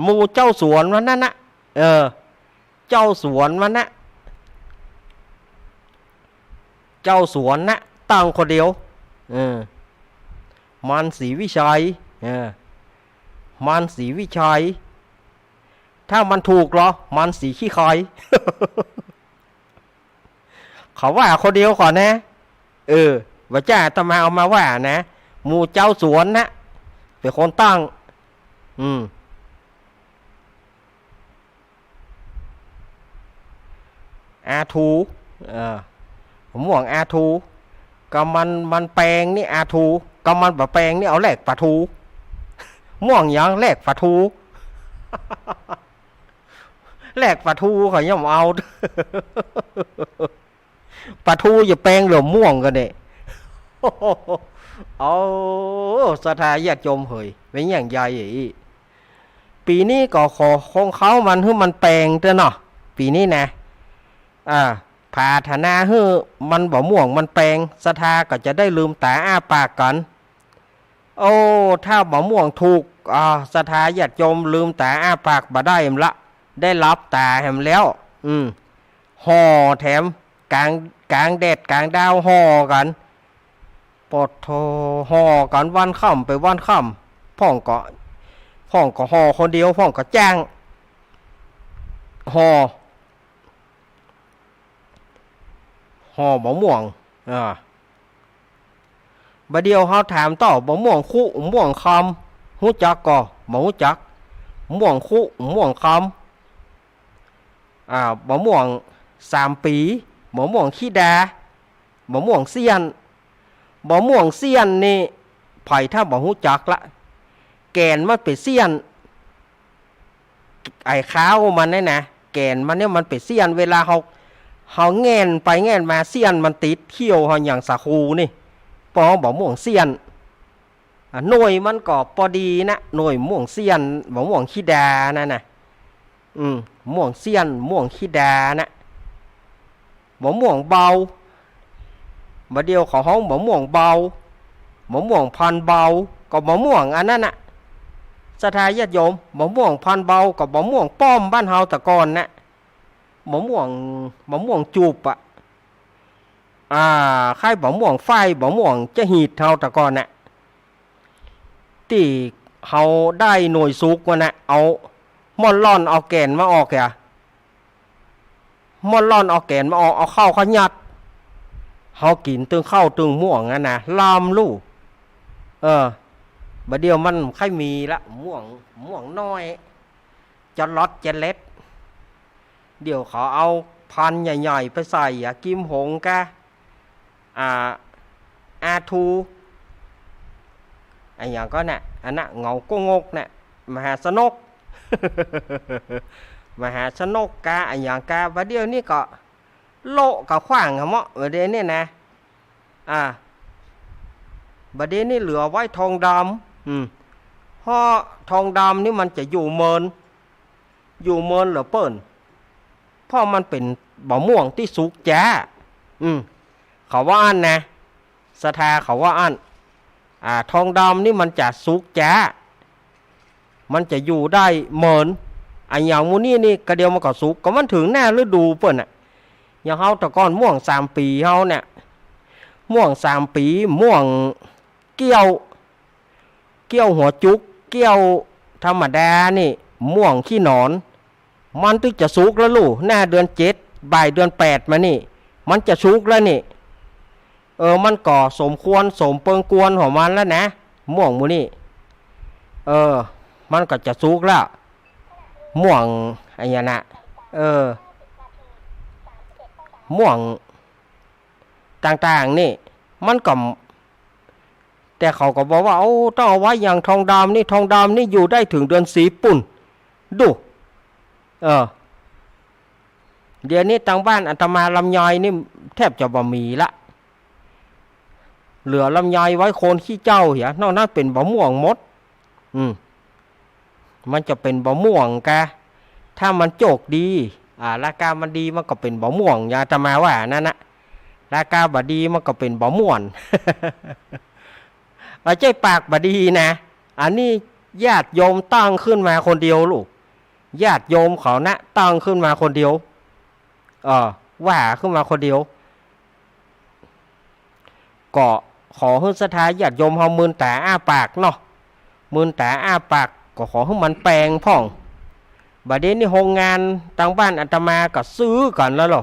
หมู่เจ้าสวนวันนั้นนะ เออ เจ้าสวนวันนะ เจ้าสวนนะ ตั้งคนเดียว เออ มันศรีวิชัย เออ มันศรีวิชัย ถ้ามันถูกเหรอ มันศรีขี้ใคร เขาว่าคนเดียวก่อนนะ เออ บ่ใจ้อาตมาเอามาว่านะ หมู่เจ้าสวนนะ เป๋นคนตั้ง อืม อาทู เออ ม่วงอาทู ก็มัน มันแปงนี่อาทู ก็มันบ่แปงนี่เอาแลกป๋าทู ม่วงหยังแลกป๋าทู แลกป๋าทูเขายังบ่เอา ป๋าทูอย่าแปงเหลือม่วงกั๋นเนี่ย เอา ศรัทธาญาติโยมเหย เป๋นอย่างใหญ่อีก ปี๋นี้ก็ขอของเขามันหื้อมันแปงเต๊อะเนาะ ปี๋นี้นะ อ่า ผาถนาหื้อมันบ่ม่วงมันแปง ศรัทธาก็จะได้ลืมต๋าอ้าปากกั๋น โอ้ ถ้าบ่ม่วงถูก อ่า ศรัทธาญาติโยมลืมต๋าอ้าปากบ่ได้ละ ได้หลับต๋าแหมแล้ว อืม ห่อแถม ก๋าง ก๋างแดดก๋างดาวห่อกั๋น ปอดโธ่ ห่อกั๋นวันค่ำไปวันค่ำ พ่องก็ พ่องก็ห่อคนเดียว พ่องก็จ้าง ห่อ ห่อบ่าม่วง อ่า บ่าเดี่ยวเฮาถามต่อ บ่าม่วงคุ บ่าม่วงคำ ฮู้จักก่อ บ่ฮู้จัก บ่าม่วงคุ บ่าม่วงคำ อ่า บ่าม่วงสามปี๋ บ่าม่วงขี้ดา บ่าม่วงเสี้ยน บ่าม่วงเสี้ยนนี่ ใผถ้าบ่ฮู้จักละ แก่นมันเป๋นเสี้ยน ไอ้คาวมันเนี่ยนะ แก่นมันเนี่ยมันเป๋นเสี้ยน เวลาเฮา เฮาแหง่นไปแหง่นมา เสี้ยนมันติดเขี้ยวเฮาอย่างสาคูนี่ ปอบ่าม่วงเสี้ยน อ่ะ หน่วยมันก็ปอดีนะ หน่วยบ่าม่วงเสี้ยน บ่าม่วงขี้ดานั่นน่ะ อืม บ่าม่วงเสี้ยน บ่าม่วงขี้ดานะ บ่าม่วงเบา บ่าเดี่ยวเขาฮ้องบ่าม่วงเบา บ่าม่วงพันธุ์เบา ก็บ่าม่วงอันนั้นน่ะ ศรัทธาญาติโยม บ่าม่วงพันธุ์เบา ก็บ่าม่วงป้อมบ้านเฮาแต่ก่อนน่ะ บ่าม่วง บ่าม่วงจูบอะ อ่า คล้ายบ่าม่วงไฟ บ่าม่วงจะหีดเฮาแต่ก่อนน่ะ ตี้เฮาได้หน่วยสุกมันน่ะ เอาหม้อนร่อนเอาแก่นมาออกอะ หม้อนร่อนเอาแก่นมาออก เอาข้าวเข้ายัด เฮากิ๋นตึงข้าวตึงบ่าม่วงอะนะ ลำลู่ เออ บ่าเดี่ยวมันใค่มีละ บ่าม่วง บ่าม่วงน้อย จะลอดจะเล็ด เดี๋ยวเขาเอาพันธุ์ใหญ่ๆ ไปใส่อะ กิมหงกา อ่า อาทู อะหยังก่อน่ะ อันน่ะ เหงาโก้งกน่ะ มหาชนก มหาชนกกา อะหยังกา บ่าเดี่ยวนี้ก็โละก็ขว้างหมด บ่าเดี่ยวนี้นะ อ่า บ่าเดี่ยวนี้เหลือไว้ทองดำ อืม เพราะทองดำนี่มันจะอยู่เมิน อยู่เมินเหลือเปิ้น เพราะมันเป๋นบ่าม่วงตี้สุกจ๊า อืม เขาว่าอั้นนะ ศรัทธาเขาว่าอั้น อ่า ทองดำนี่มันจะสุกจ๊า มันจะอยู่ได้เมิน อะหยังหมู่นี้นี่กะเดี่ยวมันก็สุก ก็มันเถิงหน้าฤดูเปิ้นน่ะ อย่างเฮาแต่ก่อนบ่าม่วงสามปี๋เฮาเนี่ย บ่าม่วงสามปี๋ บ่าม่วงเกี้ยว เกี้ยวหัวจุก เกี้ยวธรรมดานี่ บ่าม่วงขี้หนอน มันตึงจะสุกแล้วลู่ หน้าเดือนเจ็ด บ่ายเดือนแปดมานี่ มันจะสุกแล้วนี่ เออ มันก็สมควร สมเปิงกวนของมันแล้วนะ บ่าม่วงหมู่นี้ เออ มันก็จะสุกแล้ว บ่าม่วงอะหยังน่ะ เออ บ่าม่วงต่างๆ นี่ มันก็ แต่เขาก็บอกว่า โอ้ ต้องเอาไว้อย่างทองดำนี่ ทองดำนี่อยู่ได้เถิงเดือนสิบปู๊น ดู เออ เดี๋ยวนี้ตางบ้านอาตมาลำไยนี่แทบจะบ่มีละ เหลือลำไยไว้โคนขี้เจ้าเหีย นอกนั้นเป๋นบ่าม่วงหมด อืม มันจะเป๋นบ่าม่วงกา ถ้ามันโจกดี อ่า ราคามันดี มันก็เป๋นบ่าม่วง อย่างอาตมาว่านั่นนะ ราคาบ่ดี มันก็เป๋นบ่าม่วน บ่ใจ้ปากบ่ดีนะ อันนี้ญาติโยมตั้งขึ้นมาคนเดียวลูก ญาติโยมเขานะ ตั้งขึ้นมาคนเดียว เออ ว่าขึ้นมาคนเดียว ก็ขอหื้อศรัทธาญาติโยมเฮามืนต๋าอ้าปากเนาะ มืนต๋าอ้าปาก ก็ขอหื้อมันแปลงพ่อง บ่าเดี่ยวนี้โฮงงานตางบ้านอาตมาก็ซื้อกั๋นแล้วเหรอ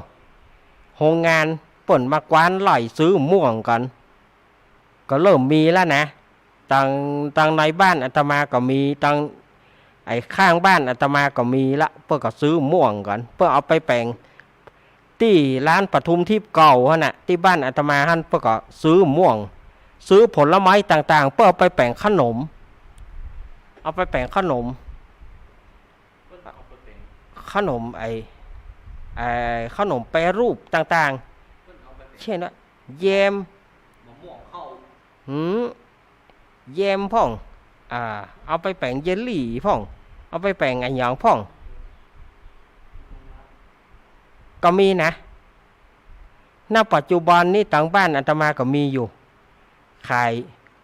โฮงงานเปิ้นมากว้านไล่ซื้อบ่าม่วงกั๋น ก็เริ่มมีแล้วนะ ตาง ตางในบ้านอาตมาก็มี ตางไอ้ข้างบ้านอาตมาก็มีละ เปิ้นก็ซื้อบ่าม่วงกั๋น เปิ้นเอาไปแป๋ง ตี้ร้านปทุมทิพย์เก่าหั้นน่ะ ตี้บ้านอาตมาหั้น เปิ้นก็ซื้อบ่าม่วง ซื้อผลไม้ต่างๆ เปิ้นเอาไปแป๋งขนม เอาไปแป๋งขนม ขนมไอ้ ไอ้ขนมแปรรูปต่างๆ เช่นว่าแยม หืม แยมพ่อง อ่า เอาไปแป๋งเยลลี่พ่อง เอาไปแป๋งอะหยังพ่อง ก็มีนะ ณ ปัจจุบันนี้ตางบ้านอาตมาก็มีอยู่ ขาย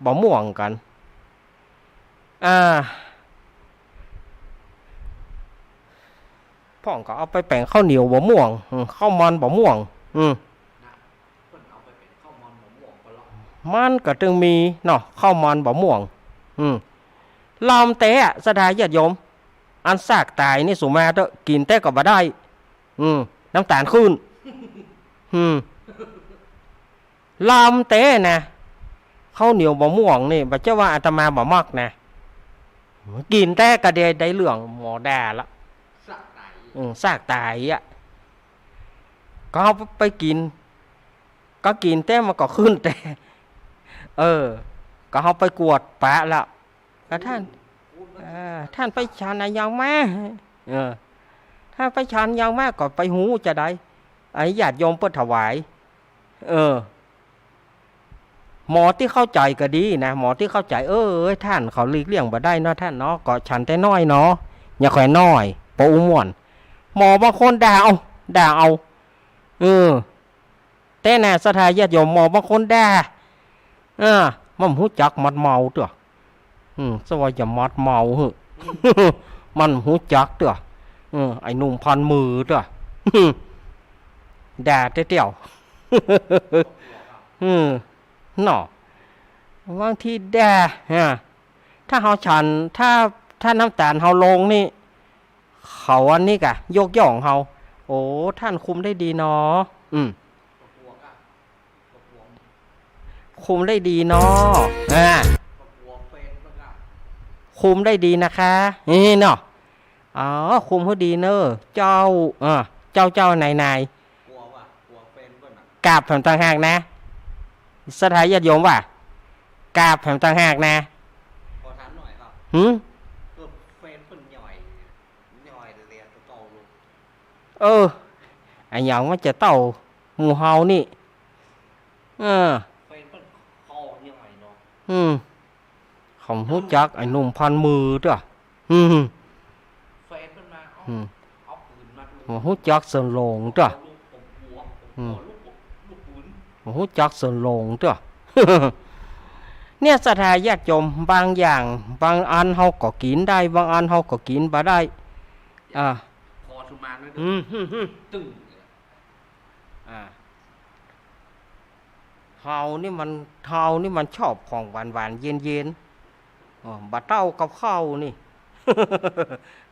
บ่าม่วงกั๋น อ่า พ่องก็เอาไปแป๋งข้าวเหนียวบ่าม่วง อืม ข้าวมันบ่าม่วง อืม มันก็ตึงมีเนาะ ข้าวมันบ่าม่วง อืม ลำแต๊อะ ศรัทธาญาติโยม อันซากต๋ายนี่สูมาเต๊อะ กิ๋นแต๊ก็บ่ได้ อืม น้ำต๋าลขึ้น อืม ลำเต๊นะ ข้าวเหนียวมะม่วงนี่ บ่ใจ้ว่าอาตมาบ่มักนะ กิ๋นแต๊ก็ได้ ได้เรื่องหมอด่าละ สะใต้ อืม สะใต้อะ ก็เฮาไปกิ๋น ก็กิ๋นแต๊มันก็ขึ้นแต๊ เออ ก็เฮาไปกวดปะละ ก็ท่าน เออ ท่านไปฉันอะหยังมา เออ ท่านไปฉันหยังมาก็ไปฮู้จาใด ไอ้ญาติโยมเปิ้นถวาย เออ หมอตี้เข้าใจ๋ก็ดีนะ หมอตี้เข้าใจ๋ เออ ท่านเขาหลีกเลี่ยงบ่ได้เนาะท่านเนาะ ก็ฉันแต๊น้อยเนาะ อย่าค่อยน้อย ปออู้ม่วน หมอบางคนด่าเอา ด่าเอา เออ แต๊นะศรัทธาญาติโยม หมอบางคนด่า เออ มันบ่ฮู้จักหมัดเมาเตื้อ อืม สะว่าจะหมัดเมาหื้อ มันบ่ฮู้จักเตื้อ เออ ไอ้หนุ่มพันมือเตื้อ ด่าแต๊เตี้ยว อืม เนาะ บางทีด่า ฮะ ถ้าเฮาฉัน ถ้า ถ้าน้ำตาลเฮาลงนี่ เขาอันนี้กะ ยกย่องเฮา โอ้ ท่านคุมได้ดีเนาะ อืม คุมได้ดีเนาะ อ่า คุมได้ดีนะคะ นี่เนาะ อ๋อ คุมหื้อดีเน่อ เจ้า เออ เจ้า เจ้า นาย นาย กราบแหมต่างหากนะ ศรัทธาญาติโยมว่า กราบแหมต่างหากนะ ขอถามหน่อยครับ หืม เออ แฟนเปิ้นหย่อย หย่อยเลียเต้าลูก เออ อะหยังมันจะเต้าหมู่เฮานี่ เออ แฟนเปิ้นคอหย่อยเนาะ อืม เขาบ่ฮู้จักไอ้หนุ่มพันมือเตื้อ อืม แฟนเปิ้นมา เอา อืม เอาปืนมาดู บ่ฮู้จักเซินหลงเตื้อ ลูกผมหัว ผม อืม หัวลูก ลูกปืน บ่ฮู้จักเซินหลงเตื้อ เนี่ยศรัทธาญาติโยม บางอย่าง บางอันเฮาก็กิ๋นได้ บางอันเฮาก็กิ๋นบ่ได้ อ่า ขอสุมานไว้เด้อ อืม อืม อืม ตึ้ง อ่า เฮานี่มัน เฮานี่มันชอบของหวานๆ เย็นๆ เออ บ่าเต้ากับข้าวนี่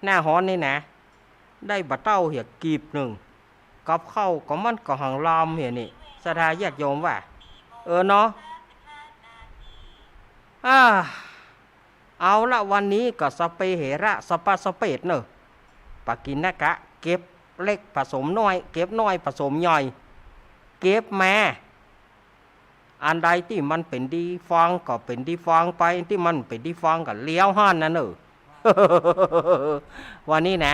หน้าฮ้อนนี่นะ ได้บ่าเต้าเหียกีบนึ่ง กับข้าวก็มันก็หังลำเหียนี่ ศรัทธาญาติโยมว่า เออเนาะ อ่า เอาละ วันนี้ก็สะเปเหระ สะปะสะเปดเน่อ ปากิณกะ เก็บเล็กผสมน้อย เก็บน้อยผสมใหญ่ เก็บมา อันใดตี้มันเป๋นดีฟังก็เป๋นดีฟังไป ตี้มันเป๋นดีฟังก็เลี้ยวหั้นนะเน่อ วันนี้นะ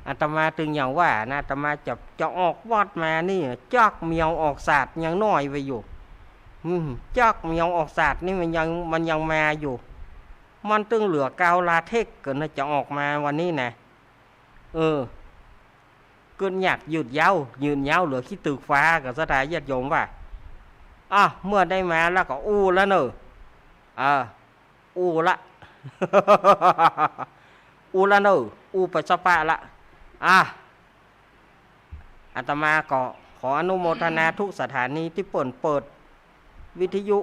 อาตมาตึงอย่างว่านะ อาตมาจะ จะออกวัดมานี่ จักแมวออกสาดยังน้อยไว้อยู่ อืม จักแมวออกสาดนี่มันยัง มันยังมาอยู่ มันตึงเหลือกาวลาเท็กซ์เกินนะ จะออกมาวันนี้นะ เออ กึ๊ดอยากยืดยาว ยืนยาวเหลือขี้ตึกฟ้า ก็ศรัทธาญาติโยมว่า อ่ะ เมื่อได้มาแล้วก็อู้แล้วเน่อ อ่า อู้ละ อู้ละเน่อ อู้ไปสะปะละ อ่ะ อาตมาก็ขออนุโมทนาทุกสถานีตี้เปิ้นเปิดวิทยุ